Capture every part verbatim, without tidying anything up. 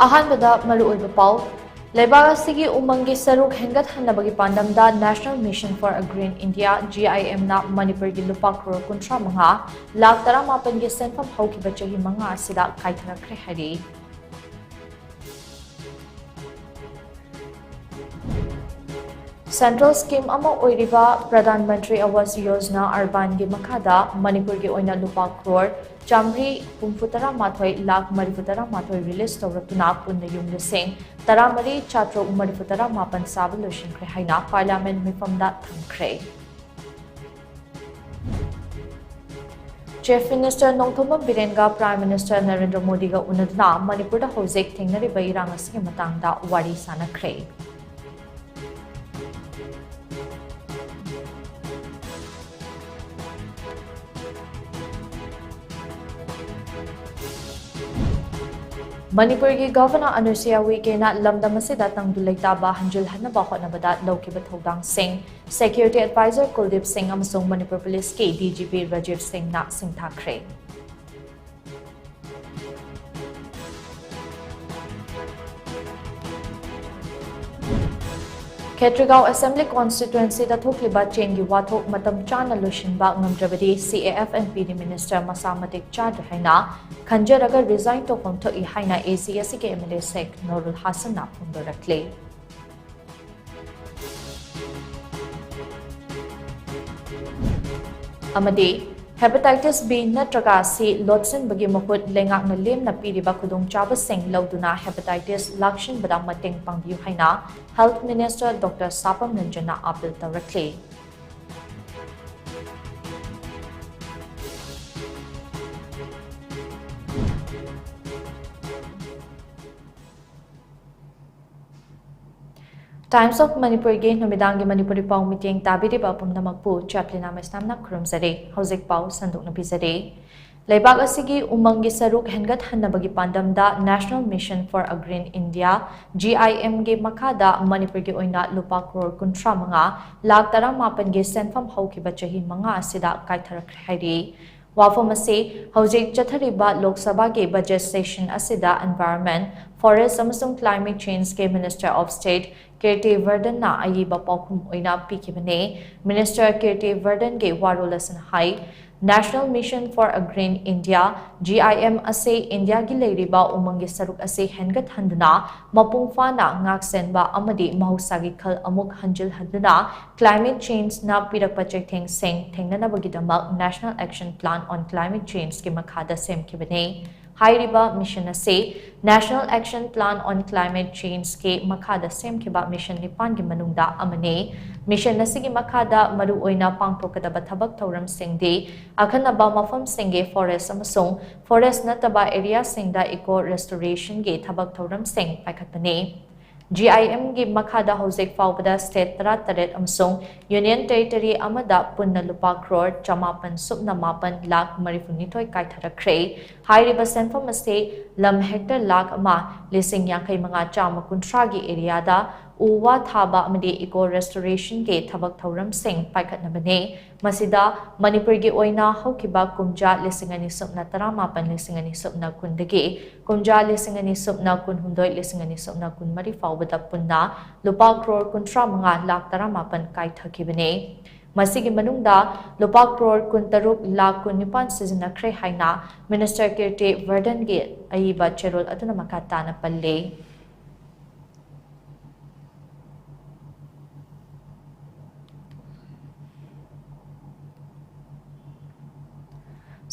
ꯑꯍꯥꯟꯕꯗ ꯃꯔꯨꯑꯣꯏꯕ ꯄꯥꯎ꯫ ꯂꯩꯕꯥꯛ ꯑꯁꯤꯒꯤ ꯎꯃꯪꯒꯤ ꯁꯔꯨꯛ ꯍꯦꯟꯒꯠꯍꯟꯅꯕꯒꯤ ꯄꯥꯟꯗꯝꯗ National Mission for a Green India, G I M ꯅ ꯃꯅꯤꯄꯨꯔꯒꯤ ꯂꯨꯄꯥ ꯀ꯭ꯔꯣꯔ ꯀꯨꯟꯊ꯭ꯔꯥ ꯃꯉꯥ, ꯂꯥꯈ ꯇꯔꯥꯃꯥꯄꯟꯒꯤ ꯁꯦꯟꯐꯝ ꯍꯧꯈꯤꯕ ꯆꯍꯤ ꯃꯉꯥ ꯑꯁꯤꯗ ꯀꯥꯏꯊꯔꯛꯈ꯭ꯔꯦ ꯍꯥꯏꯔꯤ꯫ Central scheme ꯑꯃ ꯑꯣꯏꯔꯤꯕ Pradhan Mantri Awas Yojana Urban ꯒꯤ ꯃꯈꯥꯗ ꯃꯅꯤꯄꯨꯔꯒꯤ ꯑꯣꯏꯅ ꯂꯨꯄꯥ ꯀ꯭ꯔꯣꯔ ꯆꯥꯃꯔꯤ ꯍꯨꯝꯐꯨ ꯇꯔꯥ ꯃꯥꯊꯣꯏ ꯂꯥꯈ ꯃꯔꯤꯐꯨ ꯇꯔꯥ ꯃꯥꯊꯣꯏ release ꯇꯧꯔꯛꯇꯨꯅ ꯄꯨꯟꯅ ꯌꯨꯝ ꯂꯤꯁꯤꯡ ꯇꯔꯥꯃꯔꯤ ꯆꯥꯇ꯭ꯔꯨꯛ ꯃꯔꯤꯐꯨ ꯇꯔꯥ ꯃꯥꯄꯟ ꯁꯥꯕ ꯂꯣꯏꯁꯤꯟꯈ꯭ꯔꯦ ꯍꯥꯏꯅ Parliament ꯃꯤꯐꯝꯗ ꯊꯝꯈ꯭ꯔꯦ꯫ Chief Minister Nongthombam ꯕꯤꯔꯦꯟꯒ Prime Minister Narendra ꯃꯣꯗꯤꯒ ꯎꯅꯗꯨꯅ ꯃꯅꯤꯄꯨꯔꯗ ꯍꯧꯖꯤꯛ ꯊꯦꯡꯅꯔꯤꯕ ꯏꯔꯥꯡ ꯑꯁꯤꯒꯤ ꯃꯇꯥꯡꯗ ꯋꯥꯔꯤ ꯁꯥꯟꯅꯈ꯭ꯔꯦ꯫ ꯃꯅꯤꯄꯨꯔꯒꯤ Governor ꯑꯅꯨꯁꯨꯏꯌꯥ ꯎꯏꯀꯦꯅ ꯂꯝꯗꯝ ꯑꯁꯤꯗ ꯇꯪꯗꯨ ꯂꯩꯇꯥꯕ ꯍꯟꯖꯤꯜꯍꯟꯅꯕ ꯍꯣꯠꯅꯕꯗ ꯂꯧꯈꯤꯕ ꯊꯧꯗꯥꯡꯁꯤꯡ Security Advisor ꯀꯨꯜꯗꯤꯞ ꯁꯤꯡ ꯑꯃꯁꯨꯡ ꯃꯅꯤꯄꯨꯔ Police ꯀꯤ D G P ꯔꯥꯖꯤꯕ ꯁꯤꯡꯅ ꯁꯤꯡꯊꯥꯈ꯭ꯔꯦ꯫ ꯈꯦꯇ꯭ꯔꯤꯒꯥꯎ Assembly Constituency ꯗ ꯊꯣꯛꯂꯤꯕ ꯆꯦꯡꯒꯤ ꯋꯥꯊꯣꯛ ꯃꯇꯝ ꯆꯥꯅ ꯂꯣꯏꯁꯤꯟꯕ ꯉꯝꯗ꯭ꯔꯕꯗꯤ C A F N P D Minister ꯃꯁꯥ ꯃꯇꯤꯛ ꯆꯥꯗ꯭ꯔꯦ ꯍꯥꯏꯅ ꯈꯟꯖꯔꯒ resign ꯇꯧꯐꯝ ꯊꯣꯛꯏ ꯍꯥꯏꯅ A C S ꯀꯤ M L A Sheikh Nurul Hasan ꯅ ꯐꯣꯡꯗꯣꯔꯛꯂꯤ꯫ ꯑꯃꯗꯤ Hepatitis B ꯅꯠꯇ꯭ꯔꯒ C ꯂꯣꯠꯁꯤꯟꯕꯒꯤ ꯃꯍꯨꯠ ꯂꯩꯉꯥꯛꯅ ꯂꯦꯝꯅ ꯄꯤꯔꯤꯕ ꯈꯨꯗꯣꯡꯆꯥꯕꯁꯤꯡ ꯂꯧꯗꯨꯅ hepatitis ꯂꯥꯛꯁꯤꯟꯕꯗ ꯃꯇꯦꯡ ꯄꯥꯡꯕꯤꯌꯨ ꯍꯥꯏꯅ Health Minister Doctor ꯁꯥꯄꯝ ꯔꯟꯖꯟꯅ appeal ꯇꯧꯔꯛꯂꯤ꯫ Times of ꯃꯅꯤꯄꯨꯔꯒꯤ ꯅꯨꯃꯤꯗꯥꯡꯒꯤ ꯃꯅꯤꯄꯨꯔꯤ ꯄꯥꯎ ꯃꯤꯠꯌꯦꯡ ꯇꯥꯕꯤꯔꯤꯕ ꯄꯨꯝꯅꯃꯛꯄꯨ ꯆꯦꯄ꯭ꯂꯤꯅꯥ ꯃꯩꯁꯅꯥꯝꯅ ꯈꯨꯔꯨꯝꯖꯔꯤ꯫ ꯍꯧꯖꯤꯛ ꯄꯥꯎ ꯁꯟꯗꯣꯛꯅ ꯄꯤꯖꯔꯤ꯫ ꯂꯩꯕꯥꯛ ꯑꯁꯤꯒꯤ ꯎꯃꯪꯒꯤ ꯁꯔꯨꯛ ꯍꯦꯟꯒꯠꯍꯟꯅꯕꯒꯤ ꯄꯥꯟꯗꯝꯗ National Mission for a Green India, G I M ꯒꯤ ꯃꯈꯥꯗ ꯃꯅꯤꯄꯨꯔꯒꯤ ꯑꯣꯏꯅ ꯂꯨꯄꯥ ꯀ꯭ꯔꯣꯔ ꯀꯨꯟꯊ꯭ꯔꯥ ꯃꯉꯥ ꯂꯥꯈ ꯇꯔꯥꯃꯥꯄꯟꯒꯤ ꯁꯦꯟꯐꯝ ꯍꯧꯈꯤꯕ ꯆꯍꯤ ꯃꯉꯥ ꯑꯁꯤꯗ ꯀꯥꯏꯊꯔꯛꯈ꯭ꯔꯦ ꯍꯥꯏꯔꯤ꯫ ꯋꯥꯐꯝ ꯑꯁꯤ ꯍꯧꯖꯤꯛ ꯆꯠꯊꯔꯤꯕ ꯂꯣꯛ ꯁꯚꯥꯒꯤ budget session ꯑꯁꯤꯗ Environment, Forest ꯑꯃꯁꯨꯡ Climate Changeꯀꯤ Minister of State ꯀꯤꯔꯇꯤ ꯕꯔꯙꯟꯅ ꯑꯏꯕ ꯄꯥꯎꯈꯨꯝ ꯑꯣꯏꯅ ꯄꯤꯈꯤꯕꯅꯤ꯫ Minister ꯀꯤꯔꯇꯤ ꯕꯔꯙꯟꯒꯤ ꯋꯥꯔꯣꯜ ꯑꯁꯤꯅ ꯍꯥꯏ, National Mission for a Green India, GIM ꯑꯁꯤ ꯏꯟꯗꯤꯌꯥꯒꯤ ꯂꯩꯔꯤꯕ ꯎꯃꯪꯒꯤ ꯁꯔꯨꯛ ꯑꯁꯤ ꯍꯦꯟꯒꯠꯍꯟꯗꯨꯅ, ꯃꯄꯨꯡ ꯐꯥꯅ ꯉꯥꯛꯁꯦꯟꯕ ꯑꯃꯗꯤ ꯃꯍꯧꯁꯥꯒꯤ ꯈꯜ ꯑꯃꯨꯛ ꯍꯟꯖꯤꯜꯍꯟꯗꯨꯅ, climate changeꯅ ꯄꯤꯔꯛꯄ ꯆꯩꯊꯦꯡꯁꯤꯡ ꯊꯦꯡꯅꯅꯕꯒꯤꯗꯃꯛ National Action Plan on Climate Changeꯀꯤ ꯃꯈꯥꯗ ꯁꯦꯝꯈꯤꯕꯅꯤ꯫ ꯍꯥꯏꯔꯤꯕ mission ꯑꯁꯤ National Action Plan on Climate Changeꯀꯤ ꯃꯈꯥꯗ ꯁꯦꯝꯈꯤꯕ mission ꯅꯤꯄꯥꯟꯒꯤ ꯃꯅꯨꯡꯗ ꯑꯃꯅꯤ꯫ Mission ꯑꯁꯤꯒꯤ ꯃꯈꯥꯗ ꯃꯔꯨꯑꯣꯏꯅ ꯄꯥꯡꯊꯣꯛꯀꯗꯕ ꯊꯕꯛ ꯊꯧꯔꯝꯁꯤꯡꯗꯤ ꯑꯈꯟꯅꯕ ꯃꯐꯝꯁꯤꯡꯒꯤ forest ꯑꯃꯁꯨꯡ forest ꯅꯠꯇꯕ areaꯁꯤꯡꯗ eco restorationꯒꯤ ꯊꯕꯛ ꯊꯧꯔꯝꯁꯤꯡ ꯄꯥꯏꯈꯠꯄꯅꯤ꯫ GIMꯒꯤ ꯃꯈꯥꯗ ꯍꯧꯖꯤꯛ ꯐꯥꯎꯕꯗ state ꯇꯔꯥꯇꯔꯦꯠ ꯑꯃꯁꯨꯡ Union Territory ꯑꯃꯗ ꯄꯨꯟꯅ ꯂꯨꯄꯥ ꯀ꯭ꯔꯣꯔ ꯆꯃꯥꯄꯟ ꯁꯨꯞꯅ ꯃꯥꯄꯟ ꯂꯥꯈ ꯃꯔꯤꯐꯨꯅꯤꯊꯣꯏ ꯀꯥꯏꯊꯔꯛꯈ꯭ꯔꯦ꯫ ꯍꯥꯏꯔꯤꯕ ꯁꯦꯟꯐꯝ ꯑꯁꯤ ꯂꯝ hectare ꯂꯥꯈ ꯑꯃ ꯂꯤꯁꯤꯡ ꯌꯥꯡꯈꯩ ꯃꯉꯥ ꯆꯥꯝꯃ ꯀꯨꯟꯊ꯭ꯔꯥꯒꯤ areaꯗ ꯎ ꯋꯥ ꯊꯥꯕ ꯑꯃꯗꯤ eco restorationꯒꯤ ꯊꯕꯛ ꯊꯧꯔꯝꯁꯤꯡ ꯄꯥꯏꯈꯠꯅꯕꯅꯤ꯫ ꯃꯁꯤꯗ ꯃꯅꯤꯄꯨꯔꯒꯤ ꯑꯣꯏꯅ ꯍꯧꯈꯤꯕ ꯀꯨꯝꯖꯥ ꯂꯤꯁꯤꯡ ꯑꯅꯤ ꯁꯨꯞꯅ ꯇꯔꯥꯃꯥꯄꯟ ꯂꯤꯁꯤꯡ ꯑꯅꯤ ꯁꯨꯞꯅ ꯀꯨꯟꯗꯒꯤ ꯀꯨꯝꯖꯥ ꯂꯤꯁꯤꯡ ꯑꯅꯤ ꯁꯨꯞꯅ ꯀꯨꯟꯍꯨꯝꯗꯣꯏ ꯂꯤꯁꯤꯡ ꯑꯅꯤ ꯁꯨꯞꯅ ꯀꯨꯟꯃꯔꯤ ꯐꯥꯎꯕꯗ ꯄꯨꯟꯅ ꯂꯨꯄꯥ ꯀ꯭ꯔꯣꯔ ꯀꯨꯟꯊ꯭ꯔꯥ ꯃꯉꯥ ꯂꯥꯈ ꯇꯔꯥꯃꯥꯄꯟ ꯀꯥꯏꯊꯈꯤꯕꯅꯤ꯫ ꯃꯁꯤꯒꯤ ꯃꯅꯨꯡꯗ ꯂꯨꯄꯥ ꯀ꯭ꯔꯣꯔ ꯀꯨꯟꯇꯔꯨꯛ ꯂꯥꯈ ꯀꯨꯟꯅꯤꯄꯥꯟ ꯁꯤꯖꯤꯟꯅꯈ꯭ꯔꯦ ꯍꯥꯏꯅ Minister ꯀꯤꯔꯇꯤ ꯕꯔꯙꯟꯒꯤ ꯑꯏꯕ ꯆꯦꯔꯣꯜ ꯑꯗꯨꯅ ꯃꯈꯥ ꯇꯥꯅ ꯄꯜꯂꯤ꯫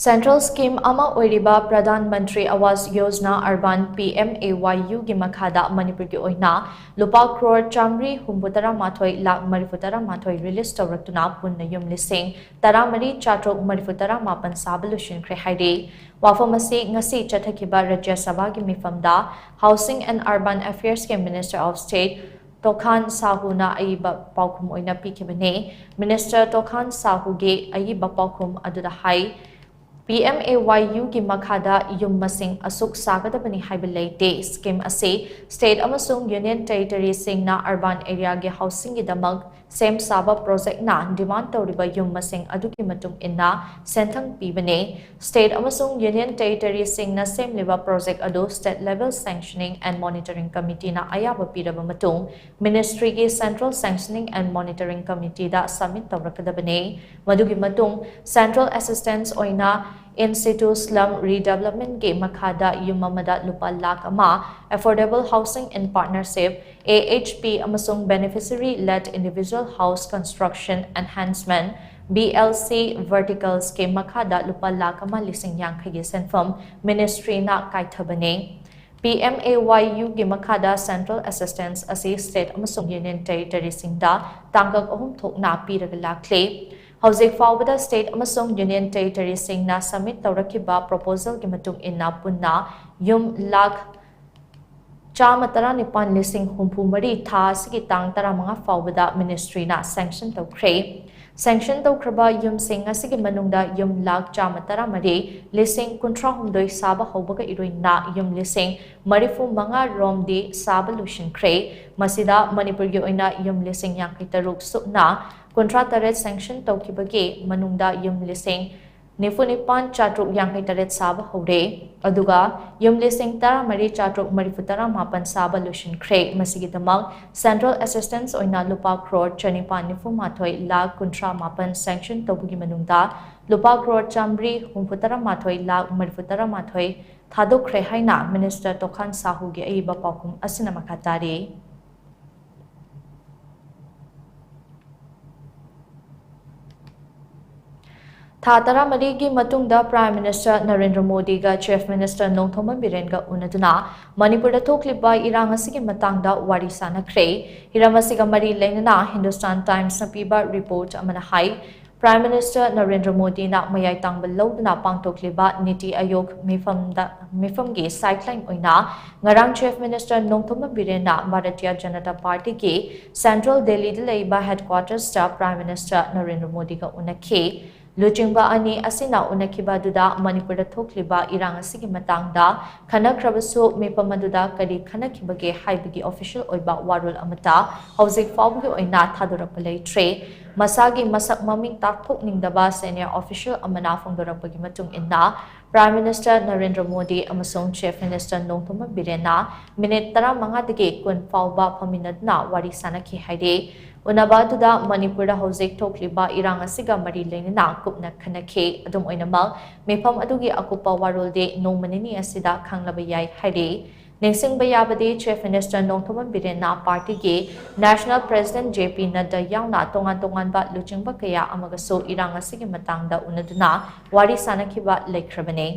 Central scheme ꯑꯃ ꯑꯣꯏꯔꯤꯕ ꯄ꯭ꯔꯙꯥꯟ ꯃꯟꯇ꯭ꯔꯤ ꯑꯋꯥꯁ ꯌꯣꯖꯅꯥ ꯑꯔꯕꯥꯟ, PMAYUꯒꯤ ꯃꯈꯥꯗ ꯃꯅꯤꯄꯨꯔꯒꯤ ꯑꯣꯏꯅ ꯂꯨꯄꯥ ꯀ꯭ꯔꯣꯔ ꯆꯥꯃꯔꯤ ꯍꯨꯝꯐꯨ ꯇꯔꯥꯃꯥꯊꯣꯏ ꯂꯥꯈ ꯃꯔꯤꯐꯨ ꯇꯔꯥꯃꯥꯊꯣꯏ release ꯇꯧꯔꯛꯇꯨꯅ ꯄꯨꯟꯅ ꯌꯨꯝ ꯂꯤꯁꯤꯡ ꯇꯔꯥꯃꯔꯤ ꯆꯥꯇ꯭ꯔꯨꯛ ꯃꯔꯤꯐꯨ ꯇꯔꯥꯃꯥꯄꯟ ꯁꯥꯕ ꯂꯣꯏꯁꯤꯟꯈ꯭ꯔꯦ ꯍꯥꯏꯔꯤ꯫ ꯋꯥꯐꯝ ꯑꯁꯤ ꯉꯁꯤ ꯆꯠꯊꯈꯤꯕ ꯔꯥꯖ꯭ꯌ ꯁꯚꯥꯒꯤ ꯃꯤꯐꯝꯗ Housing and Urban Affairsꯀꯤ Minister of State ꯇꯣꯈꯥꯟ ꯁꯥꯍꯨꯅ ꯑꯏꯕ ꯄꯥꯎꯈꯨꯝ ꯑꯣꯏꯅ ꯄꯤꯈꯤꯕꯅꯤ꯫ Minister ꯇꯣꯈꯥꯟ ꯁꯥꯍꯨꯒꯤ ꯑꯏꯕ ꯄꯥꯎꯈꯨꯝ ꯑꯗꯨꯗ ꯍꯥꯏ, PMAYUꯒꯤ ꯃꯈꯥꯗ ꯌꯨꯝ ꯃꯁꯤꯡ ꯑꯁꯨꯛ ꯁꯥꯒꯗꯕꯅꯤ ꯍꯥꯏꯕ ꯂꯩꯇꯦ꯫ Scheme ꯑꯁꯤ state ꯑꯃꯁꯨꯡ Union Territoryꯁꯤꯡꯅ urban areaꯒꯤ housingꯒꯤꯗꯃꯛ ꯁꯦꯝ ꯁꯥꯕ ꯄ꯭ꯔꯣꯖꯦꯛꯅ ꯗꯤꯃꯥꯟ ꯇꯧꯔꯤꯕ ꯌꯨꯝ ꯃꯁꯤꯡ ꯑꯗꯨꯒꯤ ꯃꯇꯨꯡ ꯏꯟꯅ ꯁꯦꯟꯊꯪ ꯄꯤꯕꯅꯤ꯫ ꯁ꯭ꯇꯦꯠ ꯑꯃꯁꯨꯡ ꯌꯨꯅꯤꯌꯟ ꯇꯦꯔꯤꯇꯣꯔꯤꯁꯤꯡꯅ ꯁꯦꯝꯂꯤꯕ ꯄ꯭ꯔꯣꯖꯦꯛ ꯑꯗꯨ ꯁ꯭ꯇꯦꯠ ꯂꯦꯚꯦꯜ ꯁꯦꯡꯁꯅꯤꯡ ꯑꯦꯟ ꯃꯣꯅꯤꯇꯔꯤꯡ ꯀꯃꯤꯇꯤꯅ ꯑꯌꯥꯕ ꯄꯤꯔꯕ ꯃꯇꯨꯡ ꯃꯤꯅꯤꯁꯇ꯭ꯔꯤꯒꯤ ꯁꯦꯟꯇ꯭ꯔꯦꯜ ꯁꯦꯡꯁꯅꯤꯡ ꯑꯦꯟ ꯃꯣꯅꯤꯇꯔꯤꯡ ꯀꯃꯤꯇꯤꯗ ꯁꯕꯃꯤꯠ ꯇꯧꯔꯛꯀꯗꯕꯅꯤ꯫ ꯃꯗꯨꯒꯤ ꯃꯇꯨꯡ ꯁꯦꯟꯇ꯭ꯔꯦꯜ ꯑꯦꯁꯤꯁꯇꯦꯟꯁ ꯑꯣꯏꯅ ꯏꯟꯁꯤꯇꯨ ꯁ꯭ꯂꯝ ꯔꯤꯗꯦꯕꯂꯞꯃꯦꯟꯒꯤ ꯃꯈꯥꯗ ꯌꯨꯝ ꯑꯃꯗ ꯂꯨꯄꯥ ꯂꯥꯈ ꯑꯃ, Affordable Housing in Partnership, A H P, ꯑꯃꯁꯨꯡ Beneficiary Led Individual House Construction Enhancement, B L C Verticalsꯀꯤ ꯃꯈꯥꯗ ꯂꯨꯄꯥ ꯂꯥꯈ ꯑꯃ ꯂꯤꯁꯤꯡ ꯌꯥꯡꯈꯩꯒꯤ ꯁꯦꯟꯐꯝ ꯃꯤꯅꯤꯁꯇ꯭ꯔꯤꯅ ꯀꯥꯏꯊꯕꯅꯤ꯫ P M A Y Uꯒꯤ ꯃꯈꯥꯗ ꯁꯦꯟꯇ꯭ꯔꯦꯜ ꯑꯦꯁꯤꯁꯇꯦꯟꯁ ꯑꯁꯤ ꯁ꯭ꯇꯦꯠ ꯑꯃꯁꯨꯡ ꯌꯨꯅꯤꯌꯟ ꯇꯦꯔꯤꯇꯣꯔꯤꯁꯤꯡꯗ ꯇꯥꯡꯀꯛ ꯑꯍꯨꯝ ꯊꯣꯛꯅ ꯄꯤꯔꯒ ꯂꯥꯛꯂꯤ꯫ ꯍꯧꯖꯤꯛ ꯐꯥꯎꯕꯗ ꯁ꯭ꯇꯦꯠ ꯑꯃꯁꯨꯡ ꯌꯨꯅꯤꯌꯟ ꯇꯦꯔꯤꯇꯣꯔꯤꯁꯤꯡꯅ ꯁꯕꯃꯤꯠ ꯇꯧꯔꯛꯈꯤꯕ ꯄ꯭ꯔꯣꯄꯣꯖꯦꯜꯒꯤ ꯃꯇꯨꯡ ꯏꯟꯅ ꯄꯨꯟꯅ ꯌꯨꯝ ꯂꯥꯈ ꯆꯥꯝꯃ ꯇꯔꯥꯅꯤꯄꯥꯟ ꯂꯤꯁꯤꯡ ꯍꯨꯝꯐꯨ ꯃꯔꯤ ꯊꯥ ꯑꯁꯤꯒꯤ ꯇꯥꯡ ꯇꯔꯥꯃꯉꯥ ꯐꯥꯎꯕꯗ ꯃꯤꯅꯤꯁꯇ꯭ꯔꯤꯅ ꯁꯦꯡꯁꯟ ꯇꯧꯈ꯭ꯔꯦ꯫ ꯁꯦꯡꯁꯟ ꯇꯧꯈ꯭ꯔꯕ ꯌꯨꯝꯁꯤꯡ ꯑꯁꯤꯒꯤ ꯃꯅꯨꯡꯗ ꯌꯨꯝ ꯂꯥꯈ ꯆꯥꯝꯃ ꯇꯔꯥꯃꯔꯤ ꯂꯤꯁꯤꯡ ꯀꯨꯟꯊ꯭ꯔꯥꯍꯨꯝꯗꯣꯏ ꯁꯥꯕ ꯍꯧꯕꯒ ꯏꯔꯣꯏꯅꯅ ꯌꯨꯝ ꯂꯤꯁꯤꯡ ꯃꯔꯤꯐꯨ ꯃꯉꯥ ꯔꯣꯝꯗꯤ ꯁꯥꯕ ꯂꯣꯏꯁꯤꯟꯈ꯭ꯔꯦ꯫ ꯃꯁꯤꯗ ꯃꯅꯤꯄꯨꯔꯒꯤ ꯑꯣꯏꯅ ꯌꯨꯝ ꯂꯤꯁꯤꯡ ꯌꯥꯡꯈꯩ ꯇꯔꯨꯛ ꯁꯨꯞꯅ ꯀꯨꯟꯊ꯭ꯔꯥ ꯇꯔꯦꯠ ꯁꯦꯡꯁꯟ ꯇꯧꯈꯤꯕꯒꯤ ꯃꯅꯨꯡꯗ ꯌꯨꯝ ꯂꯤꯁꯤꯡ ꯅꯤꯐꯨ ꯅꯤꯄꯥꯟ ꯆꯥꯇ꯭ꯔꯨꯛ ꯌꯥꯡꯈꯩ ꯇꯔꯦꯠ ꯁꯥꯕ ꯍꯧꯔꯦ꯫ ꯑꯗꯨꯒ ꯌꯨꯝ ꯂꯤꯁꯤꯡ ꯇꯔꯥꯃꯔꯤ ꯆꯥꯇ꯭ꯔꯨꯛ ꯃꯔꯤꯐꯨ ꯇꯔꯥ ꯃꯥꯄꯟ ꯁꯥꯕ ꯂꯣꯏꯁꯤꯟꯈ꯭ꯔꯦ꯫ ꯃꯁꯤꯒꯤꯗꯃꯛ ꯁꯦꯟꯇ꯭ꯔꯦꯜ ꯑꯦꯁꯤꯁꯇꯦꯟꯁ ꯑꯣꯏꯅ ꯂꯨꯄꯥ ꯀ꯭ꯔꯣꯔ ꯆꯅꯤꯄꯥꯟ ꯅꯤꯐꯨ ꯃꯥꯊꯣꯏ ꯂꯥꯈ ꯀꯨꯟꯊ꯭ꯔꯥ ꯃꯥꯄꯟ ꯁꯦꯡꯁꯟ ꯇꯧꯕꯒꯤ ꯃꯅꯨꯡꯗ ꯂꯨꯄꯥ ꯀ꯭ꯔꯣꯔ ꯆꯥꯃꯔꯤ ꯍꯨꯝꯐꯨ ꯇꯔꯥ ꯃꯥꯊꯣꯏ ꯂꯥꯈ ꯃꯔꯤꯐꯨ ꯇꯔꯥ ꯃꯥꯊꯣꯏ ꯊꯥꯗꯣꯛꯈ꯭ꯔꯦ ꯍꯥꯏꯅ ꯃꯤꯅꯤꯁꯇꯔ ꯇꯣꯈꯥꯟ ꯁꯥꯍꯨꯒꯤ ꯑꯏꯕ ꯄꯥꯎꯈꯨꯝ ꯑꯁꯤꯅ ꯃꯈꯥ ꯇꯥꯔꯤ꯫ ꯊꯥ ꯇꯔꯥꯃꯔꯤꯒꯤ ꯃꯇꯨꯡꯗ Prime Minister Narendra ꯃꯣꯗꯤꯒ Chief Minister Nongthombam ꯕꯤꯔꯦꯟꯒ ꯎꯅꯗꯨꯅ ꯃꯅꯤꯄꯨꯔꯗ ꯊꯣꯛꯂꯤꯕ ꯏꯔꯥꯡ ꯑꯁꯤꯒꯤ ꯃꯇꯥꯡꯗ ꯋꯥꯔꯤ ꯁꯥꯅꯈ꯭ꯔꯦ꯫ ꯍꯤꯔꯝ ꯑꯁꯤꯒ ꯃꯔꯤ ꯂꯩꯅꯅ Hindustan Timesꯅ ꯄꯤꯕ ꯔꯤꯄꯣꯔꯠ ꯑꯃꯅ ꯍꯥꯏ, Prime Minister ꯅꯔꯦꯟꯗ꯭ꯔ ꯃꯣꯗꯤꯅ ꯃꯌꯥꯏ ꯇꯥꯡꯕ ꯂꯧꯗꯨꯅ ꯄꯥꯡꯊꯣꯛꯂꯤꯕ ꯅꯤꯇꯤ ꯑꯥꯌꯣꯒ ꯃꯤꯐꯝꯗ, ꯃꯤꯐꯝꯒꯤ sideline ꯑꯣꯏꯅ ꯉꯔꯥꯡ Chief Minister ꯅꯣꯡꯊꯣꯝꯕꯝ ꯕꯤꯔꯦꯟꯅ ꯚꯥꯔꯇꯤꯌ ꯖꯅꯇꯥ ꯄꯥꯔꯇꯤꯒꯤ Central Delhiꯗ ꯂꯩꯕ headquartersꯇ Prime Minister ꯅꯔꯦꯟꯗ꯭ꯔ ꯃꯣꯗꯤꯒ ꯎꯅꯈꯤ꯫ ꯂꯨꯆꯤꯡꯕ ꯑꯅꯤ ꯑꯁꯤꯅ ꯎꯅꯈꯤꯕ ꯑꯗꯨꯗ ꯃꯅꯤꯄꯨꯔꯗ ꯊꯣꯛꯂꯤꯕ ꯏꯔꯥꯡ ꯑꯁꯤꯒꯤ ꯃꯇꯥꯡꯗ ꯈꯟꯅꯈ꯭ꯔꯕꯁꯨ, ꯃꯤꯐꯝ ꯑꯗꯨꯗ ꯀꯔꯤ ꯈꯟꯅꯈꯤꯕꯒꯦ ꯍꯥꯏꯕꯒꯤ official ꯑꯣꯏꯕ ꯋꯥꯔꯣꯜ ꯑꯃꯠꯇ ꯍꯧꯖꯤꯛ ꯐꯥꯎꯕꯒꯤ ꯑꯣꯏꯅ ꯊꯥꯗꯣꯔꯛꯄ ꯂꯩꯇ꯭ꯔꯦ꯫ ꯃꯁꯥꯒꯤ ꯃꯁꯛ ꯃꯃꯤꯡ ꯇꯥꯛꯊꯣꯛꯅꯤꯡꯗꯕ senior official ꯑꯃꯅ ꯐꯣꯡꯗꯣꯔꯛꯄꯒꯤ ꯃꯇꯨꯡ ꯏꯟꯅ, Prime Minister ꯅꯔꯦꯟꯗ꯭ꯔ ꯃꯣꯗꯤ ꯑꯃꯁꯨꯡ Chief Minister ꯅꯣꯡꯊꯣꯝꯕꯝ ꯕꯤꯔꯦꯟꯅ ꯃꯤꯅꯤꯠ ꯇꯔꯥꯃꯉꯥꯗꯒꯤ ꯀꯨꯟ ꯐꯥꯎꯕ ꯐꯝꯃꯤꯟꯅꯗꯨꯅ ꯋꯥꯔꯤ ꯁꯥꯅꯈꯤ ꯍꯥꯏꯔꯤ꯫ ꯎꯅꯕ ꯑꯗꯨꯗ ꯃꯅꯤꯄꯨꯔꯗ ꯍꯧꯖꯤꯛ ꯊꯣꯛꯂꯤꯕ ꯏꯔꯥꯡ ꯑꯁꯤꯒ ꯃꯔꯤ ꯂꯩꯅꯅ ꯀꯨꯞꯅ ꯈꯟꯅꯈꯤ꯫ ꯑꯗꯨꯝ ꯑꯣꯏꯅꯃꯛ, ꯃꯤꯐꯝ ꯑꯗꯨꯒꯤ ꯑꯀꯨꯞꯄ ꯋꯥꯔꯣꯜꯗꯤ ꯅꯣꯡꯃ ꯅꯤꯅꯤ ꯑꯁꯤꯗ ꯈꯪꯂꯕ ꯌꯥꯏ ꯍꯥꯏꯔꯤ꯫ ꯅꯤꯡꯁꯤꯡꯕ ꯌꯥꯕꯗꯤ, Chief Minister ꯅꯣꯡꯊꯣꯝꯕꯝ ꯕꯤꯔꯦꯟꯅ party ꯒꯤ National President J P ꯅꯗ꯭ꯗꯥ ꯌꯥꯎꯅ ꯇꯣꯉꯥꯟ ꯇꯣꯉꯥꯟꯕ ꯂꯨꯆꯤꯡꯕ ꯀꯌꯥ ꯑꯃꯒꯁꯨ ꯏꯔꯥꯡ ꯑꯁꯤꯒꯤ ꯃꯇꯥꯡꯗ ꯎꯅꯗꯨꯅ ꯋꯥꯔꯤ ꯁꯥꯅꯈꯤꯕ ꯂꯩꯈ꯭ꯔꯕꯅꯤ꯫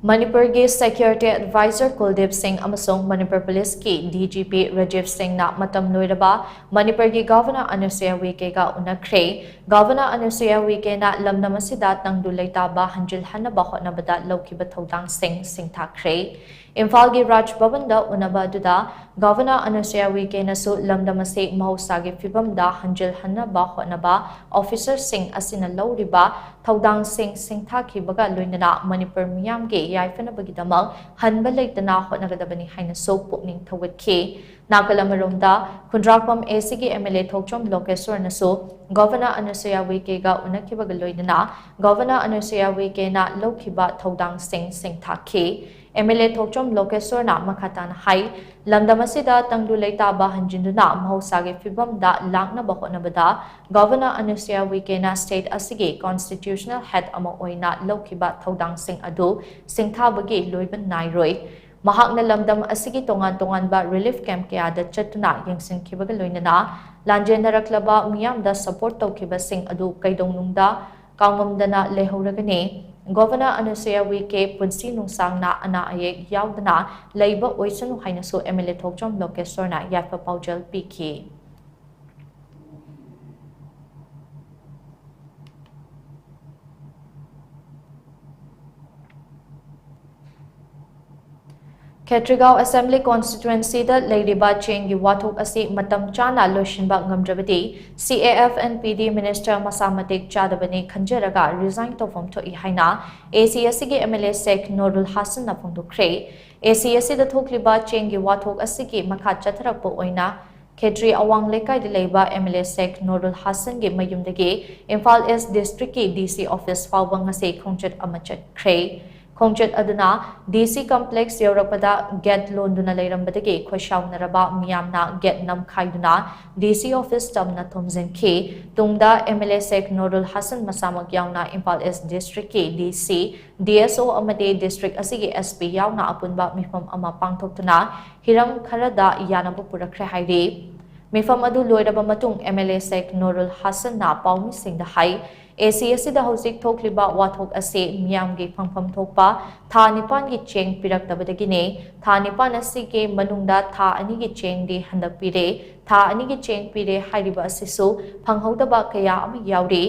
ꯃꯅꯤꯄꯨꯔꯒꯤ Security Advisor ꯀꯨꯜꯗꯤꯞ ꯁꯤꯡ ꯑꯃꯁꯨꯡ ꯃꯅꯤꯄꯨꯔ ꯄꯨꯂꯤꯁꯀꯤ D G P ꯔꯥꯖꯤꯕ ꯁꯤꯡꯅ ꯃꯇꯝ ꯂꯣꯏꯔꯕ ꯃꯅꯤꯄꯨꯔꯒꯤ Governor ꯑꯅꯨꯁꯨꯌꯥ ꯎꯏꯀꯦꯒ ꯎꯅꯈ꯭ꯔꯦ꯫ Governor ꯑꯅꯨꯁꯨꯌꯥ ꯎꯏꯀꯦꯅ ꯂꯝꯗꯝ ꯑꯁꯤꯗ ꯇꯪꯗꯨ ꯂꯩꯇꯥꯕ ꯍꯟꯖꯤꯜꯍꯟꯅꯕ ꯍꯣꯠꯅꯕꯗ ꯂꯧꯈꯤꯕ ꯊꯧꯗꯥꯡꯁꯤꯡ ꯁꯤꯡꯊꯥꯈ꯭ꯔꯦ꯫ ꯏꯝꯐꯥꯜꯒꯤ ꯔꯥꯖ ꯚꯕꯟꯗ ꯎꯅꯕ ꯑꯗꯨꯗ Governor ꯑꯅꯨꯁꯨꯌꯥ ꯎꯏꯀꯦꯅꯁꯨ ꯂꯝꯗꯝ ꯑꯁꯤ ꯃꯍꯧꯁꯥꯒꯤ ꯐꯤꯕꯝꯗ ꯍꯟꯖꯤꯜꯍꯟꯅꯕ ꯍꯣꯠꯅꯕ officer ꯁꯤꯡ ꯑꯁꯤꯅ ꯂꯧꯔꯤꯕ ꯊꯧꯗꯥꯡꯁꯤꯡ ꯁꯤꯡꯊꯥꯈꯤꯕꯒ ꯂꯣꯏꯅꯅ ꯃꯅꯤꯄꯨꯔ ꯃꯤꯌꯥꯝꯒꯤ ꯌꯥꯏꯐꯅꯕꯒꯤꯗꯃꯛ ꯍꯟꯕ ꯂꯩꯇꯅ ꯍꯣꯠꯅꯒꯗꯕꯅꯤ ꯍꯥꯏꯅꯁꯨ ꯄꯨꯛꯅꯤꯡ ꯊꯧꯒꯠꯈꯤ꯫ ꯅꯥꯀꯜ ꯑꯃꯔꯣꯝꯗ, ꯈꯨꯟꯗ꯭ꯔꯥꯛꯄꯝ A C ꯒꯤ M L A Thokchom ꯂꯣꯀꯦꯁꯣꯔꯅꯁꯨ Governor ꯑꯅꯨꯁꯨꯌꯥ ꯎꯏꯀꯦꯒ ꯎꯅꯈꯤꯕꯒ ꯂꯣꯏꯅꯅ Governor ꯑꯅꯨꯁꯨꯌꯥ ꯎꯏꯀꯦꯅ ꯂꯧꯈꯤꯕ ꯊꯧꯗꯥꯡꯁꯤꯡ ꯁꯤꯡꯊꯥꯈꯤ꯫ M L A ꯊꯣꯛꯆꯣꯝ ꯂꯣꯀꯦꯁꯣꯔꯅ ꯃꯈꯥ ꯇꯥꯅ ꯍꯥꯏ, ꯂꯝꯗꯝ ꯑꯁꯤꯗ ꯇꯪꯗꯨ ꯂꯩꯇꯥꯕ ꯍꯟꯖꯤꯟꯗꯨꯅ ꯃꯍꯧꯁꯥꯒꯤ ꯐꯤꯕꯝꯗ ꯂꯥꯛꯅꯕ ꯍꯣꯠꯅꯕꯗ Governor ꯑꯅꯨꯁꯨꯌꯥ ꯎꯏꯀꯦꯅ state ꯑꯁꯤꯒꯤ constitutional head ꯑꯃ ꯑꯣꯏꯅ ꯂꯧꯈꯤꯕ ꯊꯧꯗꯥꯡꯁꯤꯡ ꯑꯗꯨ ꯁꯤꯡꯊꯥꯕꯒꯤ ꯂꯣꯏꯕ ꯅꯥꯏꯔꯣꯏ꯫ ꯃꯍꯥꯛꯅ ꯂꯝꯗꯝ ꯑꯁꯤꯒꯤ ꯇꯣꯉꯥꯟ ꯇꯣꯉꯥꯟꯕ relief camp ꯀꯌꯥꯗ ꯆꯠꯇꯨꯅ ꯌꯦꯡꯁꯤꯟꯈꯤꯕꯒ ꯂꯣꯏꯅꯅ ꯂꯥꯟꯖꯦꯟꯅꯔꯛꯂꯕ ꯃꯤꯌꯥꯝꯗ support ꯇꯧꯈꯤꯕꯁꯤꯡ ꯑꯗꯨ ꯀꯩꯗꯧꯅꯨꯡꯗ ꯀꯥꯎꯉꯝꯗꯅ ꯂꯩꯍꯧꯔꯒꯅꯤ꯫ Governor ꯑꯅꯨꯁꯨꯌꯥ ꯎꯏꯀꯦ ꯄꯨꯟꯁꯤ ꯅꯨꯡꯁꯥꯡꯅ ꯑꯅꯥ ꯑꯌꯦꯛ ꯌꯥꯎꯗꯅ ꯂꯩꯕ ꯑꯣꯏꯁꯅꯨ ꯍꯥꯏꯅꯁꯨ M L A ꯊꯣꯛꯆꯣꯝ ꯂꯣꯀꯦꯁꯣꯔꯅ ꯌꯥꯏꯐ ꯄꯥꯎꯖꯦꯜ ꯄꯤꯈꯤ꯫ ꯈꯦꯇ꯭ꯔꯤꯒꯥꯎ ꯑꯦꯁꯦꯝꯕ꯭ꯂꯤ ꯀꯣꯟꯁꯇꯤꯇ꯭ꯋꯦꯟꯁꯤꯗ ꯂꯩꯔꯤꯕ ꯆꯦꯡꯒꯤ ꯋꯥꯊꯣꯛ ꯑꯁꯤ ꯃꯇꯝ ꯆꯥꯅ ꯂꯣꯏꯁꯤꯟꯕ ꯉꯝꯗ꯭ꯔꯕꯗꯤ C A F N P D minister ꯃꯁꯥ ꯃꯇꯤꯛ ꯆꯥꯗꯕꯅꯤ ꯈꯟꯖꯔꯒ ꯔꯤꯖꯥꯏꯟ ꯇꯧꯐꯝ ꯊꯣꯛꯏ ꯍꯥꯏꯅ A C S C ꯒꯤ M L A Sheikh ꯅꯨꯔꯨꯜ ꯍꯥꯁꯟꯅ ꯐꯣꯡꯗꯣꯛꯈ꯭ꯔꯦ꯫ A C S C ꯗ ꯊꯣꯛꯂꯤꯕ ꯆꯦꯡꯒꯤ ꯋꯥꯊꯣꯛ ꯑꯁꯤꯒꯤ ꯃꯈꯥ ꯆꯠꯊꯔꯛꯄ ꯑꯣꯏꯅ ꯈꯦꯇ꯭ꯔꯤ ꯑꯋꯥꯡ ꯂꯩꯀꯥꯏꯗ ꯂꯩꯕ M L A ꯁꯦꯈ ꯅꯨꯔꯨꯜ ꯍꯥꯁꯟꯒꯤ ꯃꯌꯨꯝꯗꯒꯤ ꯏꯝꯐꯥꯜ ꯏꯁ ꯗꯤꯁꯇ꯭ꯔꯤꯛꯀꯤ D C ꯑꯣꯐꯤꯁ ꯐꯥꯎꯕ ꯉꯁꯤ ꯈꯣꯡꯆꯠ ꯑꯃ ꯆꯠꯈ꯭ꯔꯦ꯫ ꯈꯣꯡꯆꯠ ꯑꯗꯨꯅ D C ꯀꯝꯄ꯭ꯂꯦꯛꯁ ꯌꯧꯔꯛꯄꯗ ꯒꯦꯠ ꯂꯣꯟꯗꯨꯅ ꯂꯩꯔꯝꯕꯗꯒꯤ ꯈꯣꯏꯁꯥꯎꯅꯔꯕ ꯃꯤꯌꯥꯝꯅ ꯒꯦꯠ ꯅꯝꯈꯥꯏꯗꯨꯅ D C ꯑꯣꯐꯤꯁ ꯇꯝꯅ ꯊꯣꯝꯖꯤꯟꯈꯤ꯫ ꯇꯨꯡꯗ M L A ꯁꯦꯈ ꯅꯨꯔꯨꯜ ꯍꯥꯁꯟ ꯃꯁꯥꯃꯛ ꯌꯥꯎꯅ ꯏꯝꯐꯥꯜ ꯏꯁ ꯗꯤꯁꯇ꯭ꯔꯤꯛꯀꯤ D C, D S O ꯑꯃꯗꯤ ꯗꯤꯁꯇ꯭ꯔꯤꯛ ꯑꯁꯤꯒꯤ S P ꯌꯥꯎꯅ ꯑꯄꯨꯟꯕ ꯃꯤꯐꯝ ꯑꯃ ꯄꯥꯡꯊꯣꯛꯇꯨꯅ ꯍꯤꯔꯝ ꯈꯔꯗ ꯌꯥꯅꯕ ꯄꯨꯔꯛꯈ꯭ꯔꯦ ꯍꯥꯏꯔꯤ꯫ ꯃꯤꯐꯝ ꯑꯗꯨ ꯂꯣꯏꯔꯕ ꯃꯇꯨꯡ M L A ꯁꯦꯈ ꯅꯨꯔꯨꯜ ꯍꯥꯁꯟꯅ ꯄꯥꯎꯃꯤꯁꯤꯡꯗ ꯍꯥꯏ, A C S C ꯗ ꯍꯧꯖꯤꯛ ꯊꯣꯛꯂꯤꯕ ꯋꯥꯊꯣꯛ ꯑꯁꯤ ꯃꯤꯌꯥꯝꯒꯤ ꯐꯪꯐꯝ ꯊꯣꯛꯄ ꯊꯥ ꯅꯤꯄꯥꯟꯒꯤ ꯆꯦꯡ ꯄꯤꯔꯛꯇꯕꯗꯒꯤꯅꯤ꯫ ꯊꯥ ꯅꯤꯄꯥꯟ ꯑꯁꯤꯒꯤ ꯃꯅꯨꯡꯗ ꯊꯥ ꯑꯅꯤꯒꯤ ꯆꯦꯡꯗꯤ ꯍꯟꯗꯛ ꯄꯤꯔꯦ꯫ ꯊꯥ ꯑꯅꯤꯒꯤ ꯆꯦꯡ ꯄꯤꯔꯦ ꯍꯥꯏꯔꯤꯕ ꯑꯁꯤꯁꯨ ꯐꯪꯍꯧꯗꯕ ꯀꯌꯥ ꯑꯃ ꯌꯥꯎꯔꯤ꯫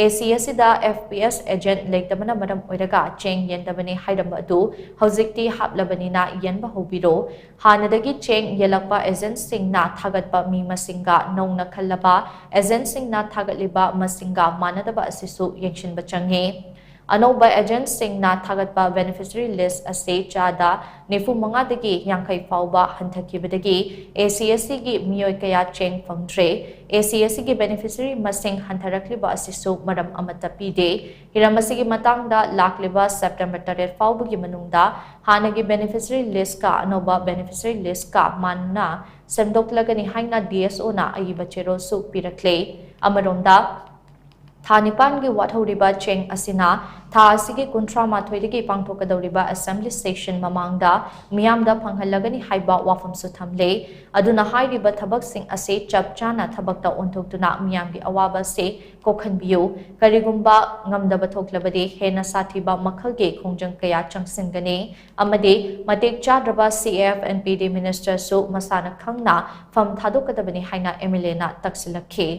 A C S C the F P S agent ꯂꯩꯇꯕꯅ ꯃꯔꯝ ꯑꯣꯏꯔꯒ ꯆꯦꯡ ꯌꯦꯟꯗꯕꯅꯤ ꯍꯥꯏꯔꯝꯕ ꯑꯗꯨ ꯍꯧꯖꯤꯛꯇꯤ ꯍꯥꯞꯂꯕꯅꯤꯅ ꯌꯦꯟꯕ ꯍꯧꯕꯤꯔꯣ꯫ ꯍꯥꯟꯅꯗꯒꯤ ꯆꯦꯡ ꯌꯦꯜꯂꯛꯄ agentꯁꯤꯡꯅ ꯊꯥꯒꯠꯄ ꯃꯤ ꯃꯁꯤꯡꯒ ꯅꯧꯅ ꯈꯜꯂꯕ agentꯁꯤꯡꯅ ꯊꯥꯒꯠꯂꯤꯕ ꯃꯁꯤꯡꯒ ꯃꯥꯟꯅꯗꯕ ꯑꯁꯤꯁꯨ ꯌꯦꯡꯁꯤꯟꯕ ꯆꯪꯉꯤ꯫ ꯑꯅꯧꯕ agentꯁꯤꯡꯅ ꯊꯥꯒꯠꯄ beneficiary list ꯑꯁꯤ ꯆꯥꯗ ꯅꯤꯐꯨ ꯃꯉꯥꯗꯒꯤ ꯌꯥꯡꯈꯩ ꯐꯥꯎꯕ ꯍꯟꯊꯈꯤꯕꯗꯒꯤ A C S C ꯒꯤ ꯃꯤꯑꯣꯏ ꯀꯌꯥ ꯆꯦꯡ ꯐꯪꯗ꯭ꯔꯦ꯫ A C S C ꯒꯤ beneficiary ꯃꯁꯤꯡ ꯍꯟꯊꯔꯛꯂꯤꯕ ꯑꯁꯤꯁꯨ ꯃꯔꯝ ꯑꯃꯠꯇ ꯄꯤꯗꯦ꯫ ꯍꯤꯔꯝ ꯑꯁꯤꯒꯤ ꯃꯇꯥꯡꯗ ꯂꯥꯛꯂꯤꯕ September ꯇꯔꯦꯠ ꯐꯥꯎꯕꯒꯤ ꯃꯅꯨꯡꯗ ꯍꯥꯟꯅꯒꯤ beneficiary listꯀ ꯑꯅꯧꯕ beneficiary listꯀ ꯃꯥꯟꯅ ꯁꯦꯝꯗꯣꯛꯂꯒꯅꯤ ꯍꯥꯏꯅ D S Oꯅ ꯑꯏꯕ ꯆꯦꯔꯣꯜꯁꯨ ꯄꯤꯔꯛꯂꯦ꯫ ꯑꯃꯔꯣꯝꯗ, ꯊꯥ ꯅꯤꯄꯥꯟꯒꯤ ꯋꯥꯠꯍꯧꯔꯤꯕ ꯆꯦꯡ ꯑꯁꯤꯅ ꯊꯥ ꯑꯁꯤꯒꯤ ꯀꯨꯟꯊ꯭ꯔꯥ ꯃꯥꯊꯣꯏꯗꯒꯤ ꯄꯥꯡꯊꯣꯛꯀꯗꯧꯔꯤꯕ assembly session ꯃꯃꯥꯡꯗ ꯃꯤꯌꯥꯝꯗ ꯐꯪꯍꯜꯂꯒꯅꯤ ꯍꯥꯏꯕ ꯋꯥꯐꯝꯁꯨ ꯊꯝꯂꯦ꯫ ꯑꯗꯨꯅ ꯍꯥꯏꯔꯤꯕ ꯊꯕꯛꯁꯤꯡ ꯑꯁꯤ ꯆꯞ ꯆꯥꯅ ꯊꯕꯛꯇ ꯑꯣꯟꯊꯣꯛꯇꯨꯅ ꯃꯤꯌꯥꯝꯒꯤ ꯑꯋꯥꯕ ꯑꯁꯤ ꯀꯣꯛꯍꯟꯕꯤꯌꯨ꯫ ꯀꯔꯤꯒꯨꯝꯕ ꯉꯝꯗꯕ ꯊꯣꯛꯂꯕꯗꯤ ꯍꯦꯟꯅ ꯁꯥꯊꯤꯕ ꯃꯈꯜꯒꯤ ꯈꯣꯡꯖꯪ ꯀꯌꯥ ꯆꯪꯁꯤꯟꯒꯅꯤ ꯑꯃꯗꯤ ꯃꯇꯤꯛ ꯆꯥꯗ꯭ꯔꯕ C A F N P D ꯃꯤꯅꯤꯁꯇꯔꯁꯨ ꯃꯁꯥꯅ ꯈꯪꯅ ꯐꯝ ꯊꯥꯗꯣꯛꯀꯗꯕꯅꯤ ꯍꯥꯏꯅ M L Aꯅ ꯇꯛꯁꯤꯜꯂꯛꯈꯤ꯫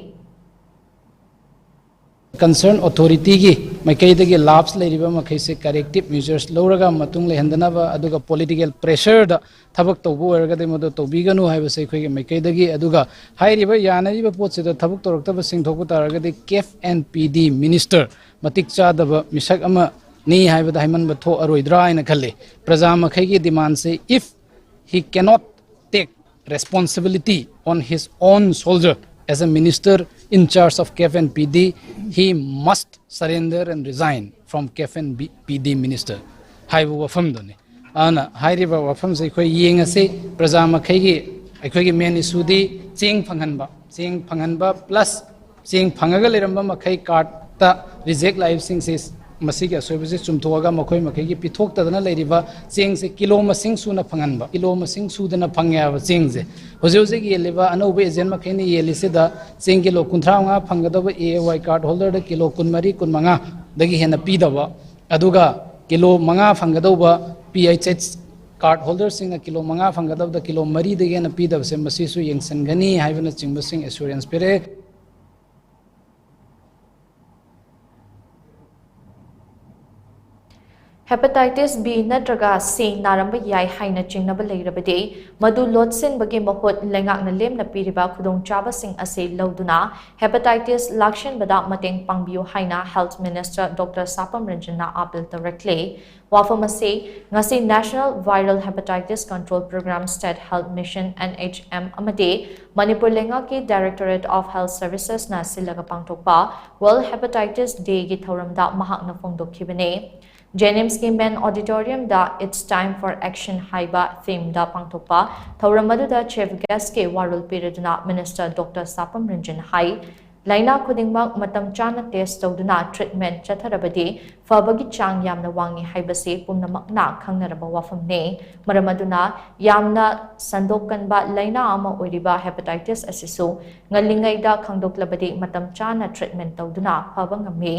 Concern authority ꯒꯤ ꯃꯥꯏꯀꯩꯗꯒꯤ lapse ꯂꯩꯔꯤꯕ ꯃꯈꯩꯁꯦ corrective measures ꯂꯧꯔꯒ ꯃꯇꯨꯡ ꯂꯩꯍꯟꯗꯅꯕ, ꯑꯗꯨꯒ political pressure ꯗ ꯊꯕꯛ ꯇꯧꯕ ꯑꯣꯏꯔꯒꯗꯤ ꯃꯗꯨ ꯇꯧꯕꯤꯒꯅꯨ ꯍꯥꯏꯕꯁꯦ ꯑꯩꯈꯣꯏꯒꯤ ꯃꯥꯏꯀꯩꯗꯒꯤ꯫ ꯑꯗꯨꯒ ꯍꯥꯏꯔꯤꯕ ꯌꯥꯅꯔꯤꯕ ꯄꯣꯠꯁꯤꯗ ꯊꯕꯛ ꯇꯧꯔꯛꯇꯕꯁꯤꯡ ꯊꯣꯛꯄ ꯇꯥꯔꯒꯗꯤ CAF and PD minister ꯃꯇꯤꯛ ꯆꯥꯗꯕ ꯃꯤꯁꯛ ꯑꯃꯅꯤ ꯍꯥꯏꯕꯗ ꯍꯥꯏꯃꯟꯕ ꯊꯣꯛꯑꯔꯣꯏꯗ꯭ꯔꯥ ꯍꯥꯏꯅ ꯈꯜꯂꯤ꯫ ꯄ꯭ꯔꯖꯥ ꯃꯈꯩꯒꯤ demand say, if he cannot take responsibility on his own shoulder as a minister in charge of CAF and PD, he must surrender and resign from CAF and PD minister ꯍꯥꯏꯕ ꯋꯥꯐꯝꯗꯨꯅꯤ꯫ ꯑꯗꯨꯅ ꯍꯥꯏꯔꯤꯕ ꯋꯥꯐꯝꯁꯦ ꯑꯩꯈꯣꯏ ꯌꯦꯡꯉꯁꯤ꯫ ꯄ꯭ꯔꯖꯥ ꯃꯈꯩꯒꯤ, ꯑꯩꯈꯣꯏꯒꯤ main issue ꯗꯤ ꯆꯦꯡ ꯐꯪꯍꯟꯕ, ꯆꯦꯡ ꯐꯪꯍꯟꯕ plus ꯆꯦꯡ ꯐꯪꯉꯒ ꯂꯩꯔꯝꯕ ꯃꯈꯩ card ꯇ reject ꯂꯥꯛꯏꯕꯁꯤꯡꯁꯤ, ꯃꯁꯤꯒꯤ ꯑꯁꯣꯏꯕꯁꯤ ꯆꯨꯝꯊꯣꯛꯑꯒ ꯃꯈꯣꯏ ꯃꯈꯩꯒꯤ ꯄꯤꯊꯣꯛꯇꯗꯅ ꯂꯩꯔꯤꯕ ꯆꯦꯡꯁꯦ ꯀꯤꯂꯣ ꯃꯁꯤꯡ ꯁꯨꯅ ꯐꯪꯍꯟꯕ, ꯀꯤꯂꯣ ꯃꯁꯤꯡ ꯁꯨꯗꯅ ꯐꯪꯉꯦ ꯍꯥꯏꯕ ꯆꯦꯡꯁꯦ꯫ ꯍꯧꯖꯤꯛ ꯍꯧꯖꯤꯛ ꯌꯦꯜꯂꯤꯕ ꯑꯅꯧꯕ agent ꯃꯈꯩꯅ ꯌꯦꯜꯂꯤꯁꯤꯗ ꯆꯦꯡ ꯀꯤꯂꯣ ꯀꯨꯟꯊ꯭ꯔꯥ ꯃꯉꯥ ꯐꯪꯒꯗꯧꯕ A A Y card holder the kilo ꯀꯨꯟꯃꯔꯤ, ꯀꯨꯟꯃꯉꯥꯗꯒꯤ ꯍꯦꯟꯅ ꯄꯤꯗꯕ, ꯑꯗꯨꯒ ꯀꯤꯂꯣ ꯃꯉꯥ ꯐꯪꯒꯗꯧꯕ P H H card holder ꯁꯤꯡꯅ ꯀꯤꯂꯣ ꯃꯉꯥ ꯐꯪꯒꯗꯧꯕꯗ ꯀꯤꯂꯣ ꯃꯔꯤꯗꯒꯤ ꯍꯦꯟꯅ ꯄꯤꯗꯕꯁꯦ, ꯃꯁꯤꯁꯨ ꯌꯦꯡꯁꯤꯟꯒꯅꯤ ꯍꯥꯏꯕꯅꯆꯤꯡꯕꯁꯤꯡ assurance ꯄꯤꯔꯛꯑꯦ꯫ Hepatitis B ꯅꯠꯇ꯭ꯔꯒ C ꯅꯥꯔꯝꯕ ꯌꯥꯏ ꯍꯥꯏꯅ ꯆꯤꯡꯅꯕ ꯂꯩꯔꯕꯗꯤ, ꯃꯗꯨ ꯂꯣꯠꯁꯤꯟꯕꯒꯤ ꯃꯍꯨꯠ ꯂꯩꯉꯥꯛꯅ ꯂꯦꯝꯅ ꯄꯤꯔꯤꯕ ꯈꯨꯗꯣꯡꯆꯥꯕꯁꯤꯡ ꯑꯁꯤ ꯂꯧꯗꯨꯅ hepatitis ꯂꯥꯛꯁꯤꯟꯕꯗ ꯃꯇꯦꯡ ꯄꯥꯡꯕꯤꯌꯨ ꯍꯥꯏꯅ Health Minister Doctor ꯁꯥꯄꯝ ꯔꯟꯖꯟꯅ appeal ꯇꯧꯔꯛꯂꯦ꯫ ꯋꯥꯐꯝ ꯑꯁꯤ ꯉꯁꯤ National Viral Hepatitis Control Program, State Health Mission, N H M, ꯑꯃꯗꯤ ꯃꯅꯤꯄꯨꯔ ꯂꯩꯉꯥꯛꯀꯤ Directorate of Health Services ꯅ ꯁꯤꯜꯂꯒ ꯄꯥꯡꯊꯣꯛꯄ World Hepatitis Day ꯒꯤ ꯊꯧꯔꯝꯗ ꯃꯍꯥꯛꯅ ꯐꯣꯡꯗꯣꯛꯈꯤꯕꯅꯤ꯫ JNIMS ꯀꯤ main auditorium the It's Time for Action ꯍꯥꯏꯕ theme ꯗ ꯄꯥꯡꯊꯣꯛꯄ ꯊꯧꯔꯝ ꯑꯗꯨꯗ chief guest ꯀꯤ ꯋꯥꯔꯣꯜ ꯄꯤꯔꯗꯨꯅ Minister Doctor ꯁꯥꯄꯝ ꯔꯟꯖꯟ ꯍꯥꯏ, ꯂꯥꯏꯅꯥ ꯈꯨꯗꯤꯡꯃꯛ ꯃꯇꯝ ꯆꯥꯅ test ꯇꯧꯗꯨꯅ treatment ꯆꯠꯊꯔꯕꯗꯤ ꯐꯕꯒꯤ ꯆꯥꯡ ꯌꯥꯝꯅ ꯋꯥꯡꯏ ꯍꯥꯏꯕꯁꯤ ꯄꯨꯝꯅꯃꯛꯅ ꯈꯪꯅꯔꯕ ꯋꯥꯐꯝꯅꯤ꯫ ꯃꯔꯝ ꯑꯗꯨꯅ ꯌꯥꯝꯅ ꯁꯟꯗꯣꯛꯀꯟꯕ ꯂꯥꯏꯅꯥ ꯑꯃ ꯑꯣꯏꯔꯤꯕ hepatitis ꯑꯁꯤꯁꯨ ꯉꯜꯂꯤꯉꯩꯗ ꯈꯪꯗꯣꯛꯂꯕꯗꯤ ꯃꯇꯝ ꯆꯥꯅ treatment ꯇꯧꯗꯨꯅ ꯐꯕ ꯉꯝꯃꯤ꯫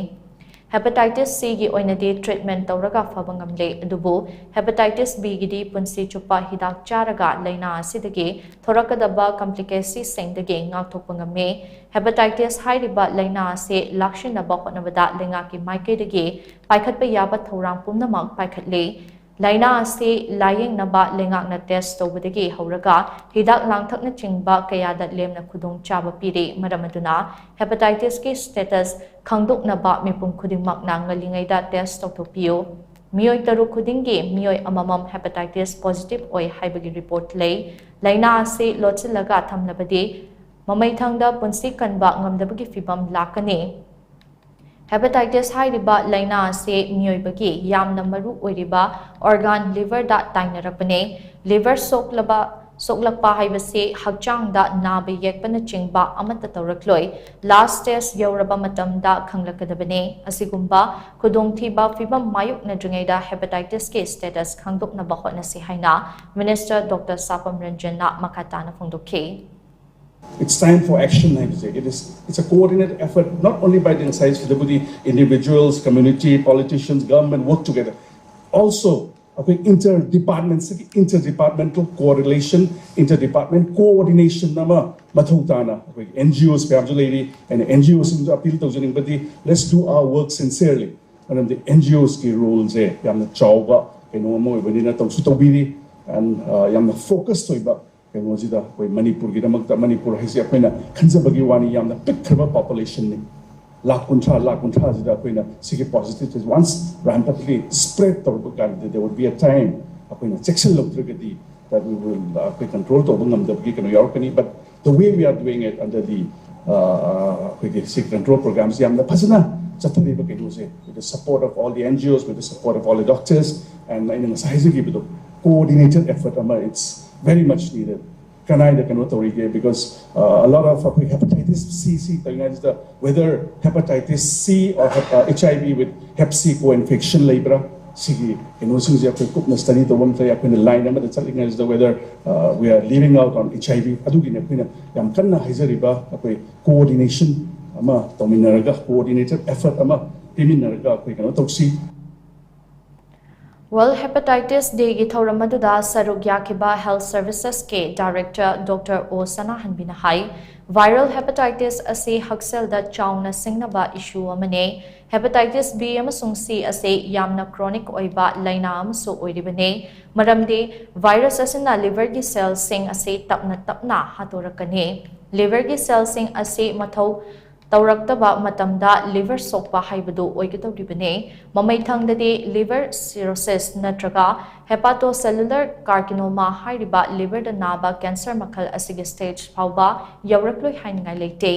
Hepatitis C ꯒꯤ ꯑꯣꯏꯅꯗꯤ treatment ꯇꯧꯔꯒ ꯐꯕ ꯉꯝꯂꯦ, ꯑꯗꯨꯕꯨ hepatitis B ꯒꯤꯗꯤ ꯄꯨꯟꯁꯤ ꯆꯨꯞꯄ ꯍꯤꯗꯥꯛ ꯆꯥꯔꯒ ꯂꯥꯏꯅꯥ ꯑꯁꯤꯗꯒꯤ ꯊꯣꯔꯛꯀꯗꯕ complicacyꯁꯤꯡꯗꯒꯤ ꯉꯥꯛꯊꯣꯛꯄ ꯉꯝꯃꯤ꯫ Hepatitis ꯍꯥꯏꯔꯤꯕ ꯂꯥꯏꯅꯥ ꯑꯁꯤ ꯂꯥꯛꯁꯤꯟꯅꯕ ꯍꯣꯠꯅꯕꯗ ꯂꯩꯉꯥꯛꯀꯤ ꯃꯥꯏꯀꯩꯗꯒꯤ ꯄꯥꯏꯈꯠꯄ ꯌꯥꯕ ꯊꯧꯔꯥꯡ ꯄꯨꯝꯅꯃꯛ ꯄꯥꯏꯈꯠꯂꯤ꯫ ꯂꯥꯏꯅꯥ ꯑꯁꯤ ꯂꯥꯌꯦꯡꯅꯕ ꯂꯩꯉꯥꯛꯅ test ꯇꯧꯕꯗꯒꯤ ꯍꯧꯔꯒ ꯍꯤꯗꯥꯛ ꯂꯥꯡꯊꯛꯅꯆꯤꯡꯕ ꯀꯌꯥꯗ ꯂꯦꯝꯅ ꯈꯨꯗꯣꯡꯆꯥꯕ ꯄꯤꯔꯤ꯫ ꯃꯔꯝ ꯑꯗꯨꯅ hepatitisꯀꯤ status ꯈꯪꯗꯣꯛꯅꯕ ꯃꯤꯄꯨꯝ ꯈꯨꯗꯤꯡꯃꯛꯅ ꯉꯜꯂꯤꯉꯩꯗ test ꯇꯧꯊꯣꯛꯄꯤꯌꯨ꯫ ꯃꯤꯑꯣꯏ ꯇꯔꯨꯛ ꯈꯨꯗꯤꯡꯒꯤ ꯃꯤꯑꯣꯏ ꯑꯃꯃꯝ hepatitis positive ꯑꯣꯏ ꯍꯥꯏꯕꯒꯤ report ꯂꯩ꯫ ꯂꯥꯏꯅꯥ ꯑꯁꯤ ꯂꯣꯠꯁꯤꯜꯂꯒ ꯊꯝꯂꯕꯗꯤ ꯃꯃꯩꯊꯪꯗ ꯄꯨꯟꯁꯤ ꯀꯟꯕ ꯉꯝꯗꯕꯒꯤ ꯐꯤꯚꯝ ꯂꯥꯛꯀꯅꯤ꯫ Hepatitis ꯍꯥꯏꯔꯤꯕ ꯂꯥꯏꯅꯥ ꯑꯁꯤ ꯃꯤꯑꯣꯏꯕꯒꯤ ꯌꯥꯝꯅ ꯃꯔꯨ ꯑꯣꯏꯔꯤꯕ organ liverꯗ ꯇꯥꯏꯅꯔꯛꯄꯅꯤ꯫ Liver ꯁꯣꯛꯂꯕ, ꯁꯣꯛꯂꯛꯄ ꯍꯥꯏꯕꯁꯤ ꯍꯛꯆꯥꯡꯗ ꯅꯥꯕ ꯌꯦꯛꯄꯅꯆꯤꯡꯕ ꯑꯃꯠꯇ ꯇꯧꯔꯛꯂꯣꯏ꯫ Last stage ꯌꯧꯔꯕ ꯃꯇꯝꯗ ꯈꯪꯂꯛꯀꯗꯕꯅꯤ꯫ ꯑꯁꯤꯒꯨꯝꯕ ꯈꯨꯗꯣꯡꯊꯤꯕ ꯐꯤꯚꯝ ꯃꯥꯌꯣꯛꯅꯗ꯭ꯔꯤꯉꯩꯗ hepatitisꯀꯤ status ꯈꯪꯗꯣꯛꯅꯕ ꯍꯣꯠꯅꯁꯤ ꯍꯥꯏꯅ Minister Doctor ꯁꯥꯄꯝ ꯔꯟꯖꯟꯅ ꯃꯈꯥ ꯇꯥꯅ ꯐꯣꯡꯗꯣꯛꯈꯤ꯫ It's time for action ꯍꯥꯏꯕꯁꯦ, it is, it's a coordinated effort, not only by the ꯉꯁꯥꯏ ꯁꯤꯗꯕꯨꯗꯤ individuals, community, politicians, government work together. Also, ꯑꯩꯈꯣꯏ inter department, inter departmental correlation, inter department coordination ꯑꯃ ꯃꯊꯧ ꯇꯥꯅ ꯑꯩꯈꯣꯏ NGOs ꯃꯌꯥꯝꯁꯨ ꯂꯩꯔꯤ꯫ ꯑꯩꯅ NGOꯁꯤꯡꯗ appeal ꯇꯧꯖꯅꯤꯡꯕꯗꯤ, let's do our work sincerely. ꯃꯔꯝꯗꯤ NGOꯁꯀꯤ roleꯁꯦ ꯌꯥꯝꯅ ꯆꯥꯎꯕ ꯀꯩꯅꯣ ꯑꯃ ꯑꯣꯏꯕꯅꯤꯅ ꯇꯧꯁꯨ ꯇꯧꯕꯤꯔꯤ꯫ And ꯌꯥꯝꯅ focused ꯑꯣꯏꯕ ꯀꯩꯅꯣꯁꯤꯗ ꯑꯩꯈꯣꯏ ꯃꯅꯤꯄꯨꯔꯒꯤꯗꯃꯛꯇ, ꯃꯅꯤꯄꯨꯔ ꯍꯥꯏꯁꯦ ꯑꯩꯈꯣꯏꯅ ꯈꯟꯖꯕꯒꯤ ꯋꯥꯅꯤ, ꯌꯥꯝꯅ ꯄꯤꯛꯈ꯭ꯔꯕ populationꯅꯤ꯫ ꯂꯥꯛ ꯀꯨꯟꯊ꯭ꯔꯥ, ꯂꯥꯛ ꯀꯨꯟꯊ꯭ꯔꯥꯁꯤꯗ ꯑꯩꯈꯣꯏꯅ ꯁꯤꯒꯤ positive case once rampantly spread ꯇꯧꯔꯛꯄ ꯀꯥꯟꯗ, there would be a time ꯑꯩꯈꯣꯏꯅ ꯆꯦꯛꯁꯤꯜꯍꯧꯗ꯭ꯔꯒꯗꯤ that we will ꯑꯩꯈꯣꯏ control ꯇꯧꯕ ꯉꯝꯗꯕꯒꯤ ꯀꯩꯅꯣ ꯌꯥꯎꯔꯛꯀꯅꯤ꯫ But the way we are doing it under the ꯑꯩꯈꯣꯏꯒꯤ ꯁꯤ control programꯁꯤ ꯌꯥꯝꯅ ꯐꯖꯅ ꯆꯠꯊꯔꯤꯕ ꯀꯩꯅꯣꯁꯦ, with the support of all the NGOs, with the support of all the doctors, and ꯑꯩꯅ ꯉꯁꯥꯏ ꯍꯥꯏꯖꯈꯤꯕꯗꯣ, coordinated effort ꯑꯃ, it's very much needed. ꯀꯅꯥꯏꯗ ꯀꯩꯅꯣ ꯇꯧꯔꯤꯒꯦ, because a lot of ꯑꯩꯈꯣꯏ hepatitis C ꯁꯤ ꯇꯧꯔꯤꯉꯩꯁꯤꯗ, whether hepatitis C or HIV with hep C co-infection ꯂꯩꯕ꯭ꯔꯥ, ꯁꯤꯒꯤ ꯀꯩꯅꯣꯁꯤꯡꯁꯦ ꯑꯩꯈꯣꯏ ꯀꯨꯞꯅ study ꯇꯧꯕ ꯃꯊꯧ ꯇꯥꯏ꯫ ꯑꯩꯈꯣꯏꯅ line ꯑꯃꯗ ꯆꯠꯂꯤꯉꯩꯁꯤꯗ whether we are leaving out on HIV, ꯑꯗꯨꯒꯤꯅꯤ ꯑꯩꯈꯣꯏꯅ ꯌꯥꯝ ꯀꯟꯅ ꯍꯥꯏꯖꯔꯤꯕ ꯑꯩꯈꯣꯏ coordination ꯑꯃ ꯇꯧꯃꯤꯟꯅꯔꯒ, coordinated effort ꯑꯃ ꯄꯤꯃꯤꯟꯅꯔꯒ ꯑꯩꯈꯣꯏ ꯀꯩꯅꯣ ꯇꯧꯁꯤ꯫ World Hepatitis Day ꯒꯤ ꯊꯧꯔꯝ ꯑꯗꯨꯗ ꯁꯔꯨꯛ ꯌꯥꯈꯤꯕ Health Services ꯀꯤ Director Doctor O ꯁꯅꯥꯍꯟꯕꯤꯅ ꯍꯥꯏ, viral hepatitis ꯑꯁꯤ ꯍꯛꯁꯦꯜꯗ ꯆꯥꯎꯅ ꯁꯤꯡꯅꯕ issue ꯑꯃꯅꯤ꯫ Hepatitis B ꯑꯃꯁꯨꯡ C ꯑꯁꯤ ꯌꯥꯝꯅ chronic ꯑꯣꯏꯕ ꯂꯥꯏꯅꯥ ꯑꯃꯁꯨ ꯑꯣꯏꯔꯤꯕꯅꯤ꯫ ꯃꯔꯝꯗꯤ virus ꯑꯁꯤꯅ liver ꯒꯤ cell ꯁꯤꯡ ꯑꯁꯤ ꯇꯞꯅ ꯇꯞꯅ ꯍꯥꯠꯇꯣꯔꯛꯀꯅꯤ꯫ Liver ꯒꯤ cell ꯁꯤꯡ ꯑꯁꯤ ꯃꯊꯧ ꯇꯧꯔꯛꯇꯕ ꯃꯇꯝꯗ liver ꯁꯣꯛꯄ ꯍꯥꯏꯕꯗꯨ ꯑꯣꯏꯒꯗꯧꯔꯤꯕꯅꯤ꯫ ꯃꯃꯩꯊꯪꯗꯗꯤ liver cirrhosis ꯅꯠꯇ꯭ꯔꯒ hepatocellular carcinoma ꯍꯥꯏꯔꯤꯕ liver ꯗ ꯅꯥꯕ cancer ꯃꯈꯜ ꯑꯁꯤꯒꯤ stage ꯐꯥꯎꯕ ꯌꯧꯔꯛꯂꯣꯏ ꯍꯥꯏꯅꯤꯡꯉꯥꯏ ꯂꯩꯇꯦ꯫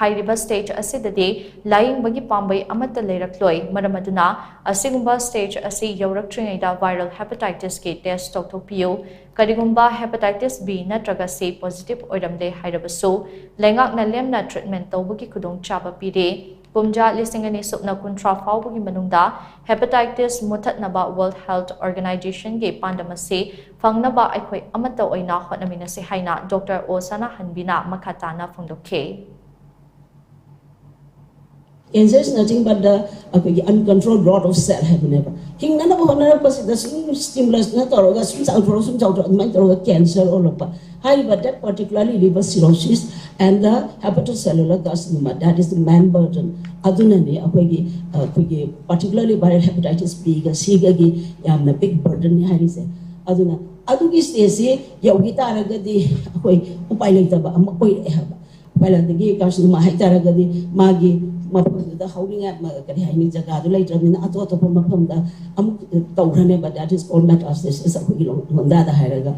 ꯍꯥꯏꯔꯤꯕ stage ꯑꯁꯤꯗꯗꯤ ꯂꯥꯌꯦꯡꯕꯒꯤ ꯄꯥꯝꯕꯩ ꯑꯃꯠꯇ ꯂꯩꯔꯛꯂꯣꯏ꯫ ꯃꯔꯝ ꯑꯗꯨꯅ ꯑꯁꯤꯒꯨꯝꯕ stage ꯑꯁꯤ ꯌꯧꯔꯛꯇ꯭ꯔꯤꯉꯩꯗ viral hepatitis ꯀꯤ test ꯇꯧꯊꯣꯛꯄꯤꯌꯨ꯫ ꯀꯔꯤꯒꯨꯝꯕ hepatitis B ꯅꯠꯇ꯭ꯔꯒ C positive ꯑꯣꯏꯔꯝꯂꯦ ꯍꯥꯏꯔꯕꯁꯨ, ꯂꯩꯉꯥꯛꯅ ꯂꯦꯝꯅ treatment ꯇꯧꯕꯒꯤ ꯈꯨꯗꯣꯡꯆꯥꯕ ꯄꯤꯔꯤ꯫ ꯀꯨꯝꯖꯥ ꯂꯤꯁꯤꯡ ꯑꯅꯤ ꯁꯨꯞꯅ ꯀꯨꯟꯊ꯭ꯔꯥ ꯐꯥꯎꯕꯒꯤ ꯃꯅꯨꯡꯗ hepatitis ꯃꯨꯊꯠꯅꯕ World Health Organization ꯒꯤ ꯄꯥꯟꯗꯝ ꯑꯁꯤ ꯐꯪꯅꯕ ꯑꯩꯈꯣꯏ ꯑꯃꯠꯇ ꯑꯣꯏꯅ ꯍꯣꯠꯅꯃꯤꯟꯅꯁꯤ ꯍꯥꯏꯅ Doctor O ꯁꯅꯥꯍꯟꯕꯤꯅ ꯃꯈꯥ ꯇꯥꯅ ꯐꯣꯡꯗꯣꯛꯈꯤ꯫ Cancer is nothing but the ꯑꯩꯈꯣꯏꯒꯤ uncontrolled growth of cell ꯍꯥꯏꯕꯅꯦꯕ꯫ ꯍꯤꯡꯅꯅꯕ ꯍꯣꯠꯅꯔꯛꯄꯁꯤꯗ ꯁꯨꯝ stimulus ꯅ ꯇꯧꯔꯒ ꯁꯨꯝ ꯆꯥꯎꯊꯣꯔꯛ ꯁꯨꯝ ꯆꯥꯎꯊꯣꯔꯛ ꯑꯗꯨꯃꯥꯏꯅ ꯇꯧꯔꯒ cancer ꯑꯣꯜꯂꯛꯄ꯫ ꯍꯥꯏꯔꯤꯕ that particularly liver cirrhosis and the hepatocellular carcinoma, that is the main burden. ꯑꯗꯨꯅꯅꯤ ꯑꯩꯈꯣꯏꯒꯤ ꯑꯩꯈꯣꯏꯒꯤ particularly viral hepatitis B ꯒ C ꯒꯒꯤ ꯌꯥꯝꯅ big burden ꯅꯤ ꯍꯥꯏꯔꯤꯁꯦ꯫ ꯑꯗꯨꯅ ꯑꯗꯨꯒꯤ stage ꯁꯤ ꯌꯧꯈꯤ ꯇꯥꯔꯒꯗꯤ ꯑꯩꯈꯣꯏ ꯎꯄꯥꯏ ꯂꯩꯇꯕ ꯑꯃ ꯑꯣꯏꯔꯛꯑꯦ ꯍꯥꯏꯕ꯫ ꯄꯥꯏꯂꯠꯇꯒꯤ carcinoma ꯍꯥꯏꯇꯥꯔꯒꯗꯤ ꯃꯥꯒꯤ ꯃꯐꯝꯗꯨꯗ ꯍꯧꯔꯤꯉꯥꯏ ꯀꯔꯤ ꯍꯥꯏꯅꯤ, ꯖꯒꯥꯗꯨ ꯂꯩꯇ꯭ꯔꯕꯅꯤꯅ ꯑꯇꯣꯞ ꯑꯇꯣꯞꯄ ꯃꯐꯝꯗ ꯑꯃꯨꯛ ꯇꯧꯈ꯭ꯔꯅꯦꯕ꯫ That is called metastasis ꯑꯩꯈꯣꯏꯒꯤ ꯂꯣꯟꯗꯥꯗ ꯍꯥꯏꯔꯒ꯫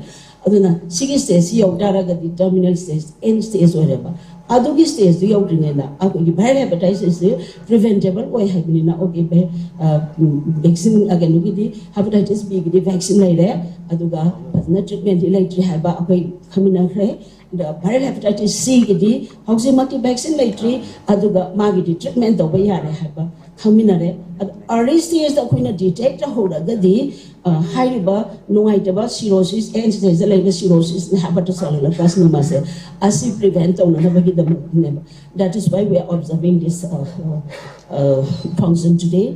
ꯑꯗꯨꯅ ꯁꯤꯒꯤ stage ꯁꯤ ꯌꯧ ꯇꯥꯔꯒꯗꯤ terminal stage, end stage ꯑꯣꯏꯔꯦꯕ꯫ ꯑꯗꯨꯒꯤ stage ꯇꯨ ꯌꯧꯗ꯭ꯔꯤꯉꯩꯗ ꯑꯩꯈꯣꯏꯒꯤ viral hepatitis ꯁꯤ preventable ꯑꯣꯏ ꯍꯥꯏꯕꯅꯤꯅ, okay, vaccine ꯀꯩꯅꯣꯒꯤꯗꯤ, hepatitis B ꯒꯤꯗꯤ vaccine ꯂꯩꯔꯦ, ꯑꯗꯨꯒ ꯐꯖꯅ treatment ꯇꯤ ꯂꯩꯇ꯭ꯔꯤ ꯍꯥꯏꯕ ꯑꯩꯈꯣꯏ ꯈꯪꯃꯤꯟꯅꯈ꯭ꯔꯦ꯫ ꯑꯗ viral hepatitis C ꯒꯤꯗꯤ ꯍꯧꯖꯤꯛꯃꯛꯇꯤ vaccine ꯂꯩꯇ꯭ꯔꯤ, ꯑꯗꯨꯒ ꯃꯥꯒꯤꯗꯤ treatment ꯇꯧꯕ ꯌꯥꯔꯦ ꯍꯥꯏꯕ ꯈꯪꯃꯤꯟꯅꯔꯦ꯫ ꯑꯥꯔꯂꯤ ꯁ꯭ꯇꯦꯖꯇ ꯑꯩꯈꯣꯏꯅ ꯗꯤꯇꯦꯛ ꯇꯧꯍꯧꯔꯒꯗꯤ, ꯑ, ꯍꯥꯏꯔꯤꯕ ꯅꯨꯡꯉꯥꯏꯇꯕ ꯁꯤꯔꯣꯁꯤꯁ, ꯑꯦꯟ ꯁ꯭ꯇꯦꯖꯇ ꯂꯩꯕ ꯁꯤꯔꯣꯁꯤꯁꯅꯦ, ꯍꯥꯏꯄꯔꯇꯣꯁꯥꯏꯂꯣꯂꯔ ꯀꯥꯔꯁꯤꯅꯣꯃꯥꯁꯦ, ꯑꯁꯤ prevent ꯇꯧꯅꯅꯕꯒꯤꯗꯃꯛꯅꯦꯕ. That is why we are observing this, uh, uh, uh, function today.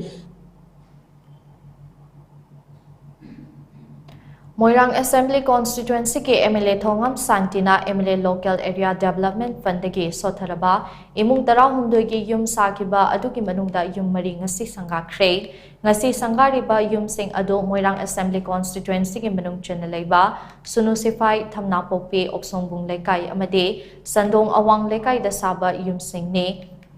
Moirang assembly ꯀꯣꯟꯁꯇꯤꯇ꯭ꯋꯦꯟꯁꯤꯒꯤ ꯑꯦꯝ ꯑꯦꯜ ꯑꯦ ꯊꯣꯉꯥꯝ ꯁꯥꯟꯇꯤꯅ M L A local area development ꯐꯟꯗꯒꯤ ꯁꯣꯠꯊꯔꯕ ꯏꯃꯨꯡ ꯇꯔꯥꯍꯨꯝꯗꯣꯏꯒꯤ ꯌꯨꯝ ꯁꯥꯈꯤꯕ ꯑꯗꯨꯒꯤ ꯃꯅꯨꯡꯗ ꯌꯨꯝ ꯃꯔꯤ ꯉꯁꯤ ꯁꯪꯒꯥꯈ꯭ꯔꯦ꯫ ꯉꯁꯤ ꯁꯪꯒꯥꯔꯤꯕ ꯌꯨꯝꯁꯤꯡ ꯑꯗꯨ ꯃꯣꯏꯔꯥꯡ ꯑꯦꯁꯦꯝꯕ꯭ꯂꯤ ꯀꯣꯟꯁꯇꯤꯇ꯭ꯋꯦꯟꯁꯤꯒꯤ ꯃꯅꯨꯡ ꯆꯟꯅ ꯂꯩꯕ ꯁꯨꯅꯨ ꯁꯤꯐꯥꯏ, ꯊꯝꯅꯥꯄꯣꯛꯄꯤ, ꯑꯣꯛꯁꯣꯡꯕꯨꯡ ꯂꯩꯀꯥꯏ ꯑꯃꯗꯤ ꯁꯟꯗꯣꯡ ꯑꯋꯥꯡ ꯂꯩꯀꯥꯏꯗ ꯁꯥꯕ ꯌꯨꯝꯁꯤꯡꯅꯤ꯫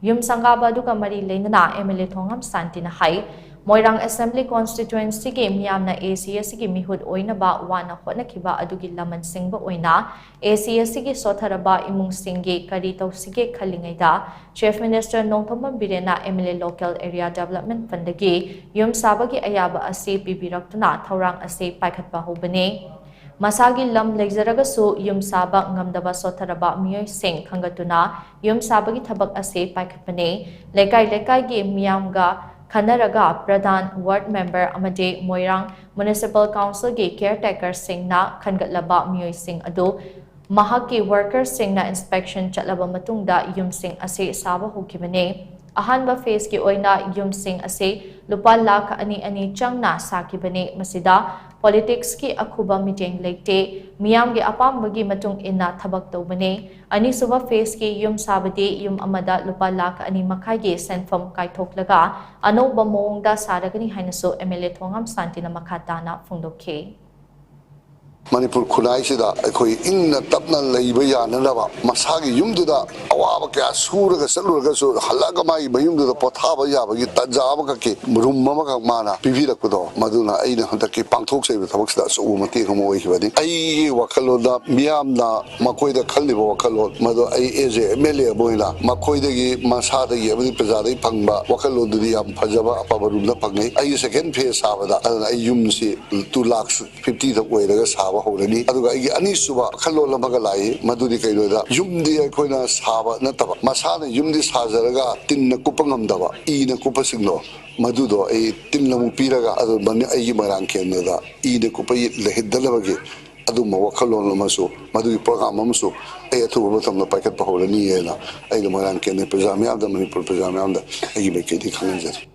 ꯌꯨꯝ ꯁꯪꯒꯥꯕ ꯑꯗꯨꯒ ꯃꯔꯤ ꯂꯩꯅꯅ ꯑꯦꯝ ꯑꯦꯜ ꯑꯦ ꯊꯣꯉꯥꯝ ꯁꯥꯟꯇꯤꯅ ꯍꯥꯏ, ꯃꯣꯏꯔꯥꯡ ꯑꯦꯁꯦꯝꯕ꯭ꯂꯤ ꯀꯣꯟꯁꯇꯤꯇ꯭ꯋꯦꯟꯁꯤꯒꯤ ꯃꯤꯌꯥꯝꯅ ꯑꯦ ꯁꯤ ꯑꯦꯁ ꯁꯤꯒꯤ ꯃꯤꯍꯨꯠ ꯑꯣꯏꯅꯕ ꯋꯥꯅ ꯍꯣꯠꯅꯈꯤꯕ ꯑꯗꯨꯒꯤ ꯂꯃꯟ ꯁꯤꯡꯕ ꯑꯣꯏꯅ ꯑꯦ ꯁꯤ ꯑꯦꯁ ꯁꯤꯒꯤ ꯁꯣꯠꯊꯔꯕ ꯏꯃꯨꯡꯁꯤꯡꯒꯤ ꯀꯔꯤ ꯇꯧꯁꯤꯒꯦ ꯈꯜꯂꯤꯉꯩꯗ ꯆꯤꯐ ꯃꯤꯅꯤꯁꯇꯔ ꯅꯣꯡꯊꯣꯝꯕꯝ ꯕꯤꯔꯦꯟꯅ M L A local area development ꯐꯟꯗꯒꯤ ꯌꯨꯝ ꯁꯥꯕꯒꯤ ꯑꯌꯥꯕ ꯑꯁꯤ ꯄꯤꯕꯤꯔꯛꯇꯨꯅ ꯊꯧꯔꯥꯡ ꯑꯁꯤ ꯄꯥꯏꯈꯠꯄ ꯍꯧꯕꯅꯤ꯫ ꯃꯁꯥꯒꯤ ꯂꯝ ꯂꯩꯖꯔꯒꯁꯨ ꯌꯨꯝ ꯁꯥꯕ ꯉꯝꯗꯕ ꯁꯣꯠꯊꯔꯕ ꯃꯤꯑꯣꯏꯁꯤꯡ ꯈꯟꯒꯠꯇꯨꯅ ꯌꯨꯝ ꯁꯥꯕꯒꯤ ꯊꯕꯛ ꯑꯁꯤ ꯄꯥꯏꯈꯠꯄꯅꯤ꯫ ꯂꯩꯀꯥꯏ ꯂꯩꯀꯥꯏꯒꯤ ꯃꯤꯌꯥꯝꯒ ꯈꯟꯅꯔꯒ ꯄ꯭ꯔꯙꯥꯟ, ꯋꯥꯔꯗ ꯃꯦꯝꯕꯔ ꯑꯃꯗꯤ ꯃꯣꯏꯔꯥꯡ ꯃ꯭ꯌꯨꯅꯤꯁꯤꯄꯥꯜ ꯀꯥꯎꯟꯁꯤꯜꯒꯤ ꯀꯤꯌꯔꯇꯦꯀꯔꯁꯤꯡꯅ ꯈꯟꯒꯠꯂꯕ ꯃꯤꯑꯣꯏꯁꯤꯡ ꯑꯗꯨ ꯃꯍꯥꯛꯀꯤ ꯋꯥꯔꯀꯔꯁꯤꯡꯅ ꯏꯟꯁꯄꯦꯛꯁꯟ ꯆꯠꯂꯕ ꯃꯇꯨꯡꯗ ꯌꯨꯝꯁꯤꯡ ꯑꯁꯤ ꯁꯥꯕ ꯍꯧꯈꯤꯕꯅꯤ꯫ ꯑꯍꯥꯟꯕ ꯐꯦꯖꯀꯤ ꯑꯣꯏꯅ ꯌꯨꯝꯁꯤꯡ ꯑꯁꯤ ꯂꯨꯄꯥ ꯂꯥꯈ ꯑꯅꯤ ꯑꯅꯤ ꯆꯪꯅ ꯁꯥꯈꯤꯕꯅꯤ꯫ ꯃꯁꯤꯗ ꯄꯣꯂꯤꯇꯤꯛꯁꯀꯤ ꯑꯈꯨꯕ ꯃꯤꯠꯌꯦꯡ ꯂꯩꯇꯦ, ꯃꯤꯌꯥꯝꯒꯤ ꯑꯄꯥꯝꯕꯒꯤ ꯃꯇꯨꯡ ꯏꯟꯅ ꯊꯕꯛ ꯇꯧꯕꯅꯤ꯫ ꯑꯅꯤꯁꯨꯕ ꯐꯦꯖꯀꯤ ꯌꯨꯝ ꯁꯥꯕꯗꯤ ꯌꯨꯝ ꯑꯃꯗ ꯂꯨꯄꯥ ꯂꯥꯈ ꯑꯅꯤ ꯃꯈꯥꯏꯒꯤ ꯁꯦꯟꯐꯝ ꯀꯥꯏꯊꯣꯛꯂꯒ ꯑꯅꯧꯕ ꯃꯑꯣꯡꯗ ꯁꯥꯔꯒꯅꯤ ꯍꯥꯏꯅꯁꯨ ꯑꯦꯝ ꯑꯦꯜ ꯑꯦ ꯊꯣꯉꯥꯝ ꯁꯥꯟꯇꯤꯅ ꯃꯈꯥ ꯇꯥꯅ ꯐꯣꯡꯗꯣꯛꯈꯤ꯫ ꯃꯅꯤꯄꯨꯔ ꯈꯨꯟꯅꯥꯏꯁꯤꯗ ꯑꯩꯈꯣꯏ ꯏꯪꯅ ꯇꯞꯅ ꯂꯩꯕ ꯌꯥꯅꯅꯕ, ꯃꯁꯥꯒꯤ ꯌꯨꯝꯗꯨꯗ ꯑꯋꯥꯕ ꯀꯌꯥ ꯁꯨꯔꯒ ꯆꯠꯂꯨꯔꯒꯁꯨ ꯍꯜꯂꯛꯑꯒ ꯃꯥꯒꯤ ꯃꯌꯨꯝꯗꯨꯗ ꯄꯣꯊꯥꯕ ꯌꯥꯕꯒꯤ ꯇꯥꯟꯖꯥ ꯑꯃꯈꯛꯀꯤ ꯔꯨꯝ ꯑꯃꯈꯛ ꯃꯥꯅ ꯄꯤꯕꯤꯔꯛꯄꯗꯣ, ꯃꯗꯨꯅ ꯑꯩꯅ ꯍꯟꯗꯛꯀꯤ ꯄꯥꯡꯊꯣꯛꯆꯔꯤꯕ ꯊꯕꯛꯁꯤꯗ ꯑꯆꯧꯕ ꯃꯇꯦꯡ ꯑꯃ ꯑꯣꯏꯈꯤꯕꯅꯤ꯫ ꯑꯩꯒꯤ ꯋꯥꯈꯜꯂꯣꯟꯗ ꯃꯤꯌꯥꯝꯅ ꯃꯈꯣꯏꯗ ꯈꯜꯂꯤꯕ ꯋꯥꯈꯜꯂꯣꯟ ꯃꯗꯨ ꯑꯩ as a M L A ꯑꯃ ꯑꯣꯏꯅ ꯃꯈꯣꯏꯗꯒꯤ, ꯃꯁꯥꯗꯒꯤ ꯑꯃꯗꯤ ꯄ꯭ꯔꯖꯥꯗꯒꯤ ꯐꯪꯕ ꯋꯥꯈꯜꯂꯣꯟꯗꯨꯗꯤ ꯌꯥꯝ ꯐꯖꯕ ꯑꯐꯕ ꯔꯨꯝꯗ ꯐꯪꯉꯤ꯫ ꯑꯩꯒꯤ ꯁꯦꯀꯦꯟ ꯐꯦꯖ ꯁꯥꯕꯗ ꯑꯗꯨꯅ ꯑꯩ ꯌꯨꯝꯁꯤ ꯇꯨ ꯂꯥꯈ ꯐꯤꯐꯇꯤꯗ ꯑꯣꯏꯔꯒ ꯁꯥꯕ ꯍꯧꯔꯅꯤ꯫ ꯑꯗꯨꯒ ꯑꯩꯒꯤ ꯑꯅꯤꯁꯨꯕ ꯋꯥꯈꯜꯂꯣꯟ ꯑꯃꯒ ꯂꯥꯛꯏ, ꯃꯗꯨꯗꯤ ꯀꯩꯅꯣꯗ, ꯌꯨꯝꯗꯤ ꯑꯩꯈꯣꯏꯅ ꯁꯥꯕ ꯅꯠꯇꯕ, ꯃꯁꯥꯅ ꯌꯨꯝꯗꯤ ꯁꯥꯖꯔꯒ ꯇꯤꯟꯅ ꯀꯨꯞꯄ ꯉꯝꯗꯕ, ꯏꯅ ꯀꯨꯞꯄꯁꯤꯡꯗꯣ, ꯃꯗꯨꯗꯣ ꯑꯩ ꯇꯤꯟ ꯑꯃꯨꯛ ꯄꯤꯔꯒ ꯑꯗꯨ ꯃꯅꯤ-, ꯑꯩꯒꯤ ꯃꯣꯏꯔꯥꯡ ꯀꯦꯟꯗ꯭ꯔꯗ ꯏꯅ ꯀꯨꯞꯄ ꯂꯩꯍꯟꯗꯅꯕꯒꯤ ꯑꯗꯨꯝꯕ ꯋꯥꯈꯜꯂꯣꯟ ꯑꯃꯁꯨ, ꯃꯗꯨꯒꯤ ꯄ꯭ꯔꯣꯒ꯭ꯔꯥꯝ ꯑꯃꯁꯨ ꯑꯩ ꯑꯊꯨꯕ ꯃꯇꯝꯗ ꯄꯥꯏꯈꯠꯄ ꯍꯧꯔꯅꯤ ꯍꯥꯏꯅ ꯑꯩꯅ ꯃꯣꯏꯔꯥꯡ ꯀꯦꯟꯗ꯭ꯔ ꯄ꯭ꯔꯖꯥ ꯃꯤꯌꯥꯝꯗ, ꯃꯅꯤꯄꯨꯔ ꯄ꯭ꯔꯖꯥ ꯃꯤꯌꯥꯝꯗ ꯑꯩꯒꯤ ꯃꯥꯏꯀꯩꯗꯒꯤ ꯈꯪꯍꯟꯖꯔꯤ꯫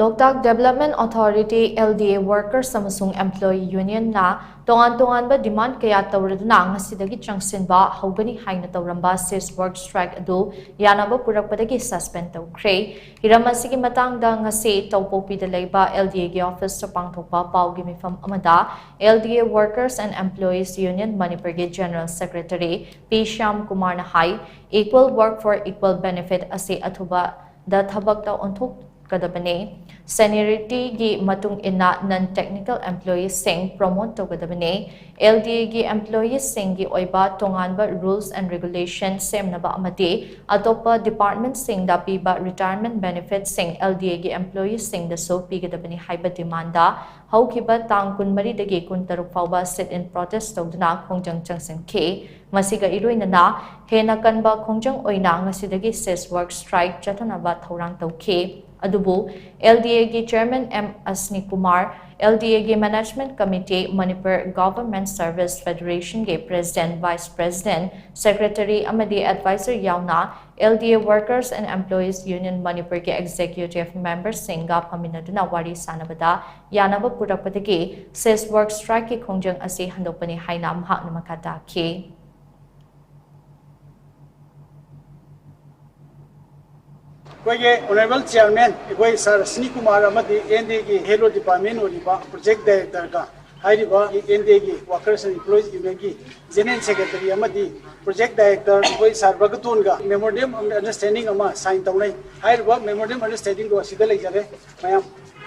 Loktak development authority, L D A, workers ꯑꯃꯁꯨꯡ ꯑꯦꯝꯄ꯭ꯂꯣꯌꯤ ꯌꯨꯅꯤꯌꯟꯅ ꯇꯣꯉꯥꯟ ꯇꯣꯉꯥꯟꯕ ꯗꯤꯃꯥꯟ ꯀꯌꯥ ꯇꯧꯔꯗꯨꯅ ꯉꯁꯤꯗꯒꯤ ꯆꯪꯁꯤꯟꯕ ꯍꯧꯒꯅꯤ ꯍꯥꯏꯅ ꯇꯧꯔꯝꯕ ꯁꯤꯁ ꯋꯥꯔꯛ ꯁ꯭ꯇ꯭ꯔꯥꯏꯛ ꯑꯗꯨ ꯌꯥꯅꯕ ꯄꯨꯔꯛꯄꯗꯒꯤ ꯁꯁꯄꯦꯟ ꯇꯧꯈ꯭ꯔꯦ꯫ ꯍꯤꯔꯝ ꯑꯁꯤꯒꯤ ꯃꯇꯥꯡꯗ ꯉꯁꯤ ꯇꯧꯄꯣꯛꯄꯤꯗ ꯂꯩꯕ L D A ꯒꯤ ꯑꯣꯐꯤꯁꯇ ꯄꯥꯡꯊꯣꯛꯄ ꯄꯥꯎꯒꯤ ꯃꯤꯐꯝ ꯑꯃꯗ L D A Workers and Employees Union ꯃꯅꯤꯄꯨꯔꯒꯤ ꯖꯦꯅꯔꯦꯜ ꯁꯦꯀ꯭ꯔꯦꯇꯔꯤ ꯄꯤ ꯁ꯭ꯌꯥꯝ ꯀꯨꯃꯥꯔꯅ ꯍꯥꯏ, Equal work for equal benefit ꯑꯁꯤ ꯑꯊꯨꯕꯗ ꯊꯕꯛꯇ ꯑꯣꯟꯊꯣꯛꯀꯗꯕꯅꯤ꯫ ꯁꯦꯅꯤꯌꯔꯤꯇꯤꯒꯤ ꯃꯇꯨꯡ ꯏꯟꯅ ꯅꯟ ꯇꯦꯛꯅꯤꯀꯦꯜ ꯑꯦꯝꯄ꯭ꯂꯣꯌꯤꯁꯤꯡ ꯄ꯭ꯔꯣꯃꯣꯠ ꯇꯧꯒꯗꯕꯅꯤ꯫ L D A ꯒꯤ ꯑꯦꯝꯄ꯭ꯂꯣꯌꯤꯁꯤꯡꯒꯤ ꯑꯣꯏꯕ ꯇꯣꯉꯥꯟꯕ ꯔꯨꯜꯁ ꯑꯦꯟ ꯔꯤꯒꯨꯂꯦꯁꯟ ꯁꯦꯝꯅꯕ ꯑꯃꯗꯤ ꯑꯇꯣꯞꯄ ꯗꯤꯄꯥꯔꯠꯃꯦꯟꯠꯁꯤꯡꯗ ꯄꯤꯕ ꯔꯤꯇꯥꯌꯔꯃꯦꯟꯠ ꯕꯦꯅꯤꯐꯤꯠꯁꯤꯡ L D A ꯒꯤ ꯑꯦꯝꯄ꯭ꯂꯣꯌꯤꯁꯤꯡꯗꯁꯨ ꯄꯤꯒꯗꯕꯅꯤ ꯍꯥꯏꯕ ꯗꯤꯃꯥꯟꯗ ꯍꯧꯈꯤꯕ ꯇꯥꯡ ꯀꯨꯟꯃꯔꯤꯗꯒꯤ ꯀꯨꯟꯇꯔꯨꯛ ꯐꯥꯎꯕ ꯁꯤꯠ ꯏꯟ ꯄ꯭ꯔꯣꯇꯦꯁ ꯇꯧꯗꯨꯅ ꯈꯣꯡꯖꯪ ꯆꯪꯁꯤꯟꯈꯤ꯫ ꯃꯁꯤꯒ ꯏꯔꯣꯏꯅꯅ ꯍꯦꯟꯅ ꯀꯟꯕ ꯈꯣꯡꯖꯪ ꯑꯣꯏꯅ ꯉꯁꯤꯗꯒꯤ ꯁꯤꯁ ꯋꯥꯔꯛ ꯁ꯭ꯇ꯭ꯔꯥꯏꯛ ꯆꯠꯊꯅꯕ ꯊꯧꯔꯥꯡ ꯇꯧꯈꯤ꯫ ꯑꯗꯨꯕꯨ L D A ꯒꯤ chairman M Asni Kumar, L D A ꯒꯤ management committee, Manipur government service ꯐꯦꯗꯔꯦꯁꯟꯒꯤ ꯄ꯭ꯔꯦꯁꯤꯗꯦꯟꯠ, ꯚꯥꯏꯁ ꯄ꯭ꯔꯦꯁꯤꯗꯦꯟꯠ, ꯁꯦꯀ꯭ꯔꯦꯇꯔꯤ ꯑꯃꯗꯤ ꯑꯦꯗꯚꯥꯏꯖꯔ ꯌꯥꯎꯅ L D A Workers and Employees Union ꯃꯅꯤꯄꯨꯔꯒꯤ ꯑꯦꯛꯖꯤꯀ꯭ꯌꯨꯇꯤꯚ ꯃꯦꯝꯕꯔꯁꯤꯡꯒ ꯐꯝꯃꯤꯟꯅꯗꯨꯅ ꯋꯥꯔꯤ ꯁꯥꯅꯕꯗ ꯌꯥꯅꯕ ꯄꯨꯔꯛꯄꯗꯒꯤ ꯁꯤꯁ ꯋꯥꯔꯛ ꯁ꯭ꯇ꯭ꯔꯥꯏꯛꯀꯤ ꯈꯣꯡꯖꯪ ꯑꯁꯤ ꯍꯟꯗꯣꯛꯄꯅꯤ ꯍꯥꯏꯅ ꯃꯍꯥꯛꯅ ꯃꯈꯥ ꯇꯥꯈꯤ꯫ ꯑꯩꯈꯣꯏꯒꯤ ꯑꯣꯅꯔꯦꯕꯜ ꯆꯤꯌꯥꯔꯃꯦꯟ, ꯑꯩꯈꯣꯏ ꯁꯥꯔ ꯑꯁꯅꯤ ꯀꯨꯃꯥꯔ ꯑꯃꯗꯤ ꯑꯦꯟ ꯗꯤ ꯑꯦꯒꯤ ꯍꯦꯗ ꯑꯣꯐ ꯗꯤꯄꯥꯔꯠꯃꯦꯟ ꯑꯣꯏꯔꯤꯕ ꯄ꯭ꯔꯣꯖꯦꯛ ꯗꯥꯏꯔꯦꯛꯇꯔꯒ ꯍꯥꯏꯔꯤꯕ ꯑꯦꯟ ꯗꯤ ꯑꯦꯒꯤ ꯋꯥꯔꯀꯔꯁ ꯑꯦꯟ ꯏꯝꯄ꯭ꯂꯣꯌꯤꯁ ꯌꯨꯅꯤꯌꯟꯒꯤ ꯖꯦꯅꯔꯦꯜ ꯁꯦꯀ꯭ꯔꯦꯇꯔꯤ ꯑꯃꯗꯤ ꯄ꯭ꯔꯣꯖꯦꯛ ꯗꯥꯏꯔꯦꯛꯇꯔ ꯑꯩꯈꯣꯏ ꯁꯥꯔ ꯕꯒꯇꯣꯟꯒ ꯃꯦꯃꯣꯔꯦꯟꯗꯝ ꯑꯣꯐ ꯑꯟꯗꯔꯁ꯭ꯇꯦꯟꯗꯤꯡ ꯑꯃ ꯁꯥꯏꯟ ꯇꯧꯅꯩ꯫ ꯍꯥꯏꯔꯤꯕ ꯃꯦꯃꯣꯔꯦꯟꯗꯝ ꯑꯣꯐ ꯑꯟꯗꯔꯁ꯭ꯇꯦꯟꯗꯤꯡꯗꯣ ꯑꯁꯤꯗ ꯂꯩꯖꯔꯦ꯫ ꯃꯌꯥꯝ,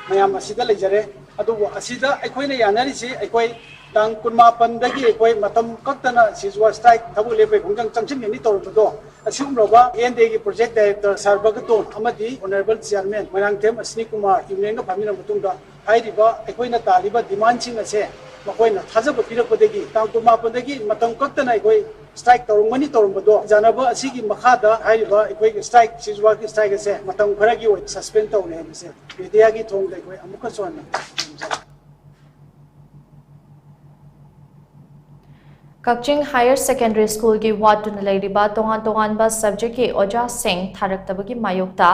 ꯃꯌꯥꯝ ꯑꯁꯤꯗ ꯂꯩꯖꯔꯦ꯫ ꯑꯗꯨꯕꯨ ꯑꯁꯤꯗ ꯑꯩꯈꯣꯏꯅ ꯌꯥꯅꯔꯤꯁꯤ, ꯑꯩꯈꯣꯏ ꯇꯥꯡ ꯀꯨꯟꯃꯥꯄꯟꯗꯒꯤ ꯑꯩꯈꯣꯏ ꯃꯇꯝ ꯀꯛꯇꯅ ꯁꯤꯁ ꯋꯥꯔꯛ ꯁ꯭ꯇ꯭ꯔꯥꯏꯛ ꯊꯕꯛ ꯂꯦꯞꯄꯒꯤ ꯈꯣꯡꯖꯪ ꯆꯪꯁꯤꯟꯒꯅꯤ ꯇꯧꯔꯝꯕꯗꯣ, ꯑꯁꯤꯒꯨꯝꯂꯕ ꯑꯦꯟ ꯗꯤ ꯑꯦꯒꯤ ꯄ꯭ꯔꯣꯖꯦꯛ ꯗꯥꯏꯔꯦꯛꯇꯔ ꯁꯥꯔ ꯕꯒꯇꯣꯟ ꯑꯃꯗꯤ ꯑꯣꯅꯔꯦꯕꯜ ꯆꯤꯌꯥꯔꯃꯦꯟ ꯃꯣꯏꯔꯥꯡꯊꯦꯝ ꯑꯁꯅꯤ ꯀꯨꯃꯥꯔ ꯌꯨꯅꯤꯌꯟꯒ ꯐꯝꯃꯤꯟꯅꯔꯕ ꯃꯇꯨꯡꯗ, ꯍꯥꯏꯔꯤꯕ ꯑꯩꯈꯣꯏꯅ ꯇꯥꯜꯂꯤꯕ ꯗꯤꯃꯥꯟꯁꯤꯡ ꯑꯁꯦ ꯃꯈꯣꯏꯅ ꯊꯥꯖꯕ ꯄꯤꯔꯛꯄꯗꯒꯤ ꯇꯥꯡ ꯀꯨꯟꯃꯥꯄꯟꯗꯒꯤ ꯃꯇꯝ ꯀꯛꯇꯅ ꯑꯩꯈꯣꯏ ꯁ꯭ꯇ꯭ꯔꯥꯏꯛ ꯇꯧꯔꯝꯒꯅꯤ ꯇꯧꯔꯝꯕꯗꯣ ꯌꯥꯅꯕ ꯑꯁꯤꯒꯤ ꯃꯈꯥꯗ ꯍꯥꯏꯔꯤꯕ ꯑꯩꯈꯣꯏꯒꯤ ꯁ꯭ꯇ꯭ꯔꯥꯏꯛ, ꯁꯤꯖꯋꯥꯒꯤ ꯁ꯭ꯇ꯭ꯔꯥꯏꯛ ꯑꯁꯦ ꯃꯇꯝ ꯈꯔꯒꯤ ꯑꯣꯏꯅ ꯁꯁꯄꯦꯟ ꯇꯧꯔꯦ ꯍꯥꯏꯕꯁꯦ ꯃꯦꯗꯤꯌꯥꯒꯤ ꯊꯣꯡꯗ ꯑꯩꯈꯣꯏ ꯑꯃꯨꯛꯀꯁꯨ ꯍꯟꯅ ꯊꯝꯖꯔꯤ꯫ ꯀꯛꯆꯤꯡ ꯍꯥꯌꯔ ꯁꯦꯀꯦꯟꯗꯔꯤ ꯁ꯭ꯀꯨꯜꯒꯤ ꯋꯥꯠꯇꯨꯅ ꯂꯩꯔꯤꯕ ꯇꯣꯉꯥꯟ ꯇꯣꯉꯥꯟꯕ ꯁꯕꯖꯦꯛꯀꯤ ꯑꯣꯖꯥꯁꯤꯡ ꯊꯥꯔꯛꯇꯕꯒꯤ ꯃꯥꯌꯣꯛꯇ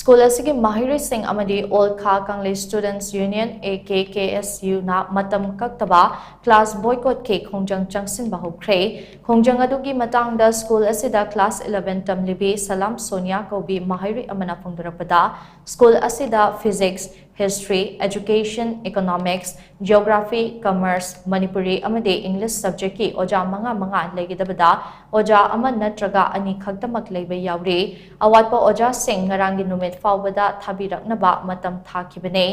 ꯁ꯭ꯀꯨꯜ ꯑꯁꯤꯒꯤ ꯃꯍꯩꯔꯣꯏꯁꯤꯡ ꯑꯃꯗꯤ ꯑꯣꯜ ꯈꯥ ꯀꯪꯂꯩ ꯁ꯭ꯇꯨꯗꯦꯟꯠꯁ ꯌꯨꯅꯤꯌꯟ, ꯑꯦ ꯀꯦ ꯀꯦ ꯑꯦꯁ ꯌꯨꯅ ꯃꯇꯝ ꯀꯛꯇꯕ ꯀ꯭ꯂꯥꯁ ꯕꯣꯏꯀꯣꯠꯀꯤ ꯈꯣꯡꯖꯪ ꯆꯪꯁꯤꯟꯕ ꯍꯧꯈ꯭ꯔꯦ꯫ ꯈꯣꯡꯖꯪ ꯑꯗꯨꯒꯤ ꯃꯇꯥꯡꯗ ꯁ꯭ꯀꯨꯜ ꯑꯁꯤꯗ ꯀ꯭ꯂꯥꯁ ꯏꯂꯦꯚꯦꯟ ꯇꯝꯂꯤꯕꯤ ꯁꯂꯥꯝ ꯁꯣꯅꯤꯌꯥ ꯀꯧꯕꯤ ꯃꯍꯩꯔꯣꯏ ꯑꯃꯅ ꯐꯣꯡꯗꯣꯔꯛꯄꯗ, ꯁ꯭ꯀꯨꯜ ꯑꯁꯤꯗ physics, history, education, economics, geography, commerce, Manipuri ꯑꯃꯗꯤ ꯏꯪꯂꯤꯁ ꯁꯕꯖꯦꯛꯀꯤ ꯑꯣꯖꯥ ꯃꯉꯥ ꯃꯉꯥ ꯂꯩꯒꯗꯕꯗ ꯑꯣꯖꯥ ꯑꯃ ꯅꯠꯇ꯭ꯔꯒ ꯑꯅꯤ ꯈꯛꯇꯃꯛ ꯂꯩꯕ ꯌꯥꯎꯔꯤ꯫ ꯑꯋꯥꯠꯄ ꯑꯣꯖꯥꯁꯤꯡ ꯉꯔꯥꯡꯒꯤ ꯅꯨꯃꯤꯠ ꯐꯥꯎꯕꯗ ꯊꯥꯕꯤꯔꯛꯅꯕ ꯃꯇꯝ ꯊꯥꯈꯤꯕꯅꯤ꯫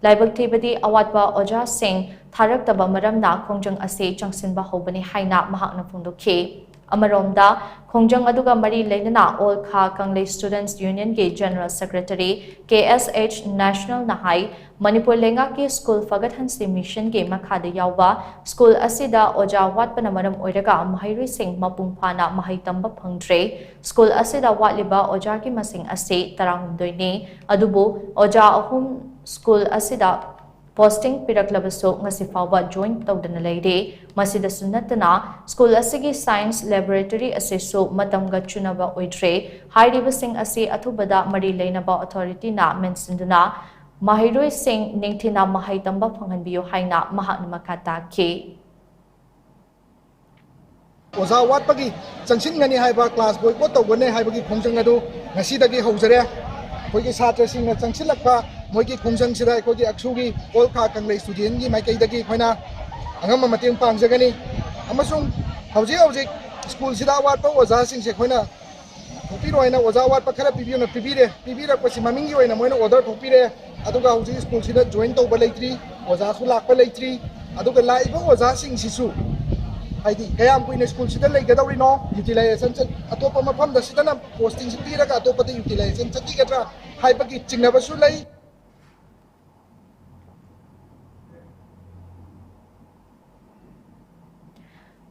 ꯂꯥꯏꯕꯛ ꯊꯤꯕꯗꯤ, ꯑꯋꯥꯠꯄ ꯑꯣꯖꯥꯁꯤꯡ ꯊꯥꯔꯛꯇꯕ ꯃꯔꯝꯅ ꯈꯣꯡꯖꯪ ꯑꯁꯤ ꯆꯪꯁꯤꯟꯕ ꯍꯧꯕꯅꯤ ꯍꯥꯏꯅ ꯃꯍꯥꯛꯅ ꯐꯣꯡꯗꯣꯛꯈꯤ꯫ ꯑꯃꯔꯣꯝꯗ, ꯈꯣꯡꯖꯪ ꯑꯗꯨꯒ ꯃꯔꯤ ꯂꯩꯅꯅ ꯑꯣꯜ ꯈꯥ ꯀꯪꯂꯩ ꯁ꯭ꯇꯨꯗꯦꯟꯠꯁ ꯌꯨꯅꯤꯌꯟꯒꯤ ꯖꯦꯅꯔꯦꯜ ꯁꯦꯀ꯭ꯔꯦꯇꯔꯤ ꯀꯦ ꯑꯦꯁ ꯑꯩꯆ ꯅꯦꯁꯅꯦꯜꯅ ꯍꯥꯏ, ꯃꯅꯤꯄꯨꯔ ꯂꯩꯉꯥꯛꯀꯤ ꯁ꯭ꯀꯨꯜ ꯐꯒꯠꯍꯟꯁꯤ ꯃꯤꯁꯟꯒꯤ ꯃꯈꯥꯗ ꯌꯥꯎꯕ ꯁ꯭ꯀꯨꯜ ꯑꯁꯤꯗ ꯑꯣꯖꯥ ꯋꯥꯠꯄꯅ ꯃꯔꯝ ꯑꯣꯏꯔꯒ ꯃꯍꯩꯔꯣꯏꯁꯤꯡ ꯃꯄꯨꯡ ꯐꯥꯅ ꯃꯍꯩ ꯇꯝꯕ ꯐꯪꯗ꯭ꯔꯦ꯫ ꯁ꯭ꯀꯨꯜ ꯑꯁꯤꯗ ꯋꯥꯠꯂꯤꯕ ꯑꯣꯖꯥꯒꯤ ꯃꯁꯤꯡ ꯑꯁꯤ ꯇꯔꯥꯍꯨꯝꯗꯣꯏꯅꯤ꯫ ꯑꯗꯨꯕꯨ ꯑꯣꯖꯥ ꯑꯍꯨꯝ ꯁ꯭ꯀꯨꯜ ꯑꯁꯤꯗ ꯄꯣꯁꯇꯤꯡ ꯄꯤꯔꯛꯂꯕꯁꯨ ꯉꯁꯤ ꯐꯥꯎꯕ ꯖꯣꯏꯟ ꯇꯧꯗꯅ ꯂꯩꯔꯤ꯫ ꯃꯁꯤꯗꯁꯨ ꯅꯠꯇꯅ, ꯁ꯭ꯀꯨꯜ ꯑꯁꯤꯒꯤ ꯁꯥꯏꯟꯁ ꯂꯦꯕꯣꯔꯦꯇꯔꯤ ꯑꯁꯤꯁꯨ ꯃꯇꯝꯒ ꯆꯨꯅꯕ ꯑꯣꯏꯗ꯭ꯔꯦ꯫ ꯍꯥꯏꯔꯤꯕꯁꯤꯡ ꯑꯁꯤ ꯑꯊꯨꯕꯗ ꯃꯔꯤ ꯂꯩꯅꯕ ꯑꯣꯊꯣꯔꯤꯇꯤꯅ ꯃꯦꯟꯁꯤꯟꯗꯨꯅ ꯃꯍꯩꯔꯣꯏꯁꯤꯡ ꯅꯤꯡꯊꯤꯅ ꯃꯍꯩ ꯇꯝꯕ ꯐꯪꯍꯟꯕꯤꯌꯨ ꯍꯥꯏꯅ ꯃꯍꯥꯛꯅ ꯃꯈꯥ ꯇꯥꯈꯤ꯫ ꯑꯣꯖꯥ ꯋꯥꯠꯄꯒꯤ ꯆꯪꯁꯤꯟꯒꯅꯤ ꯍꯥꯏꯕ, ꯀ꯭ꯂꯥꯁ ꯕꯣꯏꯀꯣꯠ ꯇꯧꯒꯅꯤ ꯍꯥꯏꯕꯒꯤ ꯈꯣꯡꯖꯪ ꯑꯗꯨ ꯉꯁꯤꯗꯒꯤ ꯍꯧꯖꯔꯦ꯫ ꯑꯩꯈꯣꯏꯒꯤ ꯁꯥꯇ꯭ꯔꯁꯤꯡꯅ ꯆꯪꯁꯤꯜꯂꯛꯄ ꯃꯣꯏꯒꯤ ꯈꯣꯡꯖꯪꯁꯤꯗ ꯑꯩꯈꯣꯏꯒꯤ ꯑꯛꯁꯨꯒꯤ ꯑꯣꯜ ꯈꯥ ꯀꯪꯂꯩ ꯁ꯭ꯇꯨꯗꯦꯟꯒꯤ ꯃꯥꯏꯀꯩꯗꯒꯤ ꯑꯩꯈꯣꯏꯅ ꯑꯉꯝꯕ ꯃꯇꯦꯡ ꯄꯥꯡꯖꯒꯅꯤ꯫ ꯑꯃꯁꯨꯡ ꯍꯧꯖꯤꯛ ꯍꯧꯖꯤꯛ ꯁ꯭ꯀꯨꯜꯁꯤꯗ ꯑꯋꯥꯠꯄ ꯑꯣꯖꯥꯁꯤꯡꯁꯦ ꯑꯩꯈꯣꯏꯅ ꯊꯣꯛꯄꯤꯔꯣ ꯍꯥꯏꯅ ꯑꯣꯖꯥ ꯑꯋꯥꯠꯄ ꯈꯔ ꯄꯤꯕꯤꯌꯨꯅ ꯄꯤꯕꯤꯔꯦ꯫ ꯄꯤꯕꯤꯔꯛꯄꯁꯤ ꯃꯃꯤꯡꯒꯤ ꯑꯣꯏꯅ ꯃꯣꯏꯅ ꯑꯣꯔꯗꯔ ꯊꯣꯛꯄꯤꯔꯦ꯫ ꯑꯗꯨꯒ ꯍꯧꯖꯤꯛ ꯁ꯭ꯀꯨꯜꯁꯤꯗ ꯖꯣꯏꯟ ꯇꯧꯕ ꯂꯩꯇ꯭ꯔꯤ, ꯑꯣꯖꯥꯁꯨ ꯂꯥꯛꯄ ꯂꯩꯇ꯭ꯔꯤ꯫ ꯑꯗꯨꯒ ꯂꯥꯛꯏꯕ ꯑꯣꯖꯥꯁꯤꯡꯁꯤꯁꯨ ꯍꯥꯏꯗꯤ ꯀꯌꯥꯝ ꯀꯨꯏꯅ ꯁ꯭ꯀꯨꯜꯁꯤꯗ ꯂꯩꯒꯗꯧꯔꯤꯅꯣ, ꯌꯨꯇꯤꯂꯥꯏꯖꯦꯁꯟ ꯑꯇꯣꯞꯄ ꯃꯐꯝꯗ ꯁꯤꯗꯅ ꯄꯣꯁꯇꯤꯡꯁꯤ ꯄꯤꯔꯒ ꯑꯇꯣꯞꯄꯗ ꯌꯨꯇꯤꯂꯥꯏꯖꯦꯁꯟ ꯆꯠꯈꯤꯒꯗ꯭ꯔꯥ ꯍꯥꯏꯕꯒꯤ ꯆꯤꯡꯅꯕꯁꯨ ꯂꯩ꯫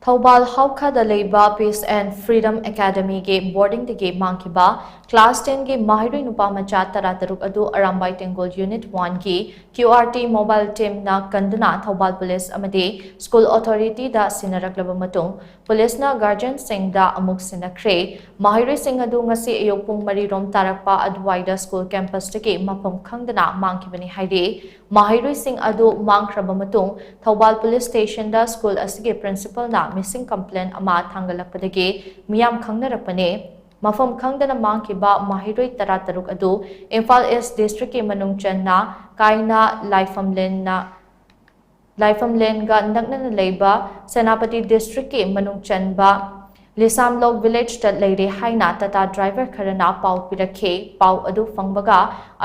ꯊꯧꯕꯥꯜ ꯍꯥꯎꯈꯥꯗ ꯂꯩꯕ Peace and Freedom Academyꯒꯤ ꯕꯣꯔꯗꯤꯡꯗꯒꯤ ꯃꯥꯡꯈꯤꯕ ꯀ꯭ꯂꯥꯁ ꯇꯦꯟꯒꯤ ꯃꯍꯩꯔꯣꯏ ꯅꯨꯄꯥ ꯃꯆꯥ ꯇꯔꯥꯇꯔꯨꯛ ꯑꯗꯨ ꯑꯔꯥꯝꯕꯥꯏ ꯇꯦꯡꯒꯣꯜ ꯌꯨꯅꯤꯠ ꯋꯥꯟꯒꯤ ꯀ꯭ꯌꯨ ꯑꯥꯔ ꯇꯤ ꯃꯣꯕꯥꯏꯜ ꯇꯤꯝꯅ ꯀꯟꯗꯨꯅ ꯊꯧꯕꯥꯜ ꯄꯨꯂꯤꯁ ꯑꯃꯗꯤ ꯁ꯭ꯀꯨꯜ ꯑꯣꯊꯣꯔꯤꯇꯤꯗ ꯁꯤꯟꯅꯔꯛꯂꯕ ꯃꯇꯨꯡ, ꯄꯨꯂꯤꯁꯅ ꯒꯥꯔꯖꯤꯌꯟꯁꯤꯡꯗ ꯑꯃꯨꯛ ꯁꯤꯟꯅꯈ꯭ꯔꯦ꯫ ꯃꯍꯩꯔꯣꯏꯁꯤꯡ ꯑꯗꯨ ꯉꯁꯤ ꯑꯌꯨꯛ ꯄꯨꯡ ꯃꯔꯤ ꯔꯣꯝ ꯇꯥꯔꯛꯄ ꯑꯗꯨꯋꯥꯏꯗ ꯁ꯭ꯀꯨꯜ ꯀꯦꯝꯄꯁꯇꯒꯤ ꯃꯐꯝ ꯈꯪꯗꯅ ꯃꯥꯡꯈꯤꯕꯅꯤ ꯍꯥꯏꯔꯤ꯫ ꯃꯍꯩꯔꯣꯏꯁꯤꯡ ꯑꯗꯨ ꯃꯥꯡꯈ꯭ꯔꯕ ꯃꯇꯨꯡ, ꯊꯧꯕꯥꯜ ꯄꯨꯂꯤꯁ ꯁ꯭ꯇꯦꯁꯟꯗ ꯁ꯭ꯀꯨꯜ ꯑꯁꯤꯒꯤ ꯄ꯭ꯔꯤꯟꯁꯤꯄꯜꯅ ꯃꯤꯁꯤꯡ ꯀꯝꯄ꯭ꯂꯦꯟ ꯑꯃ ꯊꯥꯡꯒꯠꯂꯛꯄꯗꯒꯤ ꯃꯤꯌꯥꯝ ꯈꯪꯅꯔꯛꯄꯅꯤ꯫ ꯃꯐꯝ ꯈꯪꯗꯅ ꯃꯥꯡꯈꯤꯕ ꯃꯍꯩꯔꯣꯏ ꯇꯔꯥꯇꯔꯨꯛ ꯑꯗꯨ ꯏꯝꯐꯥꯜ ꯏꯁ ꯗꯤꯁꯇ꯭ꯔꯤꯛꯀꯤ ꯃꯅꯨꯡ ꯆꯟꯅ ꯀꯥꯏꯅ ꯂꯥꯏꯐꯝꯂꯦꯟꯅ, ꯂꯥꯏꯐꯝꯂꯦꯟꯒ ꯅꯛꯅꯅ ꯂꯩꯕ ꯁꯦꯅꯥꯄꯇꯤ ꯗꯤꯁꯇ꯭ꯔꯤꯛꯀꯤ ꯃꯅꯨꯡ ꯆꯟꯕ ꯂꯤꯁꯥꯝꯂꯣꯛ ꯚꯤꯂꯦꯖꯇ ꯂꯩꯔꯦ ꯍꯥꯏꯅ ꯇꯥꯇꯥ ꯗ꯭ꯔꯥꯏꯚꯔ ꯈꯔꯅ ꯄꯥꯎ ꯄꯤꯔꯛꯈꯤ꯫ ꯄꯥꯎ ꯑꯗꯨ ꯐꯪꯕꯒ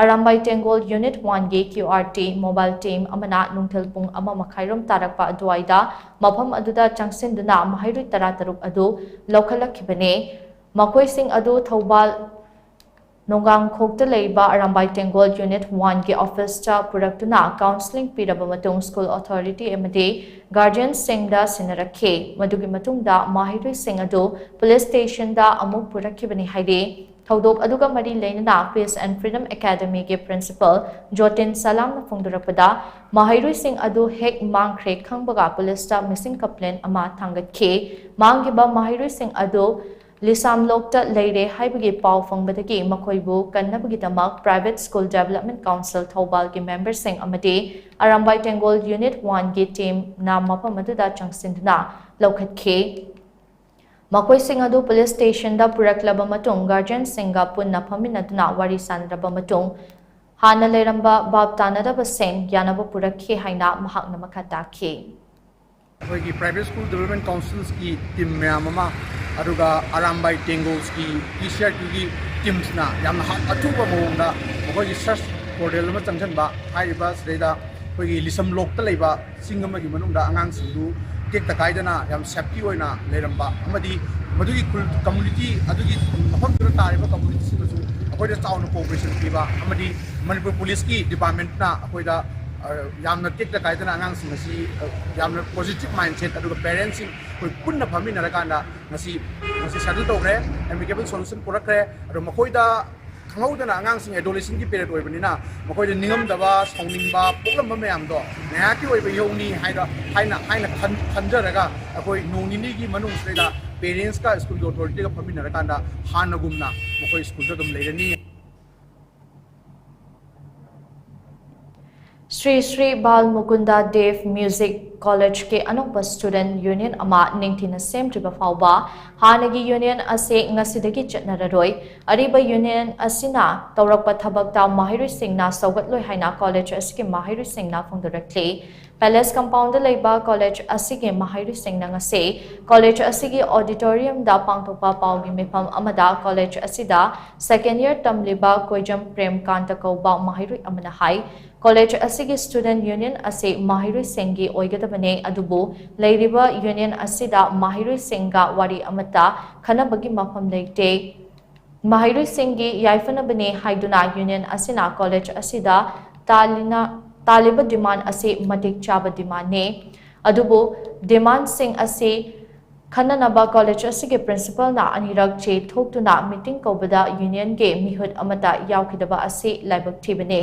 ꯑꯔꯥꯝꯕꯥꯏ ꯇꯦꯡꯒꯣꯜ ꯌꯨꯅꯤꯠ ꯋꯥꯟꯒꯤ Q R T mobile team ꯑꯃꯅ ꯅꯨꯡꯊꯤꯜ ꯄꯨꯡ ꯑꯃ ꯃꯈꯥꯏꯔꯣꯝ ꯇꯥꯔꯛꯄ ꯑꯗꯨꯋꯥꯏꯗ ꯃꯐꯝ ꯑꯗꯨꯗ ꯆꯪꯁꯤꯟꯗꯨꯅ ꯃꯍꯩꯔꯣꯏ ꯇꯔꯥꯇꯔꯨꯛ ꯑꯗꯨ ꯂꯧꯈꯠꯂꯛꯈꯤꯕꯅꯤ꯫ ꯃꯈꯣꯏꯁꯤꯡ ꯑꯗꯨ ꯊꯧꯕꯥꯜ ꯅꯣꯡꯒꯥꯡꯈꯣꯛꯇ ꯂꯩꯕ ꯑꯔꯥꯝꯕꯥꯏ ꯇꯦꯡꯒꯣꯜ ꯌꯨꯅꯤꯠ ꯋꯥꯟꯒꯤ ꯑꯣꯐꯤꯁꯇ ꯄꯨꯔꯛꯇꯨꯅ ꯀꯥꯎꯟꯁꯤꯂꯤꯡ ꯄꯤꯔꯕ ꯃꯇꯨꯡ ꯁ꯭ꯀꯨꯜ ꯑꯣꯊꯣꯔꯤꯇꯤ ꯑꯃꯗꯤ ꯒꯥꯔꯖꯤꯌꯟꯁꯤꯡꯗ ꯁꯤꯟꯅꯔꯛꯈꯤ꯫ ꯃꯗꯨꯒꯤ ꯃꯇꯨꯡꯗ ꯃꯍꯩꯔꯣꯏꯁꯤꯡ ꯑꯗꯨ ꯄꯨꯂꯤꯁ ꯁ꯭ꯇꯦꯁꯟꯗ ꯑꯃꯨꯛ ꯄꯨꯔꯛꯈꯤꯕꯅꯤ ꯍꯥꯏꯔꯤ꯫ ꯊꯧꯗꯣꯛ ꯑꯗꯨꯒ ꯃꯔꯤ ꯂꯩꯅꯅ Peace and Freedom Academyꯒꯤ ꯄ꯭ꯔꯤꯟꯁꯤꯄꯜ ꯖꯣꯇꯤꯟ ꯁꯂꯥꯝꯅ ꯐꯣꯡꯗꯣꯔꯛꯄꯗ, ꯃꯍꯩꯔꯣꯏꯁꯤꯡ ꯑꯗꯨ ꯍꯦꯛ ꯃꯥꯡꯈ꯭ꯔꯦ ꯈꯪꯕꯒ ꯄꯨꯂꯤꯁꯇ ꯃꯤꯁꯤꯡ ꯀꯝꯄ꯭ꯂꯦꯟ ꯑꯃ ꯊꯥꯡꯒꯠꯈꯤ꯫ ꯃꯥꯡꯈꯤꯕ ꯃꯍꯩꯔꯣꯏꯁꯤꯡ ꯑꯗꯨ ꯂꯤꯁꯥꯝꯂꯣꯛꯇ ꯂꯩꯔꯦ ꯍꯥꯏꯕꯒꯤ ꯄꯥꯎ ꯐꯪꯕꯗꯒꯤ ꯃꯈꯣꯏꯕꯨ ꯀꯟꯅꯕꯒꯤꯗꯃꯛ Private School Development Council ꯊꯧꯕꯥꯜꯒꯤ ꯃꯦꯝꯕꯔꯁꯤꯡ ꯑꯃꯗꯤ ꯑꯔꯥꯝꯕꯥꯏ ꯇꯦꯡꯒꯣꯜ ꯌꯨꯅꯤꯠ ꯋꯥꯟꯒꯤ ꯇꯤꯝꯅ ꯃꯐꯝ ꯑꯗꯨꯗ ꯆꯪꯁꯤꯟꯗꯨꯅ ꯂꯧꯈꯠꯈꯤ꯫ ꯃꯈꯣꯏꯁꯤꯡ ꯑꯗꯨ ꯄꯨꯂꯤꯁ ꯁ꯭ꯇꯦꯁꯟꯗ ꯄꯨꯔꯛꯂꯕ ꯃꯇꯨꯡ ꯒꯥꯔꯖꯤꯌꯟꯁꯤꯡꯒ ꯄꯨꯟꯅ ꯐꯝꯃꯤꯟꯅꯗꯨꯅ ꯋꯥꯔꯤ ꯁꯥꯅꯔꯕ ꯃꯇꯨꯡ ꯍꯥꯟꯅ ꯂꯩꯔꯝꯕ ꯚꯥꯞ ꯇꯥꯅꯗꯕꯁꯤꯡ ꯌꯥꯅꯕ ꯄꯨꯔꯛꯈꯤ ꯍꯥꯏꯅ ꯃꯍꯥꯛꯅ ꯃꯈꯥ ꯇꯥꯈꯤ꯫ ꯑꯩꯈꯣꯏꯒꯤ Private School Development Councilꯒꯤ ꯇꯤꯝ ꯃꯌꯥꯝ ꯑꯃ, ꯑꯗꯨꯒ ꯑꯔꯥꯝꯕꯥꯏ ꯇꯦꯡꯒꯣꯜꯁꯀꯤ ꯄꯤ ꯁꯤ ꯑꯥꯔ ꯀ꯭ꯌꯨꯒꯤ ꯇꯤꯝꯁꯅ ꯌꯥꯝꯅ ꯍꯥ-, ꯑꯊꯨꯕ ꯃꯑꯣꯡꯗ ꯃꯈꯣꯏꯒꯤ ꯁꯔꯆ ꯄꯣꯔꯇꯦꯜ ꯑꯃ ꯆꯪꯁꯤꯟꯕ, ꯍꯥꯏꯔꯤꯕ ꯁꯤꯗꯩꯗ ꯑꯩꯈꯣꯏꯒꯤ ꯂꯤꯁꯝꯂꯣꯛꯇ ꯂꯩꯕ ꯆꯤꯡ ꯑꯃꯒꯤ ꯃꯅꯨꯡꯗ ꯑꯉꯥꯡꯁꯤꯡꯗꯨ ꯇꯦꯛꯇ ꯀꯥꯏꯗꯅ ꯌꯥꯝ ꯁꯦꯐꯇꯤ ꯑꯣꯏꯅ ꯂꯩꯔꯝꯕ ꯑꯃꯗꯤ ꯃꯗꯨꯒꯤ ꯈꯨꯜ, ꯀꯝꯃꯨꯅꯤꯇꯤ, ꯑꯗꯨꯒꯤ ꯃꯐꯝꯗꯨꯗ ꯇꯥꯔꯤꯕ ꯀꯝꯃꯨꯅꯤꯇꯤꯁꯤꯡꯅꯁꯨ ꯑꯩꯈꯣꯏꯗ ꯆꯥꯎꯅ ꯀꯣꯑꯣꯄꯔꯦꯁꯟ ꯄꯤꯕ ꯑꯃꯗꯤ ꯃꯅꯤꯄꯨꯔ ꯄꯨꯂꯤꯁꯀꯤ ꯗꯤꯄꯥꯔꯠꯃꯦꯟꯠꯅ ꯑꯩꯈꯣꯏꯗ ꯌꯥꯝꯅ ꯇꯦꯛꯇ ꯀꯥꯏꯗꯅ ꯑꯉꯥꯡꯁꯤꯡ ꯑꯁꯤ ꯌꯥꯝꯅ positive mindset, ꯑꯗꯨꯒ parents ꯁꯤꯡ ꯑꯩꯈꯣꯏ ꯄꯨꯟꯅ ꯐꯝꯃꯤꯟꯅꯔꯀꯥꯟꯗ ꯉꯁꯤ ꯉꯁꯤ settle ꯇꯧꯈ꯭ꯔꯦ, amicable solution ꯄꯨꯔꯛꯈ꯭ꯔꯦ꯫ ꯑꯗꯣ ꯃꯈꯣꯏꯗ ꯈꯪꯍꯧꯗꯅ ꯑꯉꯥꯡꯁꯤꯡ adolescent ꯀꯤ period ꯑꯣꯏꯕꯅꯤꯅ ꯃꯈꯣꯏꯗ ꯅꯤꯡꯉꯝꯗꯕ, ꯁꯥꯎꯅꯤꯡꯕ ꯄꯣꯛꯂꯝꯕ ꯃꯌꯥꯝꯗꯣ ꯉꯥꯏꯍꯥꯛꯀꯤ ꯑꯣꯏꯕ ꯏꯍꯧꯅꯤ ꯍꯥꯏꯅ ꯍꯥꯏꯅ ꯈꯟ- ꯈꯟꯖꯔꯒ ꯑꯩꯈꯣꯏ ꯅꯣꯡ ꯅꯤꯅꯤꯒꯤ ꯃꯅꯨꯡꯁꯤꯗꯩꯗ parents ꯀ school ꯒꯤ authority ꯒ ꯐꯝꯃꯤꯟꯅꯔꯀꯥꯟꯗ ꯍꯥꯟꯅꯒꯨꯝꯅ ꯃꯈꯣꯏ school ꯗ ꯑꯗꯨꯝ ꯂꯩꯔꯅꯤ꯫ ꯁ꯭ꯔꯤ ꯁ꯭ꯔꯤ ꯕꯥꯜ ꯃꯨꯀꯨꯟꯗ ꯗꯦꯕ ꯃ꯭ꯌꯨꯖꯤꯛ ꯀꯣꯂꯦꯖꯀꯤ ꯑꯅꯧꯕ ꯁ꯭ꯇꯨꯗꯦꯟꯠ ꯌꯨꯅꯤꯌꯟ ꯑꯃ ꯅꯤꯡꯊꯤꯅ ꯁꯦꯝꯗ꯭ꯔꯤꯕ ꯐꯥꯎꯕ ꯍꯥꯟꯅꯒꯤ ꯌꯨꯅꯤꯌꯟ ꯑꯁꯤ ꯉꯁꯤꯗꯒꯤ ꯆꯠꯅꯔꯔꯣꯏ꯫ ꯑꯔꯤꯕ ꯌꯨꯅꯤꯌꯟ ꯑꯁꯤꯅ ꯇꯧꯔꯛꯄ ꯊꯕꯛꯇ ꯃꯍꯩꯔꯣꯏꯁꯤꯡꯅ ꯁꯧꯒꯠꯂꯣꯏ ꯍꯥꯏꯅ ꯀꯣꯂꯦꯖ ꯑꯁꯤꯒꯤ ꯃꯍꯩꯔꯣꯏꯁꯤꯡꯅ ꯐꯣꯡꯗꯣꯔꯛꯂꯤ꯫ ꯄꯦꯂꯦꯁ ꯀꯝꯄꯥꯎꯟꯗ ꯂꯩꯕ ꯀꯣꯂꯦꯖ ꯑꯁꯤꯒꯤ ꯃꯍꯩꯔꯣꯏꯁꯤꯡꯅ ꯉꯁꯤ ꯀꯣꯂꯦꯖ ꯑꯁꯤꯒꯤ ꯑꯣꯗꯤꯇꯣꯔꯤꯌꯝꯗ ꯄꯥꯡꯊꯣꯛꯄ ꯄꯥꯎꯒꯤ ꯃꯤꯐꯝ ꯑꯃꯗ ꯀꯣꯂꯦꯖ ꯑꯁꯤꯗ ꯁꯦꯀꯦꯟ ꯏꯌꯔ ꯇꯝꯂꯤꯕ ꯀꯣꯏꯖꯝ ꯄ꯭ꯔꯦꯝꯀꯥꯟꯇ ꯀꯧꯕ ꯃꯍꯩꯔꯣꯏ ꯑꯃꯅ ꯍꯥꯏ, ꯀꯣꯂꯦꯖ ꯑꯁꯤꯒꯤ ꯁ꯭ꯇꯨꯗꯦꯟꯠ ꯌꯨꯅꯤꯌꯟ ꯑꯁꯤ ꯃꯍꯩꯔꯣꯏꯁꯤꯡꯒꯤ ꯑꯣꯏꯒꯗꯕꯅꯤ, ꯑꯗꯨꯕꯨ ꯂꯩꯔꯤꯕ ꯌꯨꯅꯤꯌꯟ ꯑꯁꯤꯗ ꯃꯍꯩꯔꯣꯏꯁꯤꯡꯒ ꯋꯥꯔꯤ ꯑꯃꯠꯇ ꯈꯟꯅꯕꯒꯤ ꯃꯐꯝ ꯂꯩꯇꯦ꯫ ꯃꯍꯩꯔꯣꯏꯁꯤꯡꯒꯤ ꯌꯥꯏꯐꯅꯕꯅꯤ ꯍꯥꯏꯗꯨꯅ ꯌꯨꯅꯤꯌꯟ ꯑꯁꯤꯅ ꯀꯣꯂꯦꯖ ꯑꯁꯤꯗ ꯇꯥꯜꯂꯤꯅ-, ꯇꯥꯜꯂꯤꯕ ꯗꯤꯃꯥꯟ ꯑꯁꯤ ꯃꯇꯤꯛ ꯆꯥꯕ ꯗꯤꯃꯥꯟꯅꯤ꯫ ꯑꯗꯨꯕꯨ ꯗꯤꯃꯥꯟꯁꯤꯡ ꯑꯁꯤ ꯈꯟꯅꯅꯕ ꯀꯣꯂꯦꯖ ꯑꯁꯤꯒꯤ ꯄ꯭ꯔꯤꯟꯁꯤꯄꯜꯅ ꯑꯅꯤꯔꯛ ꯆꯦ ꯊꯣꯛꯇꯨꯅ ꯃꯤꯇꯤꯡ ꯀꯧꯕꯗ ꯌꯨꯅꯤꯌꯟꯒꯤ ꯃꯤꯍꯨꯠ ꯑꯃꯠꯇ ꯌꯥꯎꯈꯤꯗꯕ ꯑꯁꯤ ꯂꯥꯏꯕꯛ ꯊꯤꯕꯅꯤ꯫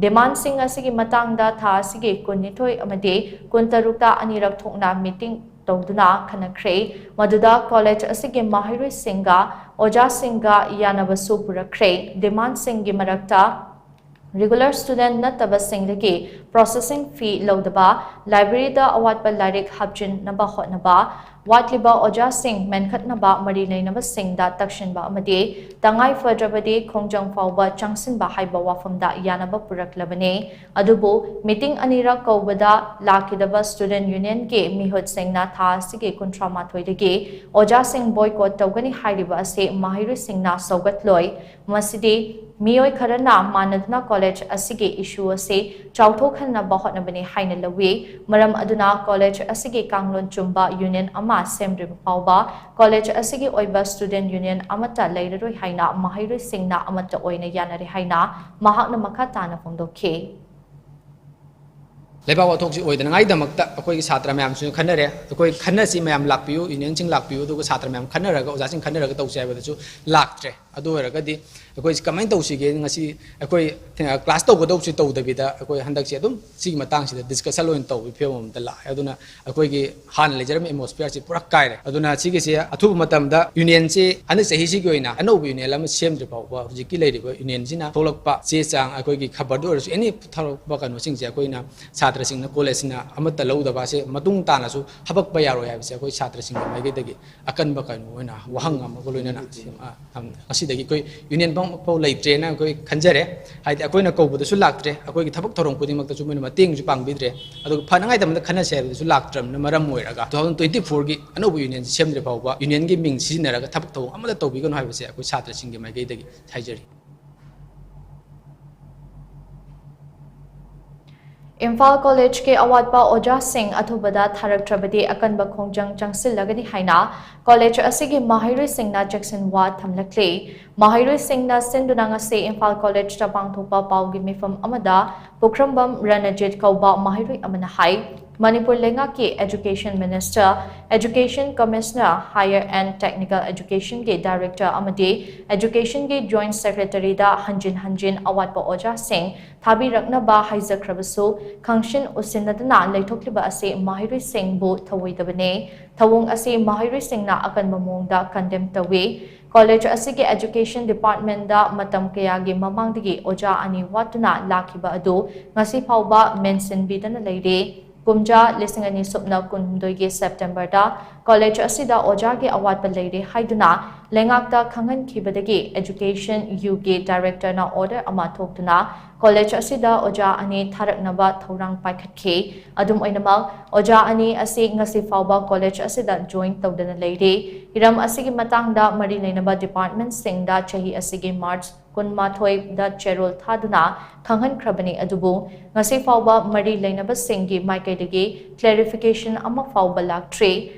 ꯗꯤꯃꯥꯟꯁꯤꯡ ꯑꯁꯤꯒꯤ ꯃꯇꯥꯡꯗ ꯊꯥ ꯑꯁꯤꯒꯤ ꯀꯨꯟꯅꯤꯊꯣꯏ ꯑꯃꯗꯤ ꯀꯨꯟꯇꯔꯨꯛꯇ ꯑꯅꯤꯔꯛ ꯊꯣꯛꯅ ꯃꯤꯇꯤꯡ ꯇꯧꯗꯨꯅ ꯈꯟꯅꯈ꯭ꯔꯦ꯫ ꯃꯗꯨꯗ ꯀꯣꯂꯦꯖ ꯑꯁꯤꯒꯤ ꯃꯍꯩꯔꯣꯏꯁꯤꯡꯒ ꯑꯣꯖꯥꯁꯤꯡꯒ ꯌꯥꯅꯕꯁꯨ ꯄꯨꯔꯛꯈ꯭ꯔꯦ꯫ ꯗꯤꯃꯥꯟꯁꯤꯡꯒꯤ ꯃꯔꯛꯇ ꯔꯤꯒꯨꯂꯔ ꯁ꯭ꯇꯨꯗꯦꯟꯠ ꯅꯠꯇꯕꯁꯤꯡꯗꯒꯤ ꯄ꯭ꯔꯣꯁꯦꯁꯤꯡ ꯐꯤ ꯂꯧꯗꯕ, ꯂꯥꯏꯕ꯭ꯔꯦꯔꯤꯗ ꯑꯋꯥꯠꯄ ꯂꯥꯏꯔꯤꯛ ꯍꯥꯞꯆꯤꯟꯅꯕ ꯍꯣꯠꯅꯕ, ꯋꯥꯠꯂꯤꯕ ꯑꯣꯖꯥꯁꯤꯡ ꯃꯦꯟꯈꯠꯅꯕ ꯃꯔꯤ ꯂꯩꯅꯕꯁꯤꯡꯗ ꯇꯛꯁꯤꯟꯕ ꯑꯃꯗꯤ ꯇꯉꯥꯏ ꯐꯗ꯭ꯔꯕꯗꯤ ꯈꯣꯡꯖꯪ ꯐꯥꯎꯕ ꯆꯪꯁꯤꯟꯕ ꯍꯥꯏꯕ ꯋꯥꯐꯝꯗ ꯌꯥꯅꯕ ꯄꯨꯔꯛꯂꯕꯅꯤ꯫ ꯑꯗꯨꯕꯨ ꯃꯤꯇꯤꯡ ꯑꯅꯤꯔꯛ ꯀꯧꯕꯗ ꯂꯥꯛꯈꯤꯗꯕ ꯁ꯭ꯇꯨꯗꯦꯟꯠ ꯌꯨꯅꯤꯌꯟꯒꯤ ꯃꯤꯍꯨꯠꯁꯤꯡꯅ ꯊꯥ ꯑꯁꯤꯒꯤ ꯀꯨꯟꯊ꯭ꯔꯥ ꯃꯥꯊꯣꯏꯗꯒꯤ ꯑꯣꯖꯥꯁꯤꯡ ꯕꯣꯏꯀꯣꯠ ꯇꯧꯒꯅꯤ ꯍꯥꯏꯔꯤꯕ ꯑꯁꯤ ꯃꯍꯩꯔꯣꯏꯁꯤꯡꯅ ꯁꯧꯒꯠꯂꯣꯏ꯫ ꯃꯁꯤꯗꯤ ꯃꯤꯑꯣꯏ ꯈꯔꯅ ꯃꯥꯟꯅꯗꯨꯅ ꯀꯣꯂꯦꯖ ꯑꯁꯤꯒꯤ ꯏꯁꯨ ꯑꯁꯤ ꯆꯥꯎꯊꯣꯛꯍꯟꯅꯕ ꯍꯣꯠꯅꯕꯅꯤ ꯍꯥꯏꯅ ꯂꯧꯏ꯫ ꯃꯔꯝ ꯑꯗꯨꯅ ꯀꯣꯂꯦꯖ ꯑꯁꯤꯒꯤ ꯀꯥꯡꯂꯣꯟ ꯆꯨꯝꯕ ꯌꯨꯅꯤꯌꯟ ꯑꯃ ꯁꯦꯝꯗ꯭ꯔꯤꯕ ꯐꯥꯎꯕ ꯀꯣꯂꯦꯖ ꯑꯁꯤꯒꯤ ꯑꯣꯏꯕ ꯁ꯭ꯇꯨꯗꯦꯟꯠ ꯌꯨꯅꯤꯌꯟ ꯑꯃꯠꯇ ꯂꯩꯔꯔꯣꯏ ꯍꯥꯏꯅ ꯃꯍꯩꯔꯣꯏꯁꯤꯡꯅ ꯑꯃꯠꯇ ꯑꯣꯏꯅ ꯌꯥꯅꯔꯦ ꯍꯥꯏꯅ ꯃꯍꯥꯛꯅ ꯃꯈꯥ ꯇꯥꯅ ꯐꯣꯡꯗꯣꯛꯈꯤ꯫ ꯂꯩꯕꯥꯛ ꯋꯥꯊꯣꯛꯁꯤ ꯑꯣꯏꯗꯅꯉꯥꯏꯗꯃꯛꯇ ꯑꯩꯈꯣꯏꯒꯤ ꯁꯥꯇ꯭ꯔ ꯃꯌꯥꯝꯁꯨ ꯈꯟꯅꯔꯦ꯫ ꯑꯩꯈꯣꯏ ꯈꯟꯅꯁꯤ, ꯃꯌꯥꯝ ꯂꯥꯛꯄꯤꯌꯨ, ꯌꯨꯅꯤꯌꯟꯁꯤꯡ ꯂꯥꯛꯄꯤꯌꯨ, ꯑꯗꯨꯒ ꯁꯥꯇ꯭ꯔ ꯃꯌꯥꯝ ꯈꯟꯅꯔꯒ, ꯑꯣꯖꯥꯁꯤꯡ ꯈꯟꯅꯔꯒ ꯇꯧꯁꯤ ꯍꯥꯏꯕꯗꯁꯨ ꯂꯥꯛꯇ꯭ꯔꯦ꯫ ꯑꯗꯨ ꯑꯣꯏꯔꯒꯗꯤ ꯑꯩꯈꯣꯏꯁꯤ ꯀꯃꯥꯏꯅ ꯇꯧꯁꯤꯒꯦ? ꯉꯁꯤ ꯑꯩꯈꯣꯏ class ꯇꯧꯒꯗꯧꯕꯁꯤ ꯇꯧꯗꯕꯤꯗ ꯑꯩꯈꯣꯏ ꯍꯟꯗꯛꯁꯤ ꯑꯗꯨꯝ ꯁꯤꯒꯤ ꯃꯇꯥꯡꯁꯤꯗ discussion ꯑꯣꯏꯅ ꯇꯧꯕꯒꯤ ꯐꯤꯕꯝ ꯑꯃꯗ ꯂꯥꯛꯑꯦ꯫ ꯑꯗꯨꯅ ꯑꯩꯈꯣꯏꯒꯤ ꯍꯥꯟꯅ ꯂꯩꯖꯔꯝꯕ atmosphere ꯁꯤ ꯄꯨꯔꯥ ꯀꯥꯏꯔꯦ꯫ ꯑꯗꯨꯅ ꯁꯤꯒꯤꯁꯦ ꯑꯊꯨꯕ ꯃꯇꯝꯗ ꯌꯨꯅꯤꯌꯟꯁꯤ ꯍꯟꯗꯛ ꯆꯍꯤꯁꯤꯒꯤ ꯑꯣꯏꯅ ꯑꯅꯧꯕ ꯌꯨꯅꯤꯌꯟ ꯑꯃ ꯁꯦꯝꯗ꯭ꯔꯤ ꯐꯥꯎꯕ, ꯍꯧꯖꯤꯛꯀꯤ ꯂꯩꯔꯤꯕ ꯌꯨꯅꯤꯌꯟꯁꯤꯅ ꯊꯣꯛꯂꯛꯄ ꯆꯦ ꯆꯥꯡ, ꯑꯩꯈꯣꯏꯒꯤ ꯈꯕꯔꯗ ꯑꯣꯏꯔꯁꯨ, ꯑꯦꯅꯤ ꯊꯣꯛꯂꯛꯄ ꯀꯩꯅꯣꯁꯤꯡꯁꯦ ꯑꯩꯈꯣꯏꯅ ꯁꯥꯇ꯭ꯔꯁꯤꯡꯅ, ꯀꯣꯂꯦꯖꯁꯤꯅ ꯑꯃꯠꯇ ꯂꯧꯗꯕ ꯑꯁꯦ ꯃꯇꯨꯡ ꯇꯥꯅꯁꯨ ꯍꯥꯄꯛꯄ ꯌꯥꯔꯣꯏ ꯍꯥꯏꯕꯁꯦ ꯑꯩꯈꯣꯏ ꯁꯥꯇ꯭ꯔꯁꯤꯡꯒꯤ ꯃꯥꯏꯀꯩꯗꯒꯤ ꯑꯀꯟꯕ ꯀꯩꯅꯣ ꯑꯣꯏꯅ ꯋꯥꯍꯪ ꯑꯃꯒ ꯂꯣꯏꯅꯅ ꯁꯦꯝ-, ꯑ, ꯊꯝꯃꯦ꯫ ꯉꯁꯤꯗꯒꯤ ꯑꯩꯈꯣꯏ ꯌꯨꯅꯤꯌꯟ ꯐꯥꯎ ꯂꯩꯇ꯭ꯔꯦꯅ ꯑꯩꯈꯣꯏ ꯈꯟꯖꯔꯦ꯫ ꯍꯥꯏꯗꯤ ꯑꯩꯈꯣꯏꯅ ꯀꯧꯕꯗꯁꯨ ꯂꯥꯛꯇ꯭ꯔꯦ, ꯑꯩꯈꯣꯏꯒꯤ ꯊꯕꯛ ꯊꯧꯔꯝ ꯈꯨꯗꯤꯡꯃꯛꯇꯁꯨ ꯃꯣꯏꯅ ꯃꯇꯦꯡꯁꯨ ꯄꯥꯡꯕꯤꯗ꯭ꯔꯦ, ꯑꯗꯨꯒ ꯐꯅꯉꯥꯏꯗꯃꯛꯇ ꯈꯟꯅꯁꯦ ꯍꯥꯏꯕꯗꯁꯨ ꯂꯥꯛꯇ꯭ꯔꯕꯅꯤꯅ ꯃꯔꯝ ꯑꯣꯏꯔꯒ two thousand twenty four ꯒꯤ ꯑꯅꯧꯕ ꯌꯨꯅꯤꯌꯟꯁꯤ ꯁꯦꯝꯗ꯭ꯔꯤ ꯐꯥꯎꯕ ꯌꯨꯅꯤꯌꯟꯒꯤ ꯃꯤꯡ ꯁꯤꯖꯤꯟꯅꯔꯒ ꯊꯕꯛ ꯊꯧꯔꯝ ꯑꯃꯠꯇ ꯇꯧꯕꯤꯒꯅꯨ ꯍꯥꯏꯕꯁꯦ ꯑꯩꯈꯣꯏ ꯁꯥꯇ꯭ꯔꯁꯤꯡꯒꯤ ꯃꯥꯏꯀꯩꯗꯒꯤ ꯍꯥꯏꯖꯔꯤ꯫ ꯏꯝꯐꯥꯜ ꯀꯣꯂꯦꯖꯀꯤ ꯑꯋꯥꯠꯄ ꯑꯣꯖꯥꯁꯤꯡ ꯑꯊꯨꯕꯗ ꯊꯥꯔꯛꯇ꯭ꯔꯕꯗꯤ ꯑꯀꯟꯕ ꯈꯣꯡꯖꯪ ꯆꯪꯁꯤꯜꯂꯒꯅꯤ ꯍꯥꯏꯅ ꯀꯣꯂꯦꯖ ꯑꯁꯤꯒꯤ ꯃꯍꯩꯔꯣꯏꯁꯤꯡꯅ ꯆꯦꯛꯁꯤꯟꯋꯥ ꯊꯝꯂꯛꯂꯤ꯫ ꯃꯍꯩꯔꯣꯏꯁꯤꯡꯅ ꯁꯤꯟꯗꯨꯅ ꯉꯁꯤ ꯏꯝꯐꯥꯜ ꯀꯣꯂꯦꯖꯇ ꯄꯥꯡꯊꯣꯛꯄ ꯄꯥꯎꯒꯤ ꯃꯤꯐꯝ ꯑꯃꯗ ꯄꯨꯈ꯭ꯔꯝꯕꯝ ꯔꯅꯖꯤꯠ ꯀꯧꯕ ꯃꯍꯩꯔꯣꯏ ꯑꯃꯅ ꯍꯥꯏ, ꯃꯅꯤꯄꯨꯔ ꯂꯩꯉꯥꯛꯀꯤ Education Minister, Education Commissioner, Higher and Technical Education ꯒꯤ Director ꯑꯃꯗꯤ Education ꯒꯤ Joint Secretary ꯗ ꯍꯟꯖꯤꯟ ꯍꯟꯖꯤꯟ ꯑꯋꯥꯠꯄ ꯑꯣꯖꯥꯁꯤꯡ ꯊꯥꯕꯤꯔꯛꯅꯕ ꯍꯥꯏꯖꯈ꯭ꯔꯕꯁꯨ, ꯈꯪꯁꯤꯟ ꯎꯁꯤꯟꯅꯗꯅ ꯂꯩꯊꯣꯛꯂꯤꯕ ꯑꯁꯤ ꯃꯍꯩꯔꯣꯏꯁꯤꯡꯕꯨ ꯊꯧꯑꯣꯏꯗꯕꯅꯤ꯫ ꯊꯧꯑꯣꯡ ꯑꯁꯤ ꯃꯍꯩꯔꯣꯏꯁꯤꯡꯅ ꯑꯀꯟꯕ ꯃꯑꯣꯡꯗ condemn ꯇꯧꯏ꯫ ꯀꯣꯂꯦꯖ ꯑꯁꯤꯒꯤ Education Department ꯗ ꯃꯇꯝ ꯀꯌꯥꯒꯤ ꯃꯃꯥꯡꯗꯒꯤ ꯑꯣꯖꯥ ꯑꯅꯤ ꯋꯥꯠꯇꯨꯅ ꯂꯥꯛꯈꯤꯕ ꯑꯗꯨ ꯉꯁꯤ ꯐꯥꯎꯕ ꯃꯦꯟꯁꯤꯟꯕꯤꯗꯅ ꯂꯩꯔꯤ꯫ ꯀꯨꯝꯖꯥ ꯂꯤꯁꯤꯡ ꯑꯅꯤ ꯁꯨꯞꯅ ꯀꯨꯟꯍꯨꯝꯗꯣꯏꯒꯤ September ꯗ ꯀꯣꯂꯦꯖ ꯑꯁꯤꯗ ꯑꯣꯖꯥꯒꯤ ꯑꯋꯥꯠꯄ ꯂꯩꯔꯦ ꯍꯥꯏꯗꯨꯅ ꯂꯩꯉꯥꯛꯇ ꯈꯪꯍꯟꯈꯤꯕꯗꯒꯤ Education U ꯒꯤ Director ꯅ order ꯑꯃ ꯊꯣꯛꯇꯨꯅ ꯀꯣꯂꯦꯖ ꯑꯁꯤꯗ ꯑꯣꯖꯥ ꯑꯅꯤ ꯊꯥꯔꯛꯅꯕ ꯊꯧꯔꯥꯡ ꯄꯥꯏꯈꯠꯈꯤ꯫ ꯑꯗꯨꯝ ꯑꯣꯏꯅꯃꯛ, ꯑꯣꯖꯥ ꯑꯅꯤ ꯑꯁꯤ ꯉꯁꯤ ꯐꯥꯎꯕ ꯀꯣꯂꯦꯖ ꯑꯁꯤꯗ join ꯇꯧꯗꯅ ꯂꯩꯔꯤ꯫ ꯍꯤꯔꯝ ꯑꯁꯤꯒꯤ ꯃꯇꯥꯡꯗ ꯃꯔꯤ ꯂꯩꯅꯕ department ꯁꯤꯡꯗ ꯆꯍꯤ ꯑꯁꯤꯒꯤ March ꯀꯨꯟꯃꯥꯊꯣꯏꯗ ꯆꯦꯔꯣꯜ ꯊꯥꯗꯨꯅ ꯈꯪꯍꯟꯈ꯭ꯔꯕꯅꯤ, ꯑꯗꯨꯕꯨ ꯉꯁꯤ ꯐꯥꯎꯕ ꯃꯔꯤ ꯂꯩꯅꯕꯁꯤꯡꯒꯤ ꯃꯥꯏꯀꯩꯗꯒꯤ clarification ꯑꯃ ꯐꯥꯎꯕ ꯂꯥꯛꯇ꯭ꯔꯤ꯫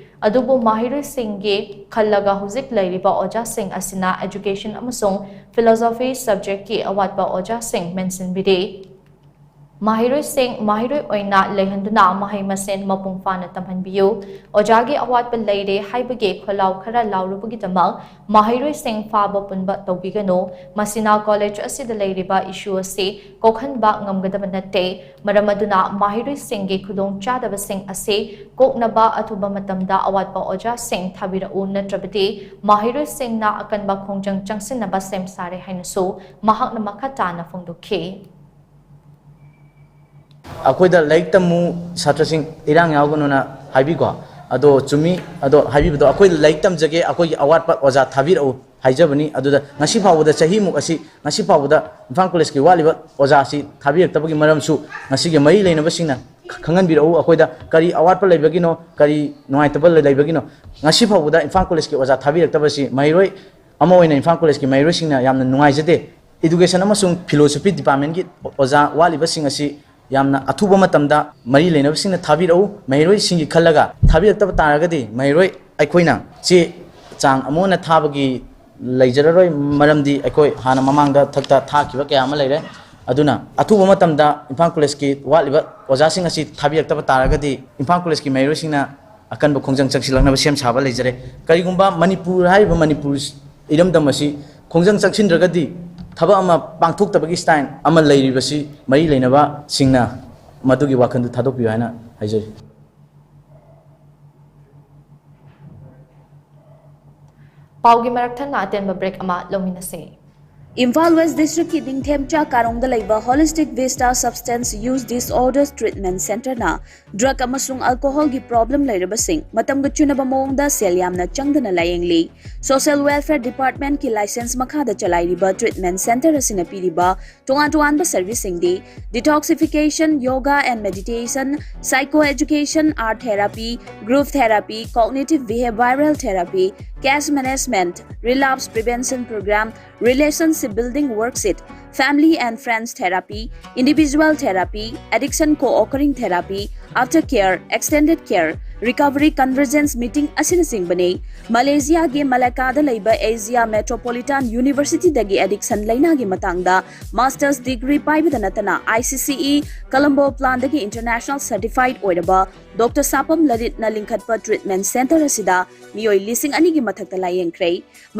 ꯑꯗꯨꯕꯨ ꯃꯍꯩꯔꯣꯏꯁꯤꯡꯒꯤ ꯈꯜꯂꯒ ꯍꯧꯖꯤꯛ ꯂꯩꯔꯤꯕ ꯑꯣꯖꯥꯁꯤꯡ ꯑꯁꯤꯅ Education ꯑꯃꯁꯨꯡ Philosophy subject ꯀꯤ ꯑꯋꯥꯠꯄ ꯑꯣꯖꯥꯁꯤꯡ ꯃꯦꯟꯁꯤꯟꯕꯤꯔꯤ꯫ ꯃꯍꯩꯔꯣꯏꯁꯤꯡ ꯃꯍꯩꯔꯣꯏ ꯑꯣꯏꯅ ꯂꯩꯍꯟꯗꯨꯅ ꯃꯍꯩ ꯃꯁꯤꯡ ꯃꯄꯨꯡ ꯐꯥꯅ ꯇꯝꯍꯟꯕꯤꯌꯨ꯫ ꯑꯣꯖꯥꯒꯤ ꯑꯋꯥꯠꯄ ꯂꯩꯔꯦ ꯍꯥꯏꯕꯒꯤ ꯈꯣꯜꯂꯥꯎ ꯈꯔ ꯂꯥꯎꯔꯨꯕꯒꯤꯗꯃꯛ ꯃꯍꯩꯔꯣꯏꯁꯤꯡ ꯐꯥꯕ ꯄꯨꯟꯕ ꯇꯧꯕꯤꯒꯅꯨ꯫ ꯃꯁꯤꯅ ꯀꯣꯂꯦꯖ ꯑꯁꯤꯗ ꯂꯩꯔꯤꯕ ꯏꯁꯨ ꯑꯁꯤ ꯀꯣꯛꯍꯟꯕ ꯉꯝꯒꯗꯕ ꯅꯠꯇꯦ꯫ ꯃꯔꯝ ꯑꯗꯨꯅ ꯃꯍꯩꯔꯣꯏꯁꯤꯡꯒꯤ ꯈꯨꯗꯣꯡꯆꯥꯗꯕꯁꯤꯡ ꯑꯁꯤ ꯀꯣꯛꯅꯕ ꯑꯊꯨꯕ ꯃꯇꯝꯗ ꯑꯋꯥꯠꯄ ꯑꯣꯖꯥꯁꯤꯡ ꯊꯥꯕꯤꯔꯛꯎ, ꯅꯠꯇ꯭ꯔꯕꯗꯤ ꯃꯍꯩꯔꯣꯏꯁꯤꯡꯅ ꯑꯀꯟꯕ ꯈꯣꯡꯖꯪ ꯆꯪꯁꯤꯟꯅꯕ ꯁꯦꯝ ꯁꯥꯔꯦ ꯍꯥꯏꯅꯁꯨ ꯃꯍꯥꯛꯅ ꯃꯈꯥ ꯇꯥꯅ ꯐꯣꯡꯗꯣꯛꯈꯤ꯫ ꯑꯩꯈꯣꯏꯗ ꯂꯥꯏꯔꯤꯛ ꯇꯝꯃꯨ ꯁꯥꯇ꯭ꯔꯁꯤꯡ ꯏꯔꯥꯡ ꯌꯥꯎꯒꯅꯨꯅ ꯍꯥꯏꯕꯤꯀꯣ꯫ ꯑꯗꯣ ꯆꯨꯝꯃꯤ, ꯑꯗꯣ ꯍꯥꯏꯕꯤꯕꯗꯣ ꯑꯩꯈꯣꯏ ꯂꯥꯏꯔꯤꯛ ꯇꯝꯖꯒꯦ, ꯑꯩꯈꯣꯏꯒꯤ ꯑꯋꯥꯠꯄ ꯑꯣꯖꯥ ꯊꯥꯕꯤꯔꯛꯎ ꯍꯥꯏꯖꯕꯅꯤ꯫ ꯑꯗꯨꯗ ꯉꯁꯤ ꯐꯥꯎꯕꯗ, ꯆꯍꯤꯃꯨꯛ ꯑꯁꯤ, ꯉꯁꯤ ꯐꯥꯎꯕꯗ ꯏꯝꯐꯥꯜ ꯀꯣꯂꯦꯖꯀꯤ ꯋꯥꯠꯂꯤꯕ ꯑꯣꯖꯥꯁꯤ ꯊꯥꯕꯤꯔꯛꯇꯕꯒꯤ ꯃꯔꯝꯁꯨ ꯉꯁꯤꯒꯤ ꯃꯔꯤ ꯂꯩꯅꯕꯁꯤꯡꯅ ꯈꯪꯍꯟꯕꯤꯔꯛꯎ꯫ ꯑꯩꯈꯣꯏꯗ ꯀꯔꯤ ꯑꯋꯥꯠꯄ ꯂꯩꯕꯒꯤꯅꯣ, ꯀꯔꯤ ꯅꯨꯡꯉꯥꯏꯇꯕ ꯂꯩꯕꯒꯤꯅꯣ? ꯉꯁꯤ ꯐꯥꯎꯕꯗ ꯏꯝꯐꯥꯜ ꯀꯣꯂꯦꯖꯀꯤ ꯑꯣꯖꯥ ꯊꯥꯕꯤꯔꯛꯇꯕꯁꯤ ꯃꯍꯩꯔꯣꯏ ꯑꯃ ꯑꯣꯏꯅ ꯏꯝꯐꯥꯜ ꯀꯣꯂꯦꯖꯀꯤ ꯃꯍꯩꯔꯣꯏꯁꯤꯡꯅ ꯌꯥꯝꯅ ꯅꯨꯡꯉꯥꯏꯖꯗꯦ꯫ Education ꯑꯃꯁꯨꯡ Philosophy Departmentꯀꯤ ꯑꯣꯖꯥ ꯋꯥꯠꯂꯤꯕꯁꯤꯡ ꯑꯁꯤ ꯌꯥꯝꯅ ꯑꯊꯨꯕ ꯃꯇꯝꯗ ꯃꯔꯤ ꯂꯩꯅꯕꯁꯤꯡꯅ ꯊꯥꯕꯤꯔꯛꯎ꯫ ꯃꯍꯩꯔꯣꯏꯁꯤꯡꯒꯤ ꯈꯜꯂꯒ ꯊꯥꯕꯤꯔꯛꯇꯕ ꯇꯥꯔꯒꯗꯤ ꯃꯍꯩꯔꯣꯏ ꯑꯩꯈꯣꯏꯅ ꯆꯦ ꯆꯥꯡ ꯑꯃ ꯑꯣꯏꯅ ꯊꯥꯕꯒꯤ ꯂꯩꯖꯔꯔꯣꯏ, ꯃꯔꯝꯗꯤ ꯑꯩꯈꯣꯏ ꯍꯥꯟꯅ ꯃꯃꯥꯡꯗ ꯊꯛꯇ ꯊꯥꯈꯤꯕ ꯀꯌꯥ ꯑꯃ ꯂꯩꯔꯦ꯫ ꯑꯗꯨꯅ ꯑꯊꯨꯕ ꯃꯇꯝꯗ ꯏꯝꯐꯥꯜ ꯀꯣꯂꯦꯖꯀꯤ ꯋꯥꯠꯂꯤꯕ ꯑꯣꯖꯥꯁꯤꯡ ꯑꯁꯤ ꯊꯥꯕꯤꯔꯛꯇꯕ ꯇꯥꯔꯒꯗꯤ ꯏꯝꯐꯥꯜ ꯀꯣꯂꯦꯖꯀꯤ ꯃꯍꯩꯔꯣꯏꯁꯤꯡꯅ ꯑꯀꯟꯕ ꯈꯣꯡꯖꯪ ꯆꯪꯁꯤꯜꯂꯛꯅꯕ ꯁꯦꯝ ꯁꯥꯕ ꯂꯩꯖꯔꯦ꯫ ꯀꯔꯤꯒꯨꯝꯕ ꯃꯅꯤꯄꯨꯔ ꯍꯥꯏꯔꯤꯕ ꯃꯅꯤꯄꯨꯔ ꯏꯔꯝꯗꯝ ꯑꯁꯤ ꯈꯣꯡꯖꯪ ꯆꯪꯁꯤꯟꯗ꯭ꯔꯒꯗꯤ ꯊꯕꯛ ꯑꯃ ꯄꯥꯡꯊꯣꯛꯇꯕꯒꯤ ꯁ꯭ꯇꯥꯏꯜ ꯑꯃ ꯂꯩꯔꯤꯕꯁꯤ ꯃꯔꯤ ꯂꯩꯅꯕꯁꯤꯡꯅ ꯃꯗꯨꯒꯤ ꯋꯥꯈꯜꯗꯨ ꯊꯥꯗꯣꯛꯄꯤꯌꯨ ꯍꯥꯏꯅ ꯍꯥꯏꯖꯔꯤ꯫ ꯄꯥꯎꯒꯤ ꯃꯔꯛ ꯊꯠꯅ ꯑꯇꯦꯟꯕ ꯕ꯭ꯔꯦꯛ ꯑꯃ ꯂꯧꯃꯤꯟꯅꯁꯤ꯫ ꯏꯝꯐꯥꯜ ꯋꯦꯁ ꯗꯤꯁꯇ꯭ꯔꯤꯛꯀꯤ ꯅꯤꯡꯊꯦꯝꯆꯥ ꯀꯥꯔꯣꯡꯗ ꯂꯩꯕ Holistic Vista Substance Use Disorders Treatment Centreꯅ ꯗ꯭ꯔꯒ ꯑꯃꯁꯨꯡ ꯑꯜꯀꯣꯍꯣꯜꯒꯤ ꯄ꯭ꯔꯣꯕ꯭ꯂꯦꯝ ꯂꯩꯔꯕꯁꯤꯡ ꯃꯇꯝꯒ ꯆꯨꯅꯕ ꯃꯑꯣꯡꯗ ꯁꯦꯜ ꯌꯥꯝꯅ ꯆꯪꯗꯅ ꯂꯥꯌꯦꯡꯂꯤ꯫ Social Welfare Departmentꯀꯤ ꯂꯥꯏꯁꯦꯟꯁ ꯃꯈꯥꯗ ꯆꯂꯥꯏꯔꯤꯕ treatment centre ꯑꯁꯤꯅ ꯄꯤꯔꯤꯕ ꯇꯣꯉꯥꯟ ꯇꯣꯉꯥꯟꯕ ꯁꯔꯚꯤꯁꯁꯤꯡꯗꯤ detoxification, yoga and meditation, psycho education, art therapy, group therapy, cognitive behavioral therapy, case management, relapse prevention program, relationship building worksheet, family and friends therapy, individual therapy, addiction co-occurring therapy, aftercare, extended care, recovery convergence meeting ꯑꯁꯤꯅꯆꯤꯡꯕꯅꯤ꯫ ꯃꯂꯦꯁꯤꯌꯥꯒꯤ ꯃꯂꯦꯀꯥꯗ ꯂꯩꯕ Asia metropolitan ꯌꯨꯅꯤꯚꯔꯁꯤꯇꯤꯗꯒꯤ addiction ꯂꯩꯅꯥꯒꯤ ꯃꯇꯥꯡꯗ masters degree ꯄꯥꯏꯕꯗ ꯅꯠꯇꯅ ICCE Colombo Plan ꯗꯒꯤ international certified ꯑꯣꯏꯔꯕ doctor ꯁꯥꯄꯝ ꯂꯂꯤꯠꯅ ꯂꯤꯡꯈꯠꯄ treatment centre ꯑꯁꯤꯗ ꯃꯤꯑꯣꯏ ꯂꯤꯁꯤꯡ ꯑꯅꯤꯒꯤ ꯃꯊꯛꯇ ꯂꯥꯌꯦꯡꯈ꯭ꯔꯦ꯫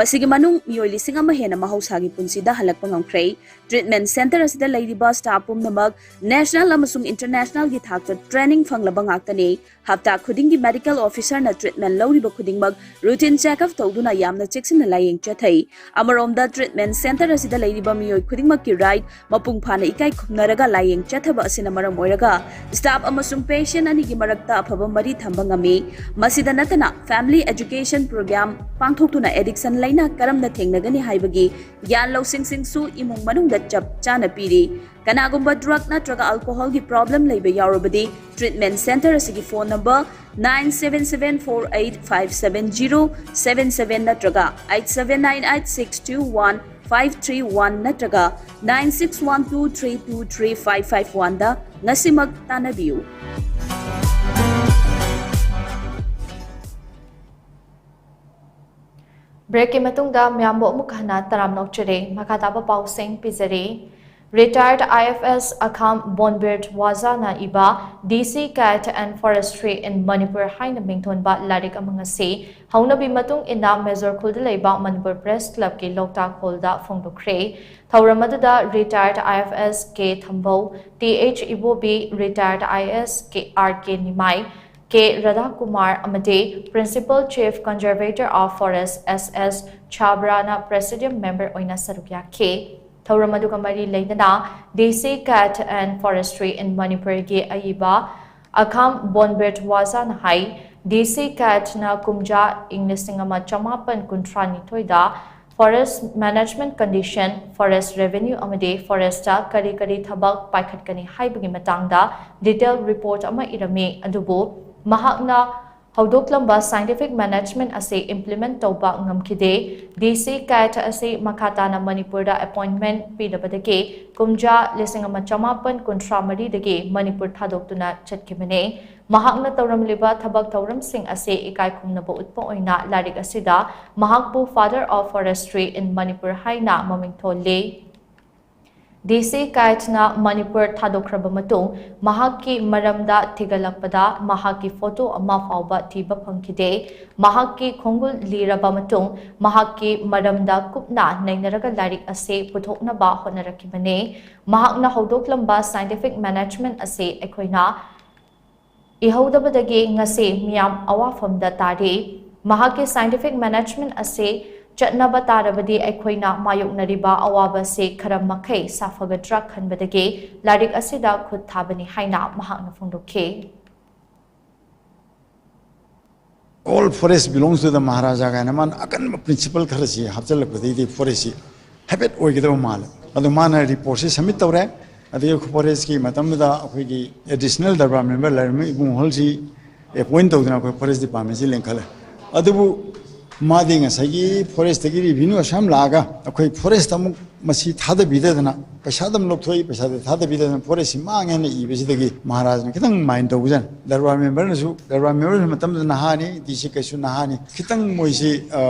ꯃꯁꯤꯒꯤ ꯃꯅꯨꯡ ꯃꯤꯑꯣꯏ ꯂꯤꯁꯤꯡ ꯑꯃ ꯍꯦꯟꯅ ꯃꯍꯧꯁꯥꯒꯤ ꯄꯨꯟꯁꯤꯗ ꯍꯜꯂꯛꯄ ꯉꯝꯈ꯭ꯔꯦ꯫ Treatment centre ꯑꯁꯤꯗ ꯂꯩꯔꯤꯕ staff ꯄꯨꯝꯅꯃꯛ national ꯑꯃꯁꯨꯡ international ꯒꯤ ꯊꯥꯛꯇ training ꯐꯪꯂꯕ ꯉꯥꯛꯇꯅꯤ꯫ ꯍꯞꯇꯥ ꯈꯨꯗꯤꯡꯒꯤ medical officer ꯅ treatment ꯂꯧꯔꯤꯕ ꯈꯨꯗꯤꯡꯃꯛ routine checkup ꯇꯧꯗꯨꯅ ꯌꯥꯝꯅ ꯆꯦꯛꯁꯤꯟꯅ ꯂꯥꯌꯦꯡ ꯆꯠꯊꯩ꯫ ꯑꯃꯔꯣꯝꯗ treatment centre ꯑꯁꯤꯗ ꯂꯩꯔꯤꯕ ꯃꯤꯑꯣꯏ ꯈꯨꯗꯤꯡꯃꯛꯀꯤ right ꯃꯄꯨꯡ ꯐꯥꯅ ꯏꯀꯥꯏ ꯈꯨꯝꯅꯔꯒ ꯂꯥꯌꯦꯡ ꯆꯠꯊꯕ ꯑꯁꯤꯅ ꯃꯔꯝ ꯑꯣꯏꯔꯒ staff ꯑꯃꯁꯨꯡ patient ꯑꯅꯤꯒꯤ ꯃꯔꯛꯇ ꯑꯐꯕ ꯃꯔꯤ ꯊꯝꯕ ꯉꯝꯃꯤ꯫ ꯃꯁꯤꯗ ꯅꯠꯇꯅ family education program ꯄꯥꯡꯊꯣꯛꯇꯨꯅ addiction ꯂꯩꯅꯥ ꯀꯔꯝꯅ ꯊꯦꯡꯅꯒꯅꯤ ꯍꯥꯏꯕꯒꯤ ꯒ꯭ꯌꯥꯟ ꯂꯧꯁꯤꯡꯁꯤꯡꯁꯨ ꯏꯃꯨꯡ ꯃꯅꯨꯡꯗ ꯆꯞ ꯆꯥꯅ ꯄꯤꯔꯤ꯫ ꯀꯅꯥꯒꯨꯝꯕ drug ꯅꯠꯇ꯭ꯔꯒ alcohol ꯒꯤ problem ꯂꯩꯕ ꯌꯥꯎꯔꯕꯗꯤ treatment centre ꯑꯁꯤꯒꯤ phone number nine seven seven four eight five seven zero seven seven ꯅꯠꯇ꯭ꯔꯒ eight seven nine eight six two one five three one ꯅꯠꯇ꯭ꯔꯒ nine six one two three two three five five one ꯗ ꯉꯁꯤꯃꯛ ꯇꯥꯟꯅꯕꯤꯌꯨ꯫ Break ꯀꯤ ꯃꯇꯨꯡꯗ ꯃꯌꯥꯝꯕꯨ ꯑꯃꯨꯛ ꯍꯟꯅ ꯇꯔꯥꯝꯅ ꯑꯣꯛꯆꯔꯤ꯫ ꯃꯈꯥ ꯇꯥꯕ ꯄꯥꯎꯁꯤꯡ ꯄꯤꯖꯔꯤ꯫ Retired IFS ꯑꯈꯥꯝ ꯕꯣꯟꯕꯤꯔ ꯋꯥꯖꯥꯅ ꯏꯕ DC Cat and Forestry in Manipur ꯍꯥꯏꯅ ꯃꯤꯡꯊꯣꯟꯕ ꯂꯥꯏꯔꯤꯛ ꯑꯃ ꯉꯁꯤ ꯍꯧꯅꯕꯤ ꯃꯇꯨꯡ ꯏꯟꯅ ꯃꯦꯖꯣꯔ ꯈꯨꯜꯗ ꯂꯩꯕ ꯃꯅꯤꯄꯨꯔ Press Club ꯀꯤ ꯂꯣꯛꯇꯥꯛ ꯍꯣꯜꯗ ꯐꯣꯡꯗꯣꯛꯈ꯭ꯔꯦ꯫ ꯊꯧꯔꯝ ꯑꯗꯨꯗ retired IFS ꯀꯦ ꯊꯝꯕꯧ, ꯇꯤ ꯑꯩꯆ ꯏꯕꯣꯕꯤ, retired IAS ꯀꯦ ꯑꯥꯔ ꯀꯦ ꯅꯤꯃꯥꯏ, ꯀꯦ ꯔꯥꯙꯥꯀꯨꯃꯥꯔ ꯑꯃꯗꯤ Principal Chief Conservator of Forest S S ꯁꯥꯕ꯭ꯔꯥꯅ Presidium Member ꯑꯣꯏꯅ ꯁꯔꯨꯛ ꯌꯥꯈꯤ꯫ ꯊꯧꯔꯝ ꯑꯗꯨꯒ ꯃꯔꯤ ꯂꯩꯅꯅ DC Cat and Forestry in Manipur ꯒꯤ ꯑꯏꯕ ꯑꯈꯥꯝ ꯕꯣꯟꯕꯤꯔ ꯋꯥꯖꯥꯅ ꯍꯥꯏ, DC Cat ꯅ ꯀꯨꯝꯖꯥ ꯏꯪ ꯂꯤꯁꯤꯡ ꯑꯃ ꯆꯃꯥꯄꯟ ꯀꯨꯟꯊ꯭ꯔꯥ ꯅꯤꯊꯣꯏꯗ forest management condition, forest revenue ꯑꯃꯗꯤ forest ꯇ ꯀꯔꯤ ꯀꯔꯤ ꯊꯕꯛ ꯄꯥꯏꯈꯠꯀꯅꯤ ꯍꯥꯏꯕꯒꯤ ꯃꯇꯥꯡꯗ detail report ꯑꯃ ꯏꯔꯝꯃꯤ꯫ ꯑꯗꯨꯕꯨ ꯃꯍꯥꯛꯅ ꯍꯧꯗꯣꯛꯂꯝꯕ scientific management ꯑꯁꯤ implement ꯇꯧꯕ ꯉꯝꯈꯤꯗꯦ꯫ DC Cat ꯑꯁꯤ ꯃꯈꯥ ꯇꯥꯅ ꯃꯅꯤꯄꯨꯔꯗ appointment ꯄꯤꯗꯕꯗꯒꯤ ꯀꯨꯝꯖꯥ ꯂꯤꯁꯤꯡ ꯑꯃ ꯆꯃꯥꯄꯟ ꯀꯨꯟꯊ꯭ꯔꯥ ꯃꯔꯤꯗꯒꯤ ꯃꯅꯤꯄꯨꯔ ꯊꯥꯗꯣꯛꯇꯨꯅ ꯆꯠꯈꯤꯕꯅꯤ꯫ ꯃꯍꯥꯛꯅ ꯇꯧꯔꯝꯂꯤꯕ ꯊꯕꯛ ꯊꯧꯔꯝꯁꯤꯡ ꯑꯁꯤ ꯏꯀꯥꯏ ꯈꯨꯝꯅꯕ ꯎꯠꯄ ꯑꯣꯏꯅ ꯂꯥꯏꯔꯤꯛ ꯑꯁꯤꯗ ꯃꯍꯥꯛꯄꯨ Father of Forestry in Manipur ꯍꯥꯏꯅ ꯃꯃꯤꯡ ꯊꯣꯜꯂꯤ꯫ ꯗꯤ ꯁꯤ ꯀꯥꯏꯠꯅ ꯃꯅꯤꯄꯨꯔ ꯊꯥꯗꯣꯛꯈ꯭ꯔꯕ ꯃꯇꯨꯡ ꯃꯍꯥꯛꯀꯤ ꯃꯔꯝꯗ ꯊꯤꯒꯠꯂꯛꯄꯗ ꯃꯍꯥꯛꯀꯤ ꯐꯣꯇꯣ ꯑꯃ ꯐꯥꯎꯕ ꯊꯤꯕ ꯐꯪꯈꯤꯗꯦ꯫ ꯃꯍꯥꯛꯀꯤ ꯈꯣꯡꯒꯨꯜ ꯂꯤꯔꯕ ꯃꯇꯨꯡ ꯃꯍꯥꯛꯀꯤ ꯃꯔꯝꯗ ꯀꯨꯞꯅ ꯅꯩꯅꯔꯒ ꯂꯥꯏꯔꯤꯛ ꯑꯁꯤ ꯄꯨꯊꯣꯛꯅꯕ ꯍꯣꯠꯅꯔꯛꯈꯤꯕꯅꯤ꯫ ꯃꯍꯥꯛꯅ ꯍꯧꯗꯣꯛꯂꯝꯕ scientific management ꯑꯁꯤ ꯑꯩꯈꯣꯏꯅ ꯏꯍꯧꯗꯕꯗꯒꯤ ꯉꯁꯤ ꯃꯤꯌꯥꯝ ꯑꯋꯥꯐꯝꯗ ꯇꯥꯔꯤ꯫ ꯃꯍꯥꯛꯀꯤ scientific management ꯑꯁꯤ ꯆꯠꯅꯕ ꯇꯥꯔꯕꯗꯤ ꯑꯩꯈꯣꯏꯅ ꯃꯥꯌꯣꯛꯅꯔꯤꯕ ꯑꯋꯥꯕ ꯑꯁꯤ ꯈꯔ ꯃꯈꯩ ꯁꯥꯐꯒꯗ꯭ꯔꯥ ꯈꯟꯕꯗꯒꯤ ꯂꯥꯏꯔꯤꯛ ꯑꯁꯤꯗ ꯈꯨꯠ ꯊꯥꯕꯅꯤ ꯍꯥꯏꯅ ꯃꯍꯥꯛꯅ ꯐꯣꯡꯗꯣꯛꯈꯤ꯫ All forest belongs to the Maharaja ꯀꯥꯏꯅ ꯃꯥꯅ ꯑꯀꯟꯕ principle ꯈꯔꯁꯤ ꯍꯥꯞꯆꯤꯜꯂꯛꯄꯗꯒꯤꯗꯤ forest ꯁꯤ ꯍꯥꯏꯐꯦꯠ ꯑꯣꯏꯒꯗꯕ ꯃꯥꯜꯂꯦ꯫ ꯑꯗꯣ ꯃꯥꯅ report ꯁꯤ submit ꯇꯧꯔꯦ꯫ ꯑꯗꯒꯤ forest ꯀꯤ ꯃꯇꯝꯗꯨꯗ ꯑꯩꯈꯣꯏꯒꯤ additional ꯗꯔꯕꯥꯔ member ꯂꯩꯔꯝꯃꯤ ꯏꯕꯨꯡ ꯍꯣꯜꯁꯤ appoint ꯇꯧꯗꯅ ꯑꯩꯈꯣꯏ forest department ꯁꯤ ꯂꯤꯡꯈꯠꯂꯦ꯫ ꯑꯗꯨꯕꯨ ꯃꯥꯗꯤ ꯉꯁꯥꯏꯒꯤ forest ꯇꯒꯤ revenue ꯑꯁꯨꯛ ꯌꯥꯝ ꯂꯥꯛꯑꯒ ꯑꯩꯈꯣꯏ forest ꯇ ꯑꯃꯨꯛ ꯃꯁꯤ ꯊꯥꯗꯕꯤꯗꯗꯅ ꯄꯩꯁꯥꯗꯪ ꯂꯧꯊꯣꯛꯏ, ꯄꯩꯁꯥꯗꯤ ꯊꯥꯗꯕꯤꯗꯗꯅ forest ꯁꯤ ꯃꯥꯡꯉꯦꯅ ꯏꯕꯁꯤꯗꯒꯤ ꯃꯍꯥꯔꯥꯖꯅ ꯈꯤꯇꯪ mind ꯇꯧꯕꯖꯥꯠꯅꯤ꯫ ꯗꯔꯕꯥꯔ member ꯅꯁꯨ, ꯗꯔꯕꯥꯔ member ꯃꯇꯝꯗꯨꯗ ꯅꯍꯥꯅꯤ, ꯗꯤ ꯁꯤ ꯀꯩꯁꯨ ꯅꯍꯥꯅꯤ, ꯈꯤꯇꯪ ꯃꯣꯏꯁꯤ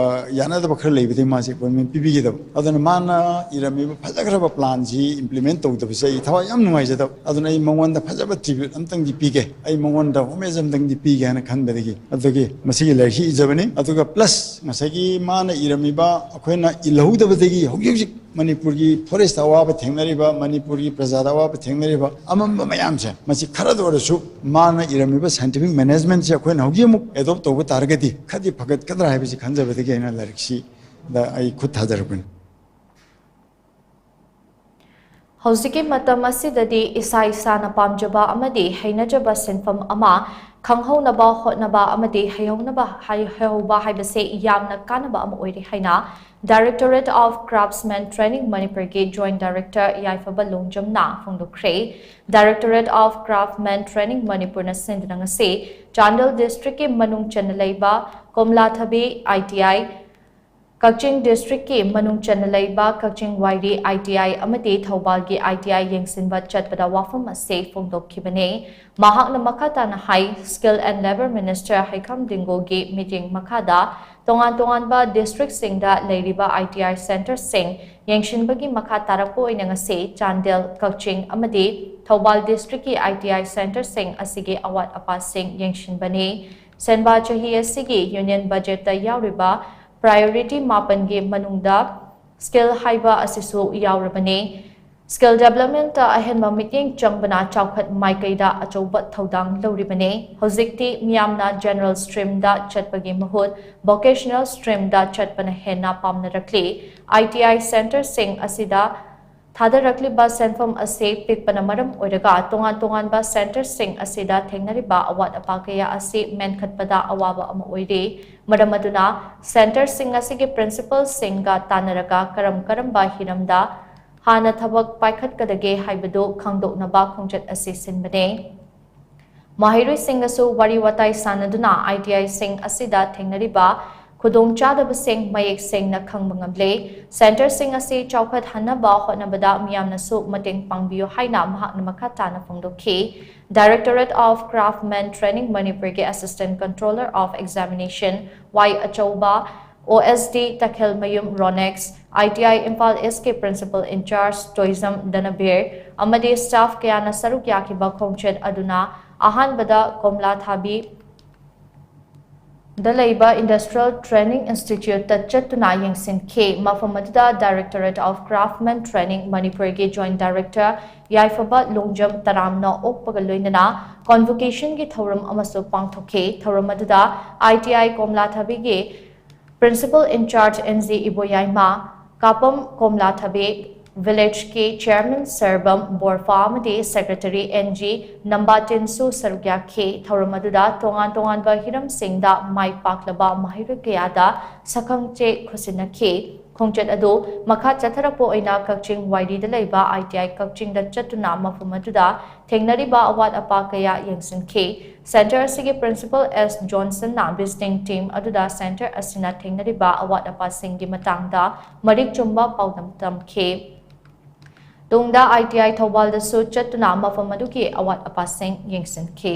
ꯌꯥꯅꯗꯕ ꯈꯔ ꯂꯩꯕꯗꯒꯤ ꯃꯥꯁꯤ appointment ꯄꯤꯕꯤꯒꯗꯕ꯫ ꯑꯗꯨꯅ ꯃꯥꯅ ꯏꯔꯝꯃꯤꯕ ꯐꯖꯈ꯭ꯔꯕ plan ꯁꯤ implement ꯇꯧꯗꯕꯁꯦ ꯑꯩ ꯊꯋꯥꯏ ꯌꯥꯝ ꯅꯨꯡꯉꯥꯏꯖꯗꯕ꯫ ꯑꯗꯨꯅ ꯑꯩ ꯃꯉꯣꯟꯗ ꯐꯖꯕ tribute ꯑꯝꯇꯪꯗꯤ ꯄꯤꯒꯦ꯫ ꯑꯩ ꯃꯉꯣꯟꯗ homage ꯑꯝꯇꯪꯗꯤ ꯄꯤꯒꯦ ꯍꯥꯏꯅ ꯈꯟꯕꯗꯒꯤ ꯑꯗꯨꯒꯤ ꯃꯁꯤꯒꯤ ꯂꯥꯏꯔꯤꯛꯁꯤ ꯏꯖꯕꯅꯤ꯫ ꯑꯗꯨꯒ plus ꯉꯁꯥꯏꯒꯤ ꯃꯥꯅ ꯏꯔꯝꯃꯤꯕ ꯑꯩꯈꯣꯏꯅ ꯏꯜꯍꯧꯗꯕꯗꯒꯤ ꯍꯧꯖꯤꯛ ꯍꯧꯖꯤꯛ ꯃꯅꯤꯄꯨꯔꯒꯤ forest ꯑꯋꯥꯕ ꯊꯦꯡꯅꯔꯤꯕ, ꯃꯅꯤꯄꯨꯔꯒꯤ ꯄ꯭ꯔꯖꯥꯗ ꯑꯋꯥꯕ ꯊꯦꯡꯅꯔꯤꯕ ꯑꯃꯝꯕ ꯃꯌꯥꯝꯁꯦ, ꯃꯁꯤ ꯈꯔꯗ ꯑꯣꯏꯔꯁꯨ ꯃꯥꯅ ꯏꯔꯝꯃꯤꯕ scientific management ꯁꯦ ꯑꯩꯈꯣꯏꯅ ꯍꯧꯖꯤꯛ ꯑꯃꯨꯛ adopt ꯇꯧꯕ ꯇꯥꯔꯒꯗꯤ ꯈꯔꯗꯤ ꯐꯒꯠꯀꯗ꯭ꯔꯥ ꯍꯥꯏꯕꯁꯤ ꯈꯟꯖꯕꯗꯒꯤ ꯑꯩꯅ ꯂꯥꯏꯔꯤꯛꯁꯤꯗ ꯑꯩ ꯈꯨꯠ ꯊꯥꯖꯔꯛꯄꯅꯤ꯫ ꯍꯧꯖꯤꯛꯀꯤ ꯃꯇꯝ ꯑꯁꯤꯗꯗꯤ ꯏꯁꯥ ꯏꯁꯥꯅ ꯄꯥꯝꯖꯕ ꯑꯃꯗꯤ ꯍꯩꯅꯖꯕ ꯁꯤꯟꯐꯝ ꯑꯃ ꯈꯪꯍꯧꯅꯕ ꯍꯣꯠꯅꯕ ꯑꯃꯗꯤ ꯍꯩꯍꯧꯅꯕ ꯍꯩꯍꯧꯕ ꯍꯥꯏꯕꯁꯦ ꯌꯥꯝꯅ ꯀꯥꯟꯅꯕ ꯑꯃ ꯑꯣꯏꯔꯦ ꯍꯥꯏꯅ Directorate of Craftsman Training ꯃꯅꯤꯄꯨꯔꯒꯤ Joint Director ꯌꯥꯏꯐꯕ ꯂꯣꯡꯖꯝꯅ ꯐꯣꯡꯗꯣꯛꯈ꯭ꯔꯦ꯫ Directorate of Craftsman Training ꯃꯅꯤꯄꯨꯔꯅ ꯁꯤꯟꯗꯨꯅ ꯉꯁꯤ ꯆꯥꯟꯗꯦꯜ district ꯀꯤ ꯃꯅꯨꯡ ꯆꯟꯅ ꯂꯩꯕ ꯀꯣꯝꯂꯥꯊꯕꯤ I T I ꯀꯛꯆꯤꯡ districtꯀꯤ ꯃꯅꯨꯡ ꯆꯟꯅ ꯂꯩꯕ ꯀꯛꯆꯤꯡ ꯋꯥꯏꯔꯤ ITI ꯑꯃꯗꯤ ꯊꯧꯕꯥꯜꯒꯤ ITI ꯌꯦꯡꯁꯤꯟꯕ ꯆꯠꯄꯗ ꯋꯥꯐꯝ ꯑꯁꯤ ꯐꯣꯡꯗꯣꯛꯈꯤꯕꯅꯤ꯫ ꯃꯍꯥꯛꯅ ꯃꯈꯥ ꯇꯥꯅ ꯍꯥꯏ, Skill and Labour Minister ꯍꯩꯈꯥꯝ ꯗꯤꯡꯒꯣꯒꯤ ꯃꯤꯠꯌꯦꯡ ꯃꯈꯥꯗ ꯇꯣꯉꯥꯟ ꯇꯣꯉꯥꯟꯕ districtꯁꯤꯡꯗ ꯂꯩꯔꯤꯕ ITI centreꯁꯤꯡ ꯌꯦꯡꯁꯤꯟꯕꯒꯤ ꯃꯈꯥ ꯇꯥꯔꯛꯄ ꯑꯣꯏꯅ ꯉꯁꯤ ꯆꯥꯟꯗꯦꯜ, ꯀꯛꯆꯤꯡ ꯑꯃꯗꯤ ꯊꯧꯕꯥꯜ districtꯀꯤ ITI centreꯁꯤꯡ ꯑꯁꯤꯒꯤ ꯑꯋꯥꯠ ꯑꯄꯥꯁꯤꯡ ꯌꯦꯡꯁꯤꯟꯕꯅꯤ꯫ ꯁꯦꯟꯕꯥ ꯆꯍꯤ ꯑꯁꯤꯒꯤ union budgetꯇ ꯌꯥꯎꯔꯤꯕ priority ꯃꯥꯄꯟꯒꯤ ꯃꯅꯨꯡꯗ skill ꯍꯥꯏꯕ ꯑꯁꯤꯁꯨ ꯌꯥꯎꯔꯕꯅꯤ꯫ Skill developmentꯇ ꯑꯍꯦꯟꯕ ꯃꯤꯠꯌꯦꯡ ꯆꯪꯕꯅ ꯆꯥꯎꯈꯠ ꯃꯥꯏꯀꯩꯗ ꯑꯆꯧꯕ ꯊꯧꯗꯥꯡ ꯂꯧꯔꯤꯕꯅꯤ꯫ ꯍꯧꯖꯤꯛꯇꯤ ꯃꯤꯌꯥꯝꯅ general streamꯗ ꯆꯠꯄꯒꯤ ꯃꯍꯨꯠ vocational streamꯗ ꯆꯠꯄꯅ ꯍꯦꯟꯅ ꯄꯥꯝꯅꯔꯛꯂꯤ꯫ ITI centreꯁꯤꯡ ꯑꯁꯤꯗ ꯊꯥꯗꯔꯛꯂꯤꯕ ꯁꯦꯟꯐꯝ ꯑꯁꯤ ꯄꯤꯛꯄꯅ ꯃꯔꯝ ꯑꯣꯏꯔꯒ ꯇꯣꯉꯥꯟ ꯇꯣꯉꯥꯟꯕ centreꯁꯤꯡ ꯑꯁꯤꯗ ꯊꯦꯡꯅꯔꯤꯕ ꯑꯋꯥꯠ ꯑꯄꯥ ꯀꯌꯥ ꯑꯁꯤ ꯃꯦꯟꯈꯠꯄꯗ ꯑꯋꯥꯕ ꯑꯃ ꯑꯣꯏꯔꯤ꯫ ꯃꯔꯝ ꯑꯗꯨꯅ centreꯁꯤꯡ ꯑꯁꯤꯒꯤ principalꯁꯤꯡꯒ ꯇꯥꯟꯅꯔꯒ ꯀꯔꯝ ꯀꯔꯝꯕ ꯍꯤꯔꯝꯗ ꯍꯥꯟꯅ ꯊꯕꯛ ꯄꯥꯏꯈꯠꯀꯗꯒꯦ ꯍꯥꯏꯕꯗꯨ ꯈꯪꯗꯣꯛꯅꯕ ꯈꯣꯡꯆꯠ ꯑꯁꯤ ꯁꯤꯟꯕꯅꯤ꯫ ꯃꯍꯩꯔꯣꯏꯁꯤꯡꯒꯁꯨ ꯋꯥꯔꯤ ꯋꯥꯇꯥꯏ ꯁꯥꯟꯅꯗꯨꯅ ITIꯁꯤꯡ ꯑꯁꯤꯗ ꯊꯦꯡꯅꯔꯤꯕ ꯈꯨꯗꯣꯡꯆꯥꯗꯕꯁꯤꯡ ꯃꯌꯦꯛ ꯁꯦꯡꯅ ꯈꯪꯕ ꯉꯝꯂꯦ꯫ Centreꯁꯤꯡ ꯑꯁꯤ ꯆꯥꯎꯈꯠꯍꯟꯅꯕ ꯍꯣꯠꯅꯕꯗ ꯃꯤꯌꯥꯝꯅꯁꯨ ꯃꯇꯦꯡ ꯄꯥꯡꯕꯤꯌꯨ ꯍꯥꯏꯅ ꯃꯍꯥꯛꯅ ꯃꯈꯥ ꯇꯥꯅ ꯐꯣꯡꯗꯣꯛꯈꯤ꯫ Directorate of Craftsman Training ꯃꯅꯤꯄꯨꯔꯒꯤ Assistant Controller of Examination ꯋꯥꯏ ꯑꯆꯧꯕ OSD ꯇꯈꯦꯜꯃꯌꯨꯝ ꯔꯣꯅꯦꯛꯁ, ITI ꯏꯝꯐꯥꯜ ꯏꯁꯀꯤ Principal in Charge ꯇꯣꯏꯖꯝ ꯗꯅꯕꯤꯔ ꯑꯃꯗꯤ staff ꯀꯌꯥꯅ ꯁꯔꯨꯛ ꯌꯥꯈꯤꯕ ꯈꯣꯡꯆꯠ ꯑꯗꯨꯅ ꯑꯍꯥꯟꯕꯗ ꯀꯣꯝꯂꯥꯊꯥꯕꯤ ꯗ ꯂꯩꯕ Industrial Training Instituteꯇ ꯆꯠꯇꯨꯅ ꯌꯦꯡꯁꯤꯟꯈꯤ꯫ ꯃꯐꯝ ꯑꯗꯨꯗ Directorate of Craftsman Training ꯃꯅꯤꯄꯨꯔꯒꯤ Joint Director ꯌꯥꯏꯐꯕ ꯂꯣꯡꯖꯝ ꯇꯔꯥꯝꯅ ꯑꯣꯛꯄꯒ ꯂꯣꯏꯅꯅ convocationꯒꯤ ꯊꯧꯔꯝ ꯑꯃꯁꯨ ꯄꯥꯡꯊꯣꯛꯈꯤ꯫ ꯊꯧꯔꯝ ꯑꯗꯨꯗ ITI ꯀꯣꯝꯂꯥꯊꯥꯕꯤꯒꯤ Principal in Charge N G Iboyaima, ꯀꯥꯄꯝ ꯀꯣꯝꯂꯥꯊꯥꯕꯤ, villageꯀꯤ Chairman ꯁꯔꯕꯝ ꯕꯣꯔꯐꯥ ꯑꯃꯗꯤ Secretary N G ꯅꯝꯕꯥꯇꯤꯟꯁꯨ ꯁꯔꯨꯛ ꯌꯥꯈꯤ꯫ ꯊꯧꯔꯝ ꯑꯗꯨꯗ ꯇꯣꯉꯥꯟ ꯇꯣꯉꯥꯟꯕ ꯍꯤꯔꯝꯁꯤꯡꯗ ꯃꯥꯏ ꯄꯥꯛꯂꯕ ꯃꯍꯩꯔꯣꯏ ꯀꯌꯥꯗ ꯁꯛꯈꯪꯆꯦ ꯈꯨꯠꯁꯤꯟꯅꯈꯤ꯫ ꯈꯣꯡꯆꯠ ꯑꯗꯨ ꯃꯈꯥ ꯆꯠꯊꯔꯛꯄ ꯑꯣꯏꯅ ꯀꯛꯆꯤꯡ ꯋꯥꯏꯔꯤꯗ ꯂꯩꯕ ꯑꯥꯏ ꯇꯤ ꯑꯥꯏ ꯀꯛꯆꯤꯡꯗ ꯆꯠꯇꯨꯅ ꯃꯐꯝ ꯑꯗꯨꯗ ꯊꯦꯡꯅꯔꯤꯕ ꯑꯋꯥꯠ ꯑꯄꯥ ꯀꯌꯥ ꯌꯦꯡꯁꯤꯟꯈꯤ꯫ Center ꯑꯁꯤꯒꯤ Principal S Johnsonꯅ visiting team ꯑꯗꯨꯗ center ꯑꯁꯤꯅ ꯊꯦꯡꯅꯔꯤꯕ ꯑꯋꯥꯠ ꯑꯄꯥꯁꯤꯡꯒꯤ ꯃꯇꯥꯡꯗ ꯃꯔꯤꯛ ꯆꯨꯝꯕ ꯄꯥꯎꯗꯝ ꯇꯝꯈꯤ꯫ ꯇꯨꯡꯗ ꯑꯥꯏ ꯇꯤ ꯑꯥꯏ ꯊꯧꯕꯥꯜꯗꯁꯨ ꯆꯠꯇꯨꯅ ꯃꯐꯝ ꯑꯗꯨꯒꯤ ꯑꯋꯥꯠ ꯑꯄꯥꯁꯤꯡ ꯌꯦꯡꯁꯤꯟꯈꯤ꯫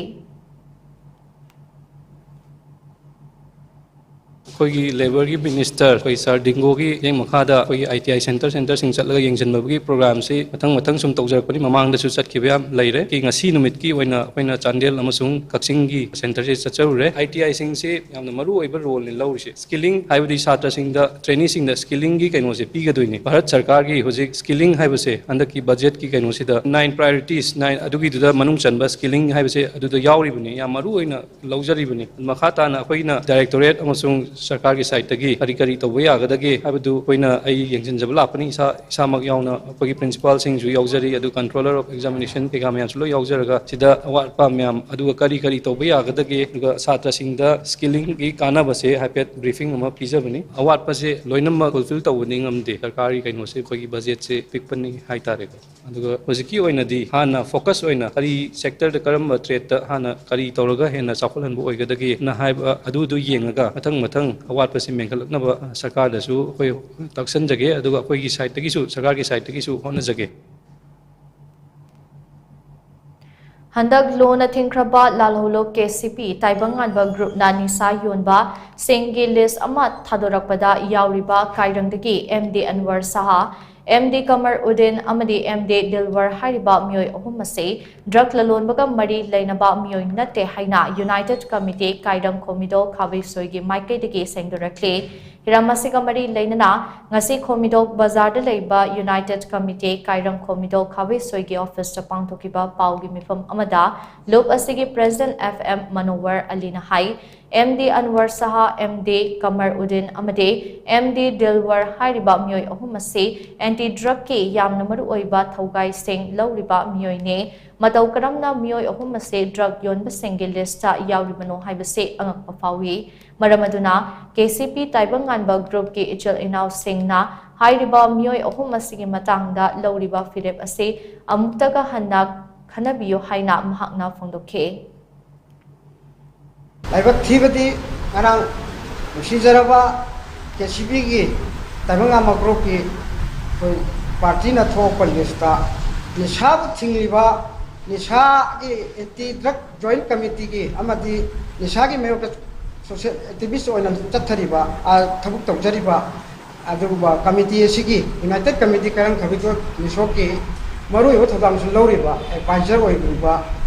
ꯑꯩꯈꯣꯏꯒꯤ ꯂꯦꯕꯔꯒꯤ ꯃꯤꯅꯤꯁꯇꯔ ꯑꯩꯈꯣꯏ ꯁꯥꯔ ꯗꯤꯡꯒꯣꯒꯤ ꯃꯈꯥꯗ ꯑꯩꯈꯣꯏꯒꯤ ꯑꯥꯏ ꯇꯤ ꯑꯥꯏ ꯁꯦꯟꯇꯔ ꯁꯦꯟꯇꯔꯁꯤꯡ ꯆꯠꯂꯒ ꯌꯦꯡꯁꯤꯟꯕꯒꯤ ꯄ꯭ꯔꯣꯒ꯭ꯔꯥꯝꯁꯤ ꯃꯊꯪ ꯃꯊꯪ ꯁꯨꯝ ꯇꯧꯖꯔꯛꯄꯅꯤ꯫ ꯃꯃꯥꯡꯗꯁꯨ ꯆꯠꯈꯤꯕ ꯌꯥꯝ ꯂꯩꯔꯦ꯫ ꯉꯁꯤ ꯅꯨꯃꯤꯠꯀꯤ ꯑꯣꯏꯅ ꯑꯩꯈꯣꯏꯅ ꯆꯥꯟꯗꯦꯜ ꯑꯃꯁꯨꯡ ꯀꯛꯆꯤꯡꯒꯤ ꯁꯦꯟꯇꯔꯁꯤ ꯆꯠꯆꯔꯨꯔꯦ꯫ ꯑꯥꯏ ꯇꯤ ꯑꯥꯏꯁꯤꯡꯁꯤ ꯌꯥꯝꯅ ꯃꯔꯨ ꯑꯣꯏꯕ ꯔꯣꯜꯅꯤ ꯂꯧꯔꯤꯁꯦ꯫ ꯁ꯭ꯀꯤꯂꯤꯡ ꯍꯥꯏꯕꯗꯤ ꯁꯥꯇ꯭ꯔꯁꯤꯡꯗ ꯇ꯭ꯔꯦꯅꯤꯁꯤꯡꯗ ꯁ꯭ꯀꯤꯂꯤꯡꯒꯤ ꯀꯩꯅꯣꯁꯦ ꯄꯤꯒꯗꯣꯏꯅꯤ꯫ ꯚꯥꯔꯠ ꯁꯔꯀꯥꯔꯒꯤ ꯍꯧꯖꯤꯛ ꯁ꯭ꯀꯤꯂꯤꯡ ꯍꯥꯏꯕꯁꯦ ꯍꯟꯗꯛꯀꯤ ꯕꯖꯦꯠꯀꯤ ꯀꯩꯅꯣꯁꯤꯗ nine priorities nine ꯑꯗꯨꯒꯤꯗꯨꯗ ꯃꯅꯨꯡ ꯆꯟꯕ ꯁ꯭ꯀꯤꯂꯤꯡ ꯍꯥꯏꯕꯁꯦ ꯑꯗꯨꯗ ꯌꯥꯎꯔꯤꯕꯅꯤ꯫ ꯌꯥꯝ ꯃꯔꯨ ꯑꯣꯏꯅ ꯂꯧꯖꯔꯤꯕꯅꯤ꯫ ꯃꯈꯥ ꯇꯥꯅ ꯑꯩꯈꯣꯏꯅ ꯗꯥꯏꯔꯦꯛꯇꯣꯔꯦꯠ ꯑꯃꯁꯨꯡ ꯁꯔꯀꯥꯔꯒꯤ ꯁꯥꯏꯠꯇꯒꯤ ꯀꯔꯤ ꯀꯔꯤ ꯇꯧꯕ ꯌꯥꯒꯗꯒꯦ ꯍꯥꯏꯕꯗꯨ ꯑꯩꯈꯣꯏꯅ ꯑꯩ ꯌꯦꯡꯁꯤꯟꯖꯕ ꯂꯥꯛꯄꯅꯤ꯫ ꯏꯁꯥ ꯏꯁꯥꯃꯛ ꯌꯥꯎꯅ ꯑꯩꯈꯣꯏꯒꯤ ꯄ꯭ꯔꯤꯟꯁꯤꯄꯥꯜꯁꯤꯡꯁꯨ ꯌꯥꯎꯖꯔꯤ, ꯑꯗꯨ controller of examination ꯀꯩꯀꯥ ꯃꯌꯥꯝꯁꯨ ꯂꯣꯏ ꯌꯥꯎꯖꯔꯒ ꯁꯤꯗ ꯑꯋꯥꯠꯄ ꯃꯌꯥꯝ ꯑꯗꯨꯒ ꯀꯔꯤ ꯀꯔꯤ ꯇꯧꯕ ꯌꯥꯒꯗꯒꯦ, ꯑꯗꯨꯒ ꯁꯥꯇ꯭ꯔꯁꯤꯡꯗ ꯁ꯭ꯀꯤꯂꯤꯡꯒꯤ ꯀꯥꯟꯅꯕꯁꯦ ꯍꯥꯏꯐꯦꯠ ꯕ꯭ꯔꯤꯐꯤꯡ ꯑꯃ ꯄꯤꯖꯕꯅꯤ꯫ ꯑꯋꯥꯠꯄꯁꯦ ꯂꯣꯏꯅꯃꯛ ꯐꯨꯜꯐꯤꯜ ꯇꯧꯕꯗꯤ ꯉꯝꯗꯦ꯫ ꯁꯔꯀꯥꯔꯒꯤ ꯀꯩꯅꯣꯁꯦ ꯑꯩꯈꯣꯏꯒꯤ ꯕꯖꯦꯠꯁꯦ ꯄꯤꯛꯄꯅꯤ ꯍꯥꯏꯇꯥꯔꯦꯀꯣ꯫ ꯑꯗꯨꯒ ꯍꯧꯖꯤꯛꯀꯤ ꯑꯣꯏꯅꯗꯤ ꯍꯥꯟꯅ ꯐꯣꯀꯁ ꯑꯣꯏꯅ ꯀꯔꯤ ꯁꯦꯛꯇꯔꯗ ꯀꯔꯝꯕ ꯇ꯭ꯔꯦꯠꯇ ꯍꯥꯟꯅ ꯀꯔꯤ ꯇꯧꯔꯒ ꯍꯦꯟꯅ ꯆꯥꯎꯈꯠꯍꯟꯕ ꯑꯣꯏꯒꯗꯒꯦꯅ ꯍꯥꯏꯕ ꯑꯗꯨꯗꯨ ꯌꯦꯡꯉꯒ ꯃꯊꯪ ꯃꯊꯪ ꯑꯋꯥꯠꯄꯁꯤ ꯃꯦꯟꯈꯠꯂꯛꯅꯕ ꯁꯔꯀꯥꯔꯗꯁꯨ ꯑꯩꯈꯣꯏ ꯇꯥꯛꯁꯟꯖꯒꯦ, ꯑꯗꯨꯒ ꯑꯩꯈꯣꯏꯒꯤ ꯁꯥꯏꯠꯇꯒꯤꯁꯨ, ꯁꯔꯀꯥꯔꯒꯤ ꯁꯥꯏꯠꯇꯒꯤꯁꯨ ꯍꯣꯠꯅꯖꯒꯦ꯫ ꯍꯟꯗꯛ ꯂꯣꯟꯅ ꯊꯤꯡꯈ꯭ꯔꯕ ꯂꯥꯜꯍꯧꯂꯨꯞ ꯀꯦ ꯁꯤ ꯄꯤ ꯇꯥꯏꯕꯪꯉꯥꯟꯕ ꯒ꯭ꯔꯨꯞꯅ ꯅꯤꯁꯥ ꯌꯣꯟꯕ ꯁꯤꯡꯒꯤ ꯂꯤꯁ ꯑꯃ ꯊꯥꯗꯣꯔꯛꯄꯗ ꯌꯥꯎꯔꯤꯕ ꯀꯥꯏꯔꯪꯗꯒꯤ ꯑꯦꯝ ꯗꯤ ꯑꯟꯋꯔ ꯁꯍꯥ, ꯑꯦꯝ ꯗꯤ ꯀꯃꯔ ꯎꯗꯤꯟ ꯑꯃꯗꯤ ꯑꯦꯝ ꯗꯤ ꯗꯤꯜꯋꯔ ꯍꯥꯏꯔꯤꯕ ꯃꯤꯑꯣꯏ ꯑꯍꯨꯝ ꯑꯁꯤ ꯗ꯭ꯔꯒ ꯂꯂꯣꯟꯕꯒ ꯃꯔꯤ ꯂꯩꯅꯕ ꯃꯤꯑꯣꯏ ꯅꯠꯇꯦ ꯍꯥꯏꯅ ꯌꯨꯅꯥꯏꯇꯦꯗ ꯀꯃꯤꯇꯤ ꯀꯥꯏꯔꯪ ꯈꯣꯝꯃꯤꯗꯣ ꯈꯥꯕꯩꯁꯣꯏꯒꯤ ꯃꯥꯏꯀꯩꯗꯒꯤ ꯁꯦꯡꯗꯣꯔꯛꯂꯤ꯫ ꯍꯤꯔꯝ ꯑꯁꯤꯒ ꯃꯔꯤ ꯂꯩꯅꯅ ꯉꯁꯤ ꯈꯣꯝꯃꯤꯗꯣꯛ ꯕꯖꯥꯔꯗ ꯂꯩꯕ ꯌꯨꯅꯥꯏꯇꯦꯗ ꯀꯃꯤꯇꯤ ꯀꯥꯏꯔꯪ ꯈꯣꯝꯃꯤꯗꯣꯛ ꯈꯥꯕꯩꯁꯣꯏꯒꯤ ꯑꯣꯐꯤꯁꯇ ꯄꯥꯡꯊꯣꯛꯈꯤꯕ ꯄꯥꯎꯒꯤ ꯃꯤꯐꯝ ꯑꯃꯗ ꯂꯨꯞ ꯑꯁꯤꯒꯤ ꯄ꯭ꯔꯦꯁꯤꯗꯦꯟꯠ ꯑꯦꯐ ꯑꯦꯝ ꯃꯅꯣꯋꯔ ꯑꯂꯤꯅ ꯍꯥꯏ, ꯑꯦꯝ ꯗꯤ ꯑꯟꯋꯔ ꯁꯍꯥ, ꯑꯦꯝ ꯗꯤ ꯀꯃꯔ ꯎꯗꯤꯟ ꯑꯃꯗꯤ ꯑꯦꯝ ꯗꯤ ꯗꯤꯜꯋꯔ ꯍꯥꯏꯔꯤꯕ ꯃꯤꯑꯣꯏ ꯑꯍꯨꯝ ꯑꯁꯤ ꯑꯦꯟꯇꯤ ꯗ꯭ꯔꯒꯀꯤ ꯌꯥꯝꯅ ꯃꯔꯨꯑꯣꯏꯕ ꯊꯧꯒꯥꯏꯁꯤꯡ ꯂꯧꯔꯤꯕ ꯃꯤꯑꯣꯏꯅꯤ꯫ ꯃꯇꯧ ꯀꯔꯝꯅ ꯃꯤꯑꯣꯏ ꯑꯍꯨꯝ ꯑꯁꯤ ꯗ꯭ꯔꯒ ꯌꯣꯟꯕꯁꯤꯡꯒꯤ ꯂꯤꯁꯇ ꯌꯥꯎꯔꯤꯕꯅꯣ ꯍꯥꯏꯕꯁꯤ ꯑꯉꯛꯄ ꯐꯥꯎꯏ꯫ ꯃꯔꯝ ꯑꯗꯨꯅ ꯀꯦ ꯁꯤ ꯄꯤ ꯇꯥꯏꯕꯪꯉꯥꯟꯕ ꯒ꯭ꯔꯨꯞꯀꯤ ꯏꯆꯤꯜ ꯏꯅꯥꯎꯁꯤꯡꯅ ꯍꯥꯏꯔꯤꯕ ꯃꯤꯑꯣꯏ ꯑꯍꯨꯝ ꯑꯁꯤꯒꯤ ꯃꯇꯥꯡꯗ ꯂꯧꯔꯤꯕ ꯐꯤꯔꯦꯞ ꯑꯁꯤ ꯑꯃꯨꯛꯇꯒ ꯍꯟꯅ ꯈꯟꯅꯕꯤꯌꯨ ꯍꯥꯏꯅ ꯃꯍꯥꯛꯅ ꯐꯣꯡꯗꯣꯛꯈꯤ꯫ ꯂꯥꯏꯕꯛ ꯊꯤꯕꯗꯤ ꯉꯔꯥꯡ ꯅꯨꯡꯁꯤꯖꯔꯕ ꯀꯦ ꯁꯤ ꯕꯤꯒꯤ ꯇꯥꯏꯕꯪꯉꯥꯟꯕ ꯒ꯭ꯔꯨꯞꯀꯤ ꯑꯩꯈꯣꯏ ꯄꯥꯔꯇꯤꯅ ꯊꯣꯛꯂꯛꯄ ꯂꯤꯁꯇ ꯅꯤꯁꯥꯕꯨ ꯊꯤꯡꯂꯤꯕ, ꯅꯤꯁꯥꯒꯤ ꯑꯦꯟꯇꯤ ꯗ꯭ꯔꯒ ꯖꯣꯏꯟ ꯀꯃꯤꯇꯤꯒꯤ ꯑꯃꯗꯤ ꯅꯤꯁꯥꯒꯤ ꯃꯥꯌꯣꯛꯇ ꯁꯣꯁꯤꯌꯦꯜ ꯑꯦꯛꯇꯤꯚꯤꯁ ꯑꯣꯏꯅ ꯆꯠꯊꯔꯤꯕ, ꯊꯕꯛ ꯇꯧꯖꯔꯤꯕ ꯑꯗꯨꯒꯨꯝꯕ ꯀꯃꯤꯇꯤ ꯑꯁꯤꯒꯤ, ꯌꯨꯅꯥꯏꯇꯦꯠ ꯀꯃꯤꯇꯤ ꯀꯔꯝ ꯈꯕꯤꯇꯣ ꯃꯤꯁꯣꯛꯀꯤ ꯃꯔꯨꯑꯣꯏꯕ ꯊꯧꯗꯥꯡꯁꯨ ꯂꯧꯔꯤꯕ ꯑꯦꯗꯚꯥꯏꯖꯔ ꯑꯣꯏꯔꯤꯕ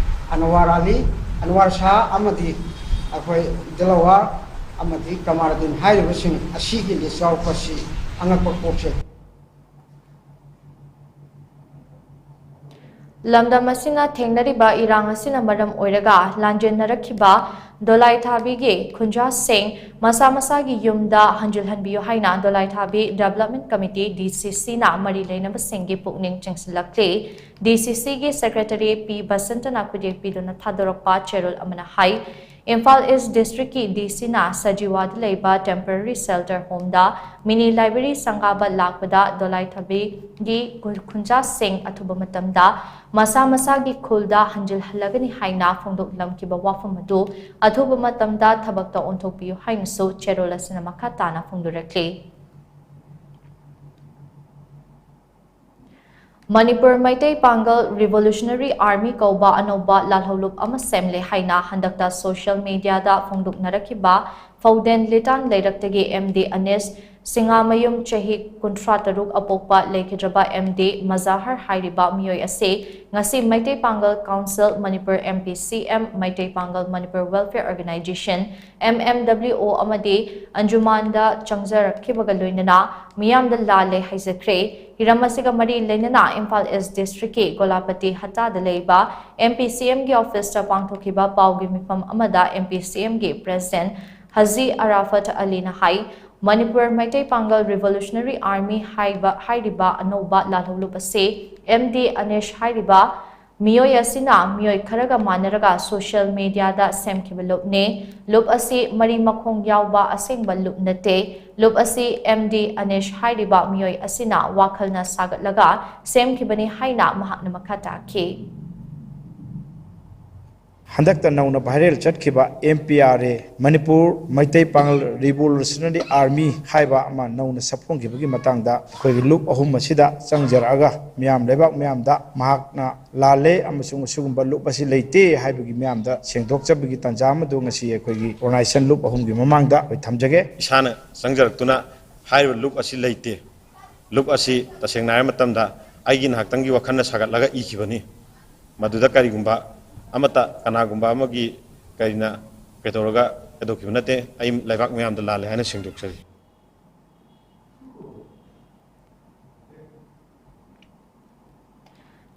ꯑꯅꯋꯥꯔ ꯑꯂꯤ, ꯑꯅꯋꯥꯔ ꯁꯥꯍ ꯑꯃꯗꯤ ꯑꯩꯈꯣꯏ ꯗꯤꯂꯋꯥꯔ ꯑꯃꯗꯤ ꯀꯃꯥꯔꯗꯤꯟ ꯍꯥꯏꯔꯤꯕꯁꯤꯡ ꯑꯁꯤꯒꯤ ꯂꯤꯁ ꯌꯥꯎꯔꯛꯄꯁꯤ ꯑꯉꯛꯄ ꯄꯣꯛꯆꯩ꯫ ꯂꯝꯗꯝ ꯑꯁꯤꯅ ꯊꯦꯡꯅꯔꯤꯕ ꯏꯔꯥꯡ ꯑꯁꯤꯅ ꯃꯔꯝ ꯑꯣꯏꯔꯒ ꯂꯥꯟꯖꯦꯟꯅꯔꯛꯈꯤꯕ ꯗꯣꯂꯥꯏꯊꯥꯕꯤꯒꯤ ꯈꯨꯟꯖꯥꯁꯤꯡ ꯃꯁꯥ ꯃꯁꯥꯒꯤ ꯌꯨꯝꯗ ꯍꯟꯖꯤꯜꯍꯟꯕꯤꯌꯨ ꯍꯥꯏꯅ ꯗꯣꯂꯥꯏꯊꯥꯕꯤ ꯗꯤꯕꯦꯂꯞꯃꯦꯟ ꯀꯃꯤꯇꯤ, ꯗꯤ ꯁꯤ ꯁꯤꯅ ꯃꯔꯤ ꯂꯩꯅꯕꯁꯤꯡꯒꯤ ꯄꯨꯛꯅꯤꯡ ꯆꯤꯡꯁꯤꯜꯂꯛꯂꯤ꯫ ꯗꯤ ꯁꯤ ꯁꯤꯒꯤ ꯁꯦꯀ꯭ꯔꯦꯇꯔꯤ ꯄꯤ ꯕꯁꯟꯇꯅ ꯈꯨꯗꯦꯛꯄꯤꯗꯨꯅ ꯊꯥꯗꯣꯔꯛꯄ ꯆꯦꯔꯣꯜ ꯑꯃꯅ ꯍꯥꯏ, ꯏꯝꯐꯥꯜ ꯏꯁ ꯗꯤꯁꯇ꯭ꯔꯤꯛꯀꯤ ꯗꯤ ꯁꯤꯅ ꯁꯖꯤꯋꯥꯗ ꯂꯩꯕ ꯇꯦꯝꯄꯔꯔꯤ ꯁꯦꯜꯇꯔ ꯍꯣꯝꯗ ꯃꯤꯅꯤ ꯂꯥꯏꯕ꯭ꯔꯦꯔꯤ ꯁꯪꯒꯥꯕ ꯂꯥꯛꯄꯗ ꯗꯣꯂꯥꯏꯊꯥꯕꯤꯒꯤ ꯈꯨꯟꯖꯥꯁꯤꯡ ꯑꯊꯨꯕ ꯃꯇꯝꯗ ꯃꯁꯥ ꯃꯁꯥꯒꯤ ꯈꯨꯜꯗ ꯍꯟꯖꯤꯜꯍꯜꯂꯒꯅꯤ ꯍꯥꯏꯅ ꯐꯣꯡꯗꯣꯛꯂꯝꯈꯤꯕ ꯋꯥꯐꯝ ꯑꯗꯨ ꯑꯊꯨꯕ ꯃꯇꯝꯗ ꯊꯕꯛꯇ ꯑꯣꯟꯊꯣꯛꯄꯤꯌꯨ ꯍꯥꯏꯅꯁꯨ ꯆꯦꯔꯣꯜ ꯑꯁꯤꯅ ꯃꯈꯥ ꯇꯥꯅ ꯐꯣꯡꯗꯣꯔꯛꯂꯤ꯫ ꯃꯅꯤꯄꯨꯔ ꯃꯩꯇꯩ ꯄꯥꯡꯒꯜ ꯔꯤꯚꯣꯂꯨꯁꯅꯔꯤ ꯑꯥꯔꯃꯤ ꯀꯧꯕ ꯑꯅꯧꯕ ꯂꯥꯜꯍꯧꯂꯨꯞ ꯑꯃ ꯁꯦꯝꯂꯦ ꯍꯥꯏꯅ ꯍꯟꯗꯛꯇ ꯁꯣꯁꯤꯌꯦꯜ ꯃꯤꯗꯤꯌꯥꯗ ꯐꯣꯡꯗꯣꯛꯅꯔꯛꯈꯤꯕ ꯐꯧꯗꯦꯟ ꯂꯤꯇꯥꯟ ꯂꯩꯔꯛꯇꯒꯤ ꯑꯦꯝ ꯗꯤ ꯑꯅꯤꯁ ꯁꯤꯡꯉꯥꯃꯌꯨꯝ, ꯆꯍꯤ ꯀꯨꯟꯊ꯭ꯔꯥ ꯇꯔꯨꯛ ꯑꯄꯣꯛꯄ ꯂꯩꯈꯤꯗ꯭ꯔꯕ ꯑꯦꯝ ꯗꯤ ꯃꯖꯥꯍꯔ ꯍꯥꯏꯔꯤꯕ ꯃꯤꯑꯣꯏ ꯑꯁꯤ ꯉꯁꯤ ꯃꯩꯇꯩ ꯄꯥꯡꯒꯜ ꯀꯥꯎꯟꯁꯤꯜ ꯃꯅꯤꯄꯨꯔ, ꯑꯦꯝ ꯄꯤ ꯁꯤ M, Meitei Pangal Manipur welfare organisation, M M W O, ꯑꯃꯗꯤ ꯑꯟꯖꯨꯃꯥꯟꯗ ꯆꯪꯖꯔꯛꯈꯤꯕꯒ ꯂꯣꯏꯅꯅ ꯃꯤꯌꯥꯝꯗ ꯂꯥꯜꯂꯦ ꯍꯥꯏꯖꯈ꯭ꯔꯦ꯫ ꯍꯤꯔꯝ ꯑꯁꯤꯒ ꯃꯔꯤ ꯂꯩꯅꯅ ꯏꯝꯐꯥꯜ ꯏꯁ ꯗꯤꯁꯇ꯭ꯔꯤꯛꯀꯤ ꯒꯣꯂꯥꯄꯇꯤ ꯍꯠꯇꯥꯗ ꯂꯩꯕ ꯑꯦꯝ ꯄꯤ ꯁꯤ ꯑꯦꯝꯒꯤ ꯑꯣꯐꯤꯁꯇ ꯄꯥꯡꯊꯣꯛꯈꯤꯕ ꯄꯥꯎꯒꯤ ꯃꯤꯐꯝ ꯑꯃꯗ ꯑꯦꯝ ꯄꯤ ꯁꯤ ꯑꯦꯝꯒꯤ ꯄ꯭ꯔꯦꯁꯤꯗꯦꯟꯠ ꯍꯖꯤ ꯑꯔꯥꯐꯠ ꯑꯂꯤꯅ ꯍꯥꯏ, ꯃꯅꯤꯄꯨꯔ ꯃꯩꯇꯩ ꯄꯥꯡꯒꯜ ꯔꯤꯚꯣꯂꯨꯁꯅꯔꯤ ꯑꯥꯔꯃꯤ ꯍꯥꯏꯕ, ꯍꯥꯏꯔꯤꯕ ꯑꯅꯧꯕ ꯂꯥꯜꯍꯧ ꯂꯨꯞ ꯑꯁꯤ ꯑꯦꯝ ꯗꯤ ꯑꯅꯤꯁ ꯍꯥꯏꯔꯤꯕ ꯃꯤꯑꯣꯏ ꯑꯁꯤꯅ ꯃꯤꯑꯣꯏ ꯈꯔꯒ ꯃꯥꯟꯅꯔꯒ ꯁꯣꯁꯤꯌꯦꯜ ꯃꯤꯗꯤꯌꯥꯗ ꯁꯦꯝꯈꯤꯕ ꯂꯨꯞꯅꯤ꯫ ꯂꯨꯞ ꯑꯁꯤ ꯃꯔꯤ ꯃꯈꯣꯡ ꯌꯥꯎꯕ ꯑꯁꯦꯡꯕ ꯂꯨꯞ ꯅꯠꯇꯦ꯫ ꯂꯨꯞ ꯑꯁꯤ ꯑꯦꯝ ꯗꯤ ꯑꯅꯤꯁ ꯍꯥꯏꯔꯤꯕ ꯃꯤꯑꯣꯏ ꯑꯁꯤꯅ ꯋꯥꯈꯜꯅ ꯁꯥꯒꯠꯂꯒ ꯁꯦꯝꯈꯤꯕꯅꯤ ꯍꯥꯏꯅ ꯃꯍꯥꯛꯅ ꯃꯈꯥ ꯇꯥꯈꯤ꯫ ꯍꯟꯗꯛꯇ ꯅꯧꯅ ꯚꯥꯏꯔꯦꯜ ꯆꯠꯈꯤꯕ M P R A, Manipur Meitei Pangal revolutionary army ꯍꯥꯏꯕ ꯑꯃ ꯅꯧꯅ ꯁꯛꯐꯣꯡꯈꯤꯕꯒꯤ ꯃꯇꯥꯡꯗ ꯑꯩꯈꯣꯏꯒꯤ ꯂꯨꯞ ꯑꯍꯨꯝ ꯑꯁꯤꯗ ꯆꯪꯖꯔꯛꯑꯒ ꯃꯤꯌꯥꯝ, ꯂꯩꯕꯥꯛ ꯃꯤꯌꯥꯝꯗ ꯃꯍꯥꯛꯅ ꯂꯥꯜꯂꯦ ꯑꯃꯁꯨꯡ ꯑꯁꯤꯒꯨꯝꯕ ꯂꯨꯞ ꯑꯁꯤ ꯂꯩꯇꯦ ꯍꯥꯏꯕꯒꯤ ꯃꯤꯌꯥꯝꯗ ꯁꯦꯡꯗꯣꯛꯆꯕꯒꯤ ꯇꯥꯟꯖꯥ ꯑꯃꯗꯨ ꯉꯁꯤ ꯑꯩꯈꯣꯏꯒꯤ ꯑꯣꯔꯒꯅꯥꯏꯖꯦꯁꯟ ꯂꯨꯞ ꯑꯍꯨꯝꯒꯤ ꯃꯃꯥꯡꯗ ꯑꯩꯈꯣꯏ ꯊꯝꯖꯒꯦ꯫ ꯏꯁꯥꯅ ꯆꯪꯖꯔꯛꯇꯨꯅ ꯍꯥꯏꯔꯤꯕ ꯂꯨꯞ ꯑꯁꯤ ꯂꯩꯇꯦ꯫ ꯂꯨꯞ ꯑꯁꯤ ꯇꯁꯦꯡꯅ ꯍꯥꯏꯔ ꯃꯇꯝꯗ ꯑꯩꯒꯤ ꯉꯥꯏꯍꯥꯛꯇꯪꯒꯤ ꯋꯥꯈꯜꯅ ꯁꯥꯒꯠꯂꯒ ꯏꯈꯤꯕꯅꯤ꯫ ꯃꯗꯨꯗ ꯀꯔꯤꯒꯨꯝꯕ ꯑꯃꯠꯇ, ꯀꯅꯥꯒꯨꯝꯕ ꯑꯃꯒꯤ ꯀꯔꯤꯅ ꯀꯩꯗꯧꯔꯒ ꯀꯩꯗꯧꯈꯤꯕ ꯅꯠꯇꯦ꯫ ꯑꯩ ꯂꯩꯕꯥꯛ ꯃꯤꯌꯥꯝꯗ ꯂꯥꯜꯂꯦ ꯍꯥꯏꯅ ꯁꯦꯡꯗꯣꯛꯆꯔꯤ꯫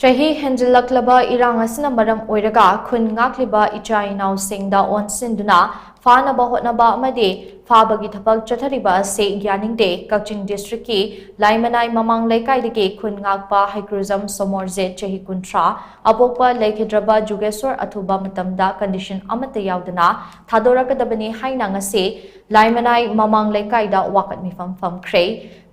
ꯆꯍꯤ ꯍꯦꯟꯖꯤꯜꯂꯛꯂꯕ ꯏꯔꯥꯡ ꯑꯁꯤꯅ ꯃꯔꯝ ꯑꯣꯏꯔꯒ ꯈꯨꯟ ꯉꯥꯛꯂꯤꯕ ꯏꯆꯥ ꯏꯅꯥꯎꯁꯤꯡꯗ ꯑꯣꯟꯁꯤꯟꯗꯨꯅ ꯐꯥꯅꯕ ꯍꯣꯠꯅꯕ ꯑꯃꯗꯤ ꯐꯥꯕꯒꯤ ꯊꯕꯛ ꯆꯠꯊꯔꯤꯕ ꯑꯁꯤ ꯌꯥꯅꯤꯡꯗꯦ꯫ ꯀꯛꯆꯤꯡ ꯗꯤꯁꯇ꯭ꯔꯤꯛꯀꯤ ꯂꯥꯏꯃꯅꯥꯏ ꯃꯃꯥꯡ ꯂꯩꯀꯥꯏꯗꯒꯤ ꯈꯨꯟ ꯉꯥꯛꯄ ꯍꯩꯀ꯭ꯔꯨꯖꯝ ꯁꯣꯃꯣꯔꯖꯤꯠ, ꯆꯍꯤ ꯀꯨꯟꯊ꯭ꯔꯥ, ꯑꯄꯣꯛꯄ ꯂꯩꯈꯤꯗ꯭ꯔꯕ ꯖꯨꯒꯦꯁꯣꯔ ꯑꯊꯨꯕ ꯃꯇꯝꯗ ꯀꯟꯗꯤꯁꯟ ꯑꯃꯠꯇ ꯌꯥꯎꯗꯅ ꯊꯥꯗꯣꯔꯛꯀꯗꯕꯅꯤ ꯍꯥꯏꯅ ꯉꯁꯤ ꯂꯥꯏꯃꯅꯥꯏ ꯃꯃꯥꯡ ꯂꯩꯀꯥꯏꯗ ꯋꯥꯀꯠ ꯃꯤꯐꯝ ꯐꯝꯈ꯭ꯔꯦ꯫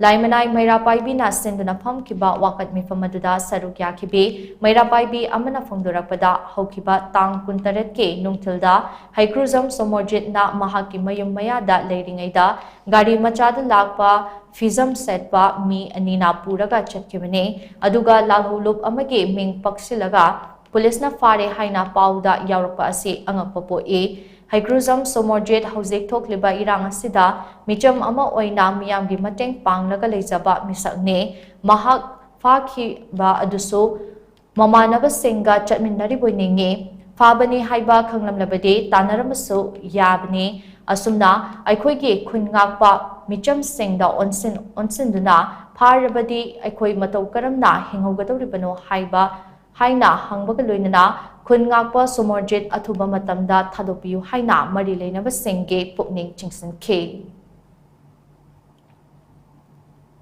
ꯂꯥꯏꯃꯅꯥꯏ ꯃꯩꯔꯥ ꯄꯥꯏꯕꯤꯅ ꯁꯤꯟꯗꯨꯅ ꯐꯝꯈꯤꯕ ꯋꯥꯀꯠ ꯃꯤꯐꯝ ꯑꯗꯨꯗ ꯁꯔꯨꯛ ꯌꯥꯈꯤꯕꯤ ꯃꯩꯔꯥ ꯄꯥꯏꯕꯤ ꯑꯃꯅ ꯐꯣꯡꯗꯣꯔꯛꯄꯗ, ꯍꯧꯈꯤꯕ ꯇꯥꯡ ꯀꯨꯟꯇꯔꯦꯠꯀꯤ ꯅꯨꯡꯊꯤꯜꯗ ꯍꯩꯀ꯭ꯔꯨꯖꯝ ꯁꯣꯃꯣꯔꯖꯤꯠꯅ ꯃꯍꯥꯛꯀꯤ ꯃꯌꯨꯝ ꯃꯌꯥꯗ ꯂꯩꯔꯤꯉꯩꯗ ꯒꯥꯔꯤ ꯃꯆꯥꯗ ꯂꯥꯛꯄ ꯐꯤꯖꯝ ꯁꯦꯠꯄ ꯃꯤ ꯑꯅꯤꯅ ꯄꯨꯔꯒ ꯆꯠꯈꯤꯕꯅꯤ꯫ ꯑꯗꯨꯒ ꯂꯥꯜꯍꯧ ꯂꯨꯞ ꯑꯃꯒꯤ ꯃꯤꯡ ꯄꯛꯁꯤꯜꯂꯒ ꯄꯨꯂꯤꯁꯅ ꯐꯥꯔꯦ ꯍꯥꯏꯅ ꯄꯥꯎꯗ ꯌꯥꯎꯔꯛꯄ ꯑꯁꯤ ꯑꯉꯛꯄ ꯄꯣꯛꯏ꯫ ꯍꯩꯀ꯭ꯔꯨꯖꯝ ꯁꯣꯃꯣꯔꯖꯤꯠ ꯍꯧꯖꯤꯛ ꯊꯣꯛꯂꯤꯕ ꯏꯔꯥꯡ ꯑꯁꯤꯗ ꯃꯤꯆꯝ ꯑꯃ ꯑꯣꯏꯅ ꯃꯤꯌꯥꯝꯒꯤ ꯃꯇꯦꯡ ꯄꯥꯡꯂꯒ ꯂꯩꯖꯕ ꯃꯤꯁꯛꯅꯤ꯫ ꯃꯍꯥꯛ ꯐꯥꯈꯤꯕ ꯑꯗꯨꯁꯨ ꯃꯃꯥꯟꯅꯕꯁꯤꯡꯒ ꯆꯠꯃꯤꯟꯅꯔꯤꯕꯣꯏ ꯅꯤꯡꯏ꯫ ꯐꯥꯕꯅꯤ ꯍꯥꯏꯕ ꯈꯪꯂꯝꯂꯕꯗꯤ ꯇꯥꯟꯅꯔꯝꯕꯁꯨ ꯌꯥꯕꯅꯤ꯫ ꯑꯁꯨꯝꯅ ꯑꯩꯈꯣꯏꯒꯤ ꯈꯨꯟ ꯉꯥꯛꯄ ꯃꯤꯆꯝꯁꯤꯡꯗ ꯑꯣꯟꯁꯤꯟ ꯑꯣꯟꯁꯤꯟꯗꯨꯅ ꯐꯥꯔꯕꯗꯤ ꯑꯩꯈꯣꯏ ꯃꯇꯧ ꯀꯔꯝꯅ ꯍꯤꯡꯍꯧꯒꯗꯧꯔꯤꯕꯅꯣ ꯍꯥꯏꯕ ꯍꯥꯏꯅ ꯍꯪꯕꯒ ꯂꯣꯏꯅꯅ ꯈꯨꯟ ꯉꯥꯛꯄ ꯁꯣꯃꯣꯔꯖꯤꯠ ꯑꯊꯨꯕ ꯃꯇꯝꯗ ꯊꯥꯗꯣꯛꯄꯤꯌꯨ ꯍꯥꯏꯅ ꯃꯔꯤ ꯂꯩꯅꯕꯁꯤꯡꯒꯤ ꯄꯨꯛꯅꯤꯡ ꯆꯤꯡꯁꯤꯟꯈꯤ꯫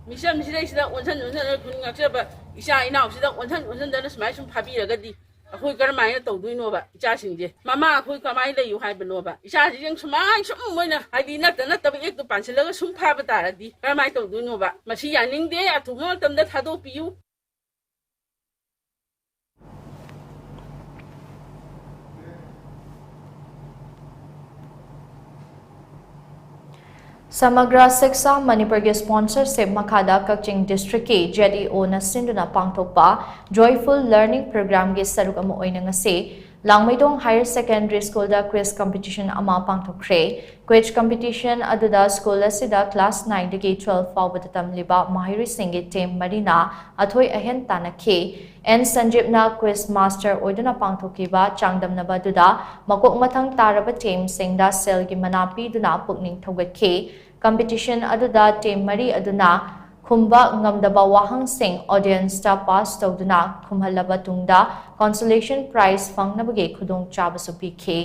ꯃꯤꯆꯝꯁꯤꯗꯩꯁꯤꯗ ꯑꯣꯟꯁꯟ ꯑꯣꯟꯁꯟꯗꯅ ꯈꯨꯟ ꯉꯥꯛꯆꯕ ꯏꯆꯥ ꯏꯅꯥꯎꯁꯤꯗ ꯑꯣꯟꯁꯟ ꯑꯣꯟꯁꯟꯗꯅ ꯁꯨꯃꯥꯏꯅ ꯁꯨꯝ ꯐꯥꯕꯤꯔꯒꯗꯤ ꯑꯩꯈꯣꯏ ꯀꯔꯝꯍꯥꯏꯅ ꯇꯧꯗꯣꯏꯅꯣꯕ? ꯏꯆꯥꯁꯤꯡꯁꯦ ꯃꯃꯥ ꯑꯩꯈꯣꯏ ꯀꯃꯥꯏꯅ ꯂꯩꯌꯨ ꯍꯥꯏꯕꯅꯣꯕ? ꯏꯆꯥꯁꯤꯡꯁꯦ ꯁꯨꯃꯥꯏꯅ ꯁꯨꯝ ꯃꯣꯏꯅ ꯍꯥꯏꯗꯤ ꯅꯠꯇ ꯅꯠꯇꯕ ꯑꯦꯛꯇꯨ ꯄꯥꯟꯁꯤꯜꯂꯒ ꯁꯨꯝ ꯐꯥꯕ ꯇꯥꯔꯗꯤ ꯀꯔꯝꯍꯥꯏꯅ ꯇꯧꯗꯣꯏꯅꯣꯕ? ꯃꯁꯤ ꯌꯥꯅꯤꯡꯗꯦ, ꯑꯊꯨꯕ ꯃꯇꯝꯗ ꯊꯥꯗꯣꯛꯄꯤꯌꯨ꯫ ꯁꯃꯒ꯭ꯔ ꯁꯤꯛꯁꯥ ꯃꯅꯤꯄꯨꯔꯒꯤ ꯁ꯭ꯄꯣꯟꯁꯔꯁꯤꯞ ꯃꯈꯥꯗ ꯀꯛꯆꯤꯡ ꯗꯤꯁꯇ꯭ꯔꯤꯛꯀꯤ ꯖꯦꯠ ꯏ ꯑꯣꯅ ꯁꯤꯟꯗꯨꯅ ꯄꯥꯡꯊꯣꯛꯄ ꯖꯣꯏꯐꯨꯜ ꯂꯔꯅꯤꯡ ꯄ꯭ꯔꯣꯒ꯭ꯔꯥꯝꯒꯤ ꯁꯔꯨꯛ ꯑꯃ ꯑꯣꯏꯅ ꯉꯁꯤ ꯂꯥꯡꯃꯩꯗꯣꯡ ꯍꯥꯌꯔ ꯁꯦꯀꯦꯟꯗꯔꯤ ꯁ꯭ꯀꯨꯜꯗ ꯀ꯭ꯋꯤꯖ ꯀꯝꯄꯤꯇꯤꯁꯟ ꯑꯃ ꯄꯥꯡꯊꯣꯛꯈ꯭ꯔꯦ꯫ ꯀ꯭ꯋꯤꯖ ꯀꯝꯄꯤꯇꯤꯁꯟ ꯑꯗꯨꯗ ꯁ꯭ꯀꯨꯜ ꯑꯁꯤꯗ ꯀ꯭ꯂꯥꯁ ꯅꯥꯏꯟꯗꯒꯤ ꯇ꯭ꯋꯦꯜꯐ ꯐꯥꯎꯕꯗ ꯇꯝꯂꯤꯕ ꯃꯍꯩꯔꯣꯏꯁꯤꯡꯒꯤ ꯇꯤꯝ ꯃꯔꯤꯅ ꯑꯊꯣꯏ ꯑꯍꯦꯟ ꯇꯥꯟꯅꯈꯤ꯫ ꯑꯦꯟ ꯁꯟꯖꯤꯞꯅ ꯀ꯭ꯋꯤꯖ ꯃꯥꯁꯇꯔ ꯑꯣꯏꯗꯨꯅ ꯄꯥꯡꯊꯣꯛꯈꯤꯕ ꯆꯥꯡꯗꯝꯅꯕ ꯑꯗꯨꯗ ꯃꯀꯣꯛ ꯃꯊꯪ ꯇꯥꯔꯕ ꯇꯤꯝꯁꯤꯡꯗ ꯁꯦꯜꯒꯤ ꯃꯅꯥ ꯄꯤꯗꯨꯅ ꯄꯨꯛꯅꯤꯡ ꯊꯧꯒꯠꯈꯤ꯫ ꯀꯝꯄꯤꯇꯤꯁꯟ ꯑꯗꯨꯗ ꯇꯤꯝ ꯃꯔꯤ ꯑꯗꯨꯅ ꯈꯨꯝꯕ ꯉꯝꯗꯕ ꯋꯥꯍꯪꯁꯤꯡ ꯑꯣꯗꯤꯌꯟꯁꯇ ꯄꯥꯁ ꯇꯧꯗꯨꯅ ꯈꯨꯝꯍꯜꯂꯕ ꯇꯨꯡꯗ ꯀꯣꯟꯁꯣꯂꯦꯁꯟ ꯄ꯭ꯔꯥꯏꯖ ꯐꯪꯅꯕꯒꯤ ꯈꯨꯗꯣꯡꯆꯥꯕꯁꯨ ꯄꯤꯈꯤ꯫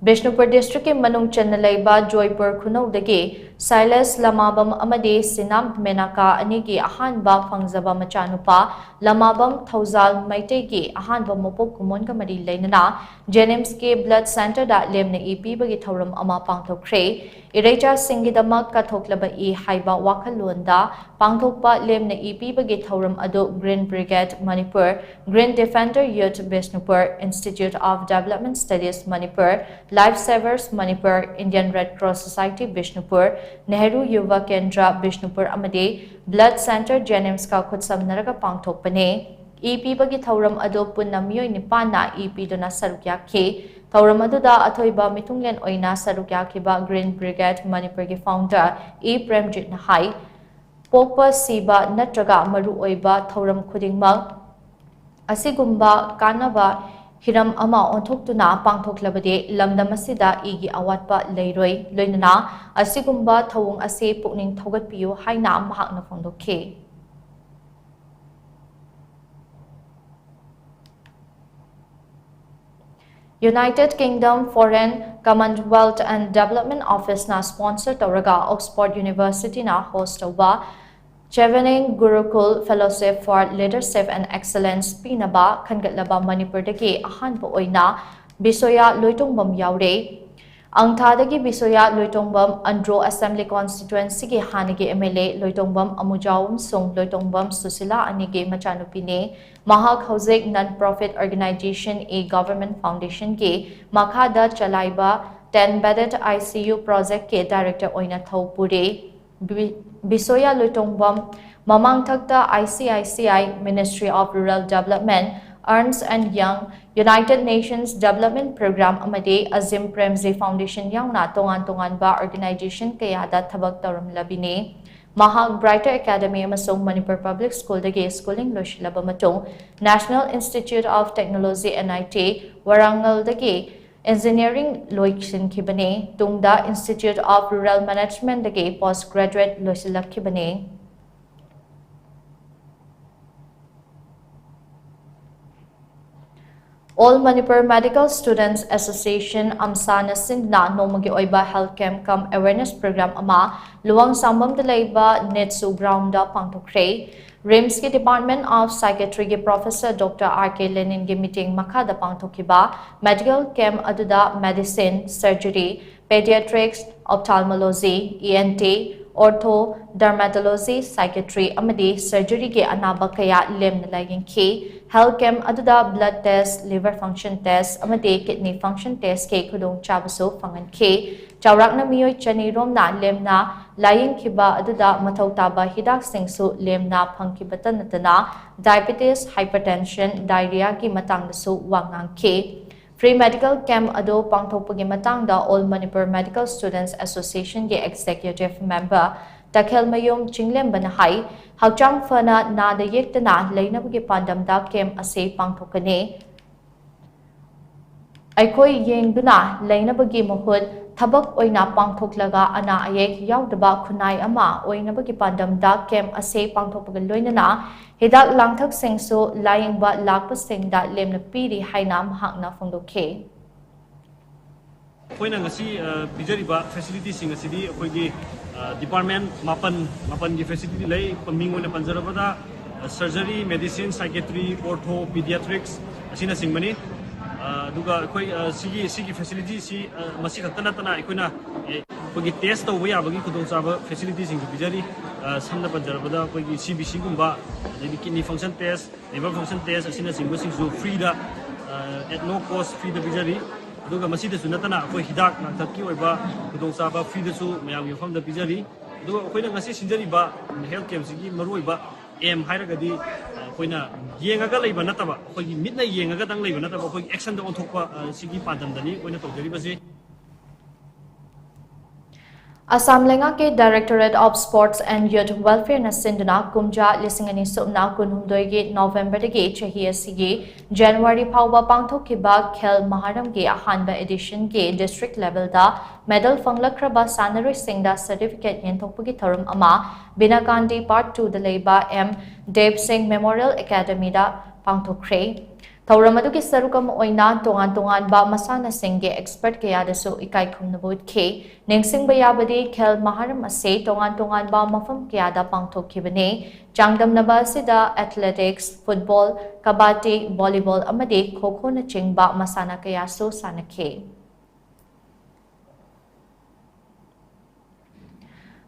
ꯕꯤꯁꯅꯨꯄꯨꯔ ꯗꯤꯁꯇ꯭ꯔꯤꯛꯀꯤ ꯃꯅꯨꯡ ꯆꯟꯅ ꯂꯩꯕ ꯖꯣꯏꯄꯨꯔ ꯈꯨꯅꯧꯗꯒꯤ ꯁꯥꯏꯂꯁ ꯂꯃꯥꯕꯝ ꯑꯃꯗꯤ ꯁꯤꯅꯥꯝ ꯃꯦꯅꯀꯥ ꯑꯅꯤꯒꯤ ꯑꯍꯥꯟꯕ ꯐꯪꯖꯕ ꯃꯆꯥꯅꯨꯄꯥ ꯂꯃꯥꯕꯝ ꯊꯧꯖꯥꯜ ꯃꯩꯇꯩꯒꯤ ꯑꯍꯥꯟꯕ ꯃꯄꯣꯛ ꯀꯨꯝꯑꯣꯟꯒ ꯃꯔꯤ ꯂꯩꯅꯅ ꯖꯦꯅꯤꯝꯁꯀꯤ ꯕ꯭ꯂꯗ ꯁꯦꯟꯇꯔꯗ ꯂꯦꯝꯅ ꯏ ꯄꯤꯕꯒꯤ ꯊꯧꯔꯝ ꯑꯃ ꯄꯥꯡꯊꯣꯛꯈ꯭ꯔꯦ꯫ ꯏꯔꯩꯆꯥꯁꯤꯡꯒꯤꯗꯃꯛ ꯀꯠꯊꯣꯛꯂꯕ ꯏ ꯍꯥꯏꯕ ꯋꯥꯈꯜꯂꯣꯟꯗ ꯄꯥꯡꯊꯣꯛꯄ ꯂꯦꯝꯅ ꯏ ꯄꯤꯕꯒꯤ ꯊꯧꯔꯝ ꯑꯗꯨ green brigade Manipur, green defender youth Bishnupur, institute of development studies Manipur, Life Savers Manipur, Indian Red Cross Society Bishnupur, Nehru Yuva Kendra Bishnupur ꯑꯃꯗꯤ Blood Center JNIMSꯀ ꯈꯨꯠꯁꯝꯅꯔꯒ ꯄꯥꯡꯊꯣꯛꯄꯅꯤ꯫ ꯏ ꯄꯤꯕꯒꯤ ꯊꯧꯔꯝ ꯑꯗꯨ ꯄꯨꯟꯅ ꯃꯤꯑꯣꯏ ꯅꯤꯄꯥꯟꯅ ꯏ ꯄꯤꯗꯨꯅ ꯁꯔꯨꯛ ꯌꯥꯈꯤ꯫ ꯊꯧꯔꯝ ꯑꯗꯨꯗ ꯑꯊꯣꯏꯕ ꯃꯤꯊꯨꯡꯂꯦꯟ ꯑꯣꯏꯅ ꯁꯔꯨꯛ ꯌꯥꯈꯤꯕ Green Brigade ꯃꯅꯤꯄꯨꯔꯒꯤ founder ꯏ ꯄ꯭ꯔꯦꯝꯖꯤꯠꯅ ꯍꯥꯏ, ꯄꯣꯛꯄ, ꯁꯤꯕ ꯅꯠꯇ꯭ꯔꯒ ꯃꯔꯨꯑꯣꯏꯕ ꯊꯧꯔꯝ ꯈꯨꯗꯤꯡꯃꯛ ꯑꯁꯤꯒꯨꯝꯕ ꯀꯥꯟꯅꯕ ꯍꯤꯔꯝ ꯑꯃ ꯑꯣꯟꯊꯣꯛꯇꯨꯅ ꯄꯥꯡꯊꯣꯛꯂꯕꯗꯤ ꯂꯝꯗꯝ ꯑꯁꯤꯗ ꯏꯒꯤ ꯑꯋꯥꯠꯄ ꯂꯩꯔꯣꯏ꯫ ꯂꯣꯏꯅꯅ ꯑꯁꯤꯒꯨꯝꯕ ꯊꯧꯑꯣꯡ ꯑꯁꯤ ꯄꯨꯛꯅꯤꯡ ꯊꯧꯒꯠꯄꯤꯌꯨ ꯍꯥꯏꯅ ꯃꯍꯥꯛꯅ ꯐꯣꯡꯗꯣꯛꯈꯤ꯫ United Kingdom Foreign, Commonwealth and Development Office ꯅ sponsor ꯇꯧꯔꯒ Oxford University ꯅ host ꯇꯧꯕ Chevening Gurukul Fellowship for Leadership and Excellence ꯄꯤꯅꯕ ꯈꯟꯒꯠꯂꯕ ꯃꯅꯤꯄꯨꯔꯗꯒꯤ ꯑꯍꯥꯟꯕ ꯑꯣꯏꯅ ꯕꯤꯁꯣꯌꯥ ꯂꯣꯏꯇꯣꯡꯕꯝ ꯌꯥꯎꯔꯦ꯫ ꯑꯪꯊꯥꯗꯒꯤ ꯕꯤꯁꯣꯌꯥ ꯂꯣꯏꯇꯣꯡꯕꯝ ꯑꯟꯗ꯭ꯔꯣ Assembly Constituency ꯒꯤ ꯍꯥꯟꯅꯒꯤ M L A ꯂꯣꯏꯇꯣꯡꯕꯝ ꯑꯃꯨꯖꯥꯎ ꯑꯃꯁꯨꯡ ꯂꯣꯏꯇꯣꯡꯕꯝ ꯁꯨꯁꯤꯂꯥ ꯑꯅꯤꯒꯤ ꯃꯆꯥꯅꯨꯄꯤꯅꯤ꯫ ꯃꯍꯥꯛ ꯍꯧꯖꯤꯛ non profit organization e-Government Foundation ꯒꯤ ꯃꯈꯥꯗ ꯆꯂꯥꯏꯕ ten bedded I C U project ꯀꯤ director ꯑꯣꯏꯅ ꯊꯧ ꯄꯨꯔꯤ꯫ ꯕꯤ-, ꯕꯤꯁꯣꯌꯥ ꯂꯣꯏꯇꯣꯡꯕꯝ ꯃꯃꯥꯡꯊꯛꯇ I C I C I, Ministry of Rural Development, Ernst and Young, United Nations Development Programme ꯑꯃꯗꯤ Azim Premji Foundation ꯌꯥꯎꯅ ꯇꯣꯉꯥꯟ ꯇꯣꯉꯥꯟꯕ organization ꯀꯌꯥꯗ ꯊꯕꯛ ꯇꯧꯔꯝꯂꯕꯤꯅꯤ꯫ ꯃꯍꯥꯛ Brighter Academy ꯑꯃꯁꯨꯡ Manipur Public School ꯗꯒꯤ schooling ꯂꯣꯏꯁꯤꯜꯂꯕ ꯃꯇꯨꯡ National Institute of Technology, N I T, ꯋꯥꯔꯥꯡꯉꯜꯗꯒꯤ engineering ꯂꯣꯏꯁꯤꯟꯈꯤꯕꯅꯤ꯫ ꯇꯨꯡꯗ Institute of Rural Management ꯗꯒꯤ post graduate ꯂꯣꯏꯁꯤꯜꯂꯛꯈꯤꯕꯅꯤ꯫ All Manipur Medical Students Association, AMSA ꯅ ꯁꯤꯟꯗꯨꯅ ꯅꯣꯡꯃꯒꯤ ꯑꯣꯏꯕ health camp cum awareness program ꯑꯃ ꯂꯨꯋꯥꯡꯁꯥꯡꯕꯝꯗ ꯂꯩꯕ NITSU ground ꯗ ꯄꯥꯡꯊꯣꯛꯈ꯭ꯔꯦ꯫ RIMS ꯀꯤ Department of Psychiatry ꯒꯤ Professor Doctor R K Lenin ꯒꯤ ꯃꯤꯠꯌꯦꯡ ꯃꯈꯥꯗ ꯄꯥꯡꯊꯣꯛꯈꯤꯕ medical camp ꯑꯗꯨꯗ medicine, surgery, pediatrics, ophthalmology, E N T, ortho, dermatology, psychiatry ꯑꯃꯗꯤ ꯁꯔꯖꯔꯤꯒꯤ ꯑꯅꯥꯕ ꯀꯌꯥ ꯂꯦꯝꯅ ꯂꯥꯌꯦꯡꯈꯤ꯫ ꯍꯦꯜꯊ ꯀꯦꯝꯞ ꯑꯗꯨꯗ blood test, liver function test ꯑꯃꯗꯤ ꯀꯤꯗꯅꯤ ꯐꯪꯁꯟ ꯇꯦꯁꯀꯤ ꯈꯨꯗꯣꯡꯆꯥꯕꯁꯨ ꯐꯪꯍꯟꯈꯤ꯫ ꯆꯥꯎꯔꯥꯛꯅ ꯃꯤꯑꯣꯏ ꯆꯅꯤ ꯔꯣꯝꯅ ꯂꯦꯝꯅ ꯂꯥꯌꯦꯡꯈꯤꯕ ꯑꯗꯨꯗ ꯃꯊꯧ ꯇꯥꯕ ꯍꯤꯗꯥꯛꯁꯤꯡꯁꯨ ꯂꯦꯝꯅ ꯐꯪꯈꯤꯕꯇ ꯅꯠꯇꯅ diabetes, hypertension, diarrheaꯒꯤ ꯃꯇꯥꯡꯗꯁꯨ ꯋꯥ ꯉꯥꯡꯈꯤ꯫ Free medical camp ꯑꯗꯨ ꯄꯥꯡꯊꯣꯛꯄꯒꯤ ꯃꯇꯥꯡꯗ All Manipur Medical Students Associationꯒꯤ executive member ꯇꯈꯦꯜꯃꯌꯨꯝ ꯆꯤꯡꯂꯦꯝꯕꯅ ꯍꯥꯏ, ꯍꯛꯆꯥꯡ ꯐꯅ ꯅꯥꯗ ꯌꯦꯛꯇꯅ ꯂꯩꯅꯕꯒꯤ ꯄꯥꯟꯗꯝꯗ ꯀꯦꯝꯞ ꯑꯁꯤ ꯄꯥꯡꯊꯣꯛꯀꯅꯤ꯫ ꯑꯩꯈꯣꯏ ꯌꯦꯡꯗꯨꯅ ꯂꯩꯅꯕꯒꯤ ꯃꯍꯨꯠ ꯊꯕꯛ ꯑꯣꯏꯅ ꯄꯥꯡꯊꯣꯛꯂꯒ ꯑꯅꯥ ꯑꯌꯦꯛ ꯌꯥꯎꯗꯕ ꯈꯨꯟꯅꯥꯏ ꯑꯃ ꯑꯣꯏꯅꯕꯒꯤ ꯄꯥꯟꯗꯝꯗ ꯀꯦꯝꯞ ꯑꯁꯤ ꯄꯥꯡꯊꯣꯛꯄꯒ ꯂꯣꯏꯅꯅ ꯍꯤꯗꯥꯛ ꯂꯥꯡꯊꯛꯁꯤꯡꯁꯨ ꯂꯥꯌꯦꯡꯕ ꯂꯥꯛꯄꯁꯤꯡꯗ ꯂꯦꯝꯅ ꯄꯤꯔꯤ ꯍꯥꯏꯅ ꯃꯍꯥꯛꯅ ꯐꯣꯡꯗꯣꯛꯈꯤ꯫ ꯑꯩꯈꯣꯏꯅ ꯉꯁꯤ ꯄꯤꯖꯔꯤꯕ ꯐꯦꯁꯤꯂꯤꯇꯤꯁꯤꯡ ꯑꯁꯤꯗꯤ ꯑꯩꯈꯣꯏꯒꯤ ꯗꯤꯄꯥꯔꯠꯃꯦꯟ ꯃꯥꯄꯟ ꯃꯥꯄꯟꯒꯤ ꯐꯦꯁꯤꯂꯤꯇꯤ ꯂꯩ꯫ ꯃꯤꯡ ꯑꯣꯏꯅ ꯄꯟꯖꯔꯕꯗ ꯁꯔꯖꯔꯤ, ꯃꯦꯗꯤꯁꯤꯟ, ꯁꯥꯏꯀꯦꯇ꯭ꯔꯤ, ꯑꯣꯔꯊꯣ, ꯄꯤꯗꯤꯌꯥꯇ꯭ꯔꯤꯛꯁ ꯑꯁꯤꯅꯆꯤꯡꯕꯅꯤ꯫ ꯑꯗꯨꯒ ꯑꯩꯈꯣꯏ ꯁꯤꯒꯤ ꯁꯤꯒꯤ ꯐꯦꯁꯤꯂꯤꯇꯤꯁꯤ ꯃꯁꯤ ꯈꯛꯇ ꯅꯠꯇꯅ ꯑꯩꯈꯣꯏꯅ ꯑꯩꯈꯣꯏꯒꯤ ꯇꯦꯁ ꯇꯧꯕ ꯌꯥꯕꯒꯤ ꯈꯨꯗꯣꯡꯆꯥꯕ ꯐꯦꯁꯤꯂꯤꯇꯤꯁꯤꯡꯁꯨ ꯄꯤꯖꯔꯤ꯫ ꯁꯝꯅ ꯄꯟꯖꯔꯕꯗ ꯑꯩꯈꯣꯏꯒꯤ ꯁꯤ ꯕꯤ ꯁꯤꯒꯨꯝꯕ, ꯑꯗꯩꯗꯤ ꯀꯤꯗꯅꯤ ꯐꯪꯁꯟ ꯇꯦꯁ, ꯂꯤꯚꯔ ꯐꯪꯁꯟ ꯇꯦꯁ ꯑꯁꯤꯅꯆꯤꯡꯕꯁꯤꯡꯁꯨ ꯐ꯭ꯔꯤꯗ, at no cost, ꯐ꯭ꯔꯤꯗ ꯄꯤꯖꯔꯤ꯫ ꯑꯗꯨꯒ ꯃꯁꯤꯗꯁꯨ ꯅꯠꯇꯅ ꯑꯩꯈꯣꯏ ꯍꯤꯗꯥꯛ ꯂꯥꯡꯊꯛꯀꯤ ꯑꯣꯏꯕ ꯈꯨꯗꯣꯡꯆꯥꯕ ꯐ꯭ꯔꯤꯗꯁꯨ ꯃꯌꯥꯝꯒꯤ ꯃꯐꯝꯗ ꯄꯤꯖꯔꯤ꯫ ꯑꯗꯨꯒ ꯑꯩꯈꯣꯏꯅ ꯉꯁꯤ ꯁꯤꯟꯖꯔꯤꯕ ꯍꯦꯜꯊ ꯀꯦꯝꯞꯁꯤꯒꯤ ꯃꯔꯨꯑꯣꯏꯕ ꯑꯦꯝ ꯍꯥꯏꯔꯒꯗꯤ ꯑꯩꯈꯣꯏꯅ ꯌꯦꯡꯉꯒ ꯂꯩꯕ ꯅꯠꯇꯕ, ꯑꯩꯈꯣꯏꯒꯤ ꯃꯤꯠꯅ ꯌꯦꯡꯉꯒꯗꯪ ꯂꯩꯕ ꯅꯠꯇꯕ, ꯑꯩꯈꯣꯏꯒꯤ ꯑꯦꯛꯁꯟꯗ ꯑꯣꯟꯊꯣꯛꯄ ꯁꯤꯒꯤ ꯄꯥꯟꯗꯝꯗꯅꯤ ꯑꯩꯈꯣꯏꯅ ꯇꯧꯖꯔꯤꯕꯁꯤ꯫ ꯑꯁꯥꯝ ꯂꯩꯉꯥꯛꯀꯤ Directorate of Sports and Youth Welfareꯅ ꯁꯤꯟꯗꯨꯅ ꯀꯨꯝꯖꯥ ꯂꯤꯁꯤꯡ ꯑꯅꯤ ꯁꯨꯞꯅ ꯀꯨꯟꯍꯨꯝꯗꯣꯏꯒꯤ ꯅꯣꯚꯦꯝꯕꯔꯗꯒꯤ ꯆꯍꯤ ꯑꯁꯤꯒꯤ ꯖꯅꯋꯥꯔꯤ ꯐꯥꯎꯕ ꯄꯥꯡꯊꯣꯛꯈꯤꯕ ꯈꯦꯜ ꯃꯍꯥꯔꯝꯒꯤ ꯑꯍꯥꯟꯕ editionꯒꯤ district levelꯗ medal ꯐꯪꯂꯛꯈ꯭ꯔꯕ ꯁꯥꯟꯅꯔꯣꯏꯁꯤꯡꯗ certificate ꯌꯦꯟꯊꯣꯛꯄꯒꯤ ꯊꯧꯔꯝ ꯑꯃ ꯕꯤꯅꯥ ꯒꯥꯟꯙꯤ Park twoꯗ ꯂꯩꯕ ꯑꯦꯝ ꯗꯦꯕ ꯁꯤꯡ Memorial Academyꯗ ꯄꯥꯡꯊꯣꯛꯈ꯭ꯔꯦ꯫ ꯊꯧꯔꯝ ꯑꯗꯨꯒꯤ ꯁꯔꯨꯛ ꯑꯃ ꯑꯣꯏꯅ ꯇꯣꯉꯥꯟ ꯇꯣꯉꯥꯟꯕ ꯃꯁꯥꯟꯅꯁꯤꯡꯒꯤ expert ꯀꯌꯥꯗꯁꯨ ꯏꯀꯥꯏ ꯈꯨꯝꯅꯕ ꯎꯠꯈꯤ꯫ ꯅꯤꯡꯁꯤꯡꯕ ꯌꯥꯕꯗꯤ ꯈꯦꯜ ꯃꯍꯥꯔꯝ ꯑꯁꯤ ꯇꯣꯉꯥꯟ ꯇꯣꯉꯥꯟꯕ ꯃꯐꯝ ꯀꯌꯥꯗ ꯄꯥꯡꯊꯣꯛꯈꯤꯕꯅꯤ꯫ ꯆꯥꯡꯗꯝꯅꯕ ꯑꯁꯤꯗ athletics, football, kabaddi, volleyball ꯑꯃꯗꯤ ꯈꯣ ꯈꯣꯅꯆꯤꯡꯕ ꯃꯁꯥꯟꯅ ꯀꯌꯥꯁꯨ ꯁꯥꯟꯅꯈꯤ꯫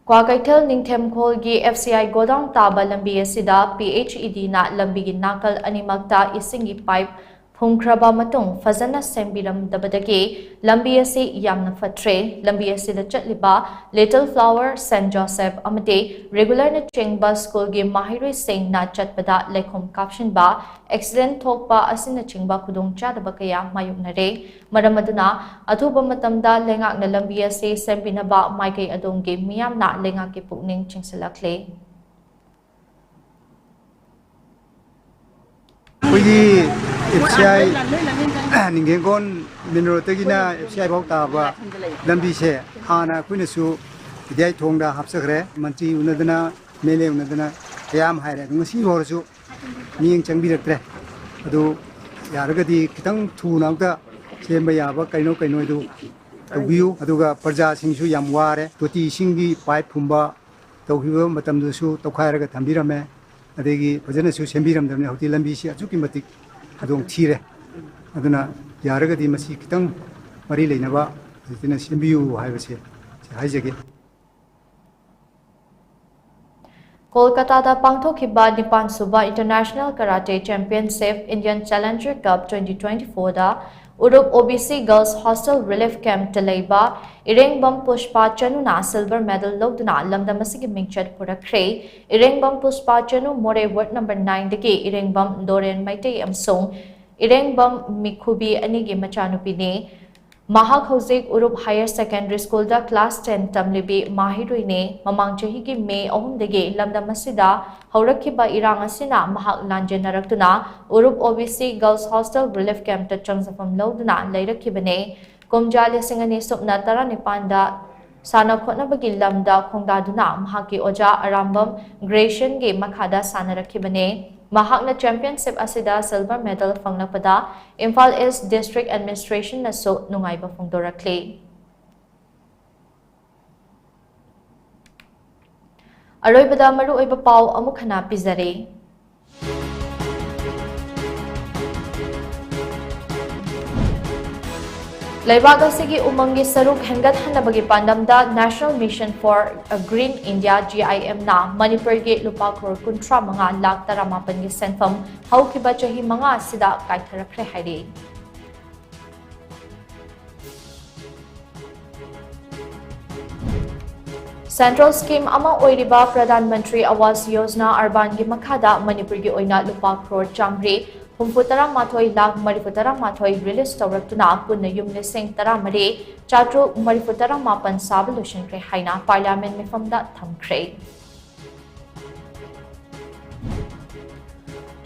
Kwakeithel ꯅꯤꯡꯊꯦꯝꯈꯣꯜꯒꯤ F C I godown ꯇꯥꯕ ꯂꯝꯕꯤ ꯑꯁꯤꯗ P H E Dꯅ ꯂꯝꯕꯤꯒꯤ ꯅꯥꯀꯜ ꯑꯅꯤꯃꯛꯇ ꯏꯁꯤꯡꯒꯤ ꯄꯥꯏꯞ ꯐꯨꯝꯈ꯭ꯔꯕ ꯃꯇꯨꯡ ꯐꯖꯅ ꯁꯦꯝꯕꯤꯔꯝꯗꯕꯗꯒꯤ ꯂꯝꯕꯤ ꯑꯁꯤ ꯌꯥꯝꯅ ꯐꯠꯇ꯭ꯔꯦ꯫ ꯂꯝꯕꯤ ꯑꯁꯤꯗ ꯆꯠꯂꯤꯕ Little Flower, Saint Joseph ꯑꯃꯗꯤ Regularꯅꯆꯤꯡꯕ ꯁ꯭ꯀꯨꯜꯒꯤ ꯃꯍꯩꯔꯣꯏꯁꯤꯡꯅ ꯆꯠꯄꯗ ꯂꯩꯈꯣꯝ ꯀꯥꯞꯁꯤꯟꯕ, ꯑꯦꯛꯁꯤꯗꯦꯟ ꯊꯣꯛꯄ ꯑꯁꯤꯅꯆꯤꯡꯕ ꯈꯨꯗꯣꯡꯆꯥꯗꯕ ꯀꯌꯥ ꯃꯥꯌꯣꯛꯅꯔꯦ꯫ ꯃꯔꯝ ꯑꯗꯨꯅ ꯑꯊꯨꯕ ꯃꯇꯝꯗ ꯂꯩꯉꯥꯛꯅ ꯂꯝꯕꯤ ꯑꯁꯤ ꯁꯦꯝꯕꯤꯅꯕ ꯃꯥꯏꯀꯩ ꯑꯗꯣꯝꯒꯤ ꯃꯤꯌꯥꯝꯅ ꯂꯩꯉꯥꯛꯀꯤ ꯄꯨꯛꯅꯤꯡ ꯆꯤꯡꯁꯤꯜꯂꯛꯂꯤ꯫ ꯑꯩꯈꯣꯏꯒꯤ F C I ꯅꯤꯡꯊꯦꯝꯈꯣꯜ main roadꯇꯒꯤꯅ F C I ꯐꯥꯎ ꯇꯥꯕ ꯂꯝꯕꯤꯁꯦ ꯍꯥꯟꯅ ꯑꯩꯈꯣꯏꯅꯁꯨ ꯏꯗꯤꯌꯥꯏ ꯊꯣꯡꯗ ꯍꯥꯞꯆꯈ꯭ꯔꯦ꯫ ꯃꯟꯇ꯭ꯔꯤ ꯎꯅꯗꯅ, M L A ꯎꯅꯗꯅ ꯀꯌꯥꯝ ꯍꯥꯏꯔꯦ, ꯑꯗꯨ ꯉꯁꯤ ꯐꯥꯎꯔꯁꯨ ꯃꯤꯠꯌꯦꯡ ꯆꯪꯕꯤꯔꯛꯇ꯭ꯔꯦ꯫ ꯑꯗꯨ ꯌꯥꯔꯒꯗꯤ ꯈꯤꯇꯪ ꯊꯨꯅ ꯑꯝꯇ ꯁꯦꯝꯕ ꯌꯥꯕ ꯀꯩꯅꯣ ꯀꯩꯅꯣ ꯑꯗꯨ ꯇꯧꯕꯤꯌꯨ꯫ ꯑꯗꯨꯒ ꯄ꯭ꯔꯖꯥꯁꯤꯡꯁꯨ ꯌꯥꯝ ꯋꯥꯔꯦ꯫ ꯇꯣꯇꯤ ꯏꯁꯤꯡꯒꯤ ꯄꯥꯏꯞ ꯐꯨꯝꯕ ꯇꯧꯈꯤꯕ ꯃꯇꯝꯗꯨꯁꯨ ꯇꯧꯈꯥꯏꯔꯒ ꯊꯝꯕꯤꯔꯝꯃꯦ꯫ ꯑꯗꯒꯤ ꯐꯖꯅꯁꯨ ꯁꯦꯝꯕꯤꯔꯝꯗꯕꯅꯤ꯫ ꯍꯧꯖꯤꯛꯇꯤ ꯂꯝꯕꯤꯁꯤ ꯑꯁꯨꯛꯀꯤ ꯃꯇꯤꯛ ꯈꯨꯗꯣꯡ ꯊꯤꯔꯦ꯫ ꯑꯗꯨꯅ ꯌꯥꯔꯒꯗꯤ ꯃꯁꯤ ꯈꯤꯇꯪ ꯃꯔꯤ ꯂꯩꯅꯕ ꯍꯧꯖꯤꯛꯇꯤꯅ ꯁꯦꯝꯕꯤꯌꯨ ꯍꯥꯏꯕꯁꯦ ꯁꯤ ꯍꯥꯏꯖꯒꯦ꯫ ꯀꯣꯜꯀꯇꯥꯗ ꯄꯥꯡꯊꯣꯛꯈꯤꯕ ꯅꯤꯄꯥꯟ ꯁꯨꯕ International Karate Championship Indian Challenger Cup twenty twenty-fourꯗ ꯎꯔꯨꯞ O B C Girls Hostel Relief Campꯇ ꯂꯩꯕ ꯏꯔꯦꯡꯕꯝ ꯄꯨꯁꯄꯥ ꯆꯅꯨꯅ silver medal ꯂꯧꯗꯨꯅ ꯂꯝꯗꯝ ꯑꯁꯤꯒꯤ ꯃꯤꯡꯆꯠ ꯄꯨꯔꯛꯈ꯭ꯔꯦ꯫ ꯏꯔꯦꯡꯕꯝ ꯄꯨꯁꯄꯥ ꯆꯅꯨ ꯃꯣꯔꯦ ward number nineꯗꯒꯤ ꯏꯔꯦꯡꯕꯝ ꯗꯣꯔꯦꯟ ꯃꯩꯇꯩ ꯑꯃꯁꯨꯡ ꯏꯔꯦꯡꯕꯝ ꯃꯤꯈꯨꯕꯤ ꯑꯅꯤꯒꯤ ꯃꯆꯥꯅꯨꯄꯤꯅꯤ꯫ ꯃꯍꯥꯛ ꯍꯧꯖꯤꯛ ꯎꯔꯨꯞ Higher Secondary Schoolꯗ class ten ꯇꯝꯂꯤꯕꯤ ꯃꯍꯩꯔꯣꯏꯅꯤ꯫ ꯃꯃꯥꯡ ꯆꯍꯤꯒꯤ ꯃꯦ ꯑꯍꯨꯝꯗꯒꯤ ꯂꯝꯗꯝ ꯑꯁꯤꯗ ꯍꯧꯔꯛꯈꯤꯕ ꯏꯔꯥꯡ ꯑꯁꯤꯅ ꯃꯍꯥꯛ ꯂꯥꯟꯖꯦꯟꯅꯔꯛꯇꯨꯅ ꯎꯔꯨꯞ O B C Girls Hostel Relief Campꯇ ꯆꯪꯖꯐꯝ ꯂꯧꯗꯨꯅ ꯂꯩꯔꯛꯈꯤꯕꯅꯤ꯫ ꯀꯨꯝꯖꯥ ꯂꯤꯁꯤꯡ ꯑꯅꯤ ꯁꯨꯞꯅ ꯇꯔꯥꯅꯤꯄꯥꯟꯗ ꯁꯥꯟꯅ ꯈꯣꯠꯅꯕꯒꯤ ꯂꯝꯗ ꯈꯣꯡꯗꯥꯗꯨꯅ ꯃꯍꯥꯛꯀꯤ ꯑꯣꯖꯥ ꯑꯔꯥꯝꯕꯝ ꯒ꯭ꯔꯦꯁꯟꯒꯤ ꯃꯈꯥꯗ ꯁꯥꯟꯅꯔꯛꯈꯤꯕꯅꯤ꯫ ꯃꯍꯥꯛꯅ championship ꯑꯁꯤꯗ silver medal ꯐꯪꯂꯛꯄꯗ Imphal East District Administrationꯅꯁꯨ ꯅꯨꯡꯉꯥꯏꯕ ꯐꯣꯡꯗꯣꯔꯛꯂꯤ꯫ ꯑꯔꯣꯏꯕꯗ ꯃꯔꯨꯑꯣꯏꯕ ꯄꯥꯎ ꯑꯃꯨꯛ ꯍꯟꯅ ꯄꯤꯖꯔꯤ꯫ ꯂꯩꯕꯥꯛ ꯑꯁꯤꯒꯤ ꯎꯃꯪꯒꯤ ꯁꯔꯨꯛ ꯍꯦꯟꯒꯠꯍꯟꯅꯕꯒꯤ ꯄꯥꯟꯗꯝꯗ National Mission for a Green India, G I M, ꯅ ꯃꯅꯤꯄꯨꯔꯒꯤ ꯂꯨꯄꯥ ꯀ꯭ꯔꯣꯔ ꯀꯨꯟꯊ꯭ꯔꯥ ꯃꯉꯥ ꯂꯥꯈ ꯇꯔꯥꯃꯥꯄꯟꯒꯤ ꯁꯦꯟꯐꯝ ꯍꯧꯈꯤꯕ ꯆꯍꯤ ꯃꯉꯥ ꯑꯁꯤꯗ ꯀꯥꯏꯊꯔꯛꯈ꯭ꯔꯦ ꯍꯥꯏꯔꯤ꯫ Central scheme ꯑꯃ ꯑꯣꯏꯔꯤꯕ Pradhan Mantri Awas Yojana Urban ꯒꯤ ꯃꯈꯥꯗ ꯃꯅꯤꯄꯨꯔꯒꯤ ꯑꯣꯏꯅ ꯂꯨꯄꯥ ꯀ꯭ꯔꯣꯔ ꯆꯥꯃꯔꯤ ꯍꯨꯝꯐꯨ ꯇꯔꯥꯃꯥꯊꯣꯏ ꯂꯥꯈ ꯃꯔꯤꯐꯨ ꯇꯔꯥꯃꯥꯊꯣꯏ release ꯇꯧꯔꯛꯇꯨꯅ ꯄꯨꯟꯅ ꯌꯨꯝ ꯂꯤꯁꯤꯡ ꯇꯔꯥꯃꯔꯤ ꯆꯥꯇ꯭ꯔꯨꯛ ꯃꯔꯤꯐꯨ ꯇꯔꯥꯃꯥꯄꯟ ꯁꯥꯕ ꯂꯣꯏꯁꯤꯟꯈ꯭ꯔꯦ ꯍꯥꯏꯅ Parliament ꯃꯤꯐꯝꯗ ꯊꯝꯈ꯭ꯔꯦ꯫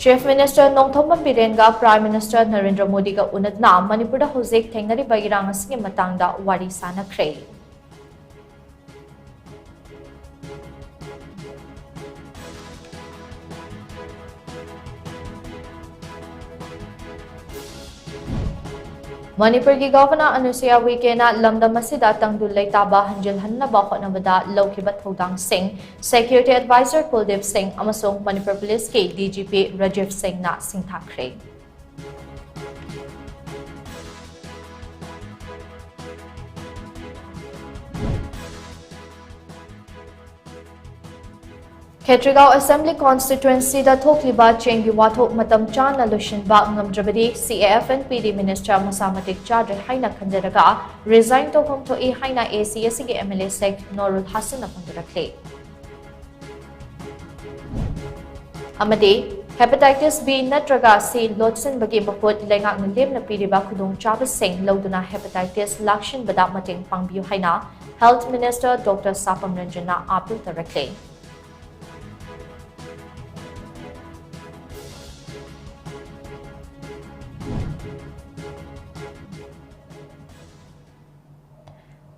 Chief Minister Nongthombam ꯕꯤꯔꯦꯟꯒ Prime Minister Narendra ꯃꯣꯗꯤꯒ ꯎꯅꯗꯨꯅ ꯃꯅꯤꯄꯨꯔꯗ ꯍꯧꯖꯤꯛ ꯊꯦꯡꯅꯔꯤꯕ ꯏꯔꯥꯡ ꯑꯁꯤꯒꯤ ꯃꯇꯥꯡꯗ ꯋꯥꯔꯤ ꯁꯥꯅꯈ꯭ꯔꯦ꯫ ꯃꯅꯤꯄꯨꯔꯒꯤ Governor ꯑꯅꯨꯁꯨꯌꯥ ꯎꯏꯀꯦꯅ ꯂꯝꯗꯝ ꯑꯁꯤꯗ ꯇꯪꯗꯨ ꯂꯩꯇꯥꯕ ꯍꯟꯖꯤꯜꯍꯟꯅꯕ ꯍꯣꯠꯅꯕꯗ ꯂꯧꯈꯤꯕ ꯊꯧꯗꯥꯡꯁꯤꯡ Security Advisor ꯀꯨꯜꯗꯤꯞ ꯁꯤꯡ ꯑꯃꯁꯨꯡ ꯃꯅꯤꯄꯨꯔ Police ꯀꯤ D G P ꯔꯥꯖꯤꯕ ꯁꯤꯡꯅ ꯁꯤꯡꯊꯥꯈ꯭ꯔꯦ꯫ ꯈꯦꯇ꯭ꯔꯤꯒꯥꯎ Assembly Constituency ꯗ ꯊꯣꯛꯂꯤꯕ ꯆꯦꯡꯒꯤ ꯋꯥꯊꯣꯛ ꯃꯇꯝ ꯆꯥꯅ ꯂꯣꯏꯁꯤꯟꯕ ꯉꯝꯗ꯭ꯔꯕꯗꯤ C A F N P D Minister ꯃꯁꯥ ꯃꯇꯤꯛ ꯆꯥꯗ꯭ꯔꯦ ꯍꯥꯏꯅ ꯈꯟꯖꯔꯒ resign ꯇꯧꯐꯝ ꯊꯣꯛꯏ ꯍꯥꯏꯅ A C S ꯒꯤ M L A Sheikh Noorul Hassan ꯅ ꯐꯣꯡꯗꯣꯔꯛꯂꯤ꯫ ꯑꯃꯗꯤ Hepatitis B ꯅꯠꯇ꯭ꯔꯒ C ꯂꯣꯠꯁꯤꯟꯕꯒꯤ ꯃꯍꯨꯠ ꯂꯩꯉꯥꯛꯅ ꯂꯦꯝꯅ ꯄꯤꯔꯤꯕ ꯈꯨꯗꯣꯡꯆꯥꯕꯁꯤꯡ ꯂꯧꯗꯨꯅ hepatitis ꯂꯥꯛꯁꯤꯟꯕꯗ ꯃꯇꯦꯡ ꯄꯥꯡꯕꯤꯌꯨ ꯍꯥꯏꯅ Health Minister Doctor ꯁꯥꯄꯝ ꯔꯟꯖꯟꯅ appeal ꯇꯧꯔꯛꯂꯦ꯫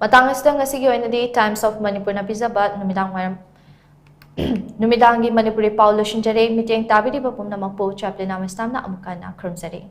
ꯃꯇꯥꯡ ꯑꯁꯤꯗ ꯉꯁꯤꯒꯤ ꯑꯣꯏꯅꯗꯤ Times of Manipur ꯅ ꯄꯤꯖꯕ ꯅꯨꯃꯤꯗꯥꯡ ꯋꯥꯏꯔꯝ, ꯅꯨꯃꯤꯗꯥꯡꯒꯤ ꯃꯅꯤꯄꯨꯔꯤ ꯄꯥꯎ ꯂꯣꯏꯁꯤꯟꯖꯔꯦ꯫ ꯃꯤꯠꯌꯦꯡ ꯇꯥꯕꯤꯔꯤꯕ ꯄꯨꯝꯅꯃꯛꯄꯨ ꯆꯥꯄ꯭ꯂꯤꯅꯥ ꯃꯤꯁꯅꯥꯝꯅ ꯑꯃꯨꯛꯀ ꯍꯟꯅ ꯈꯨꯔꯨꯝꯖꯔꯤ꯫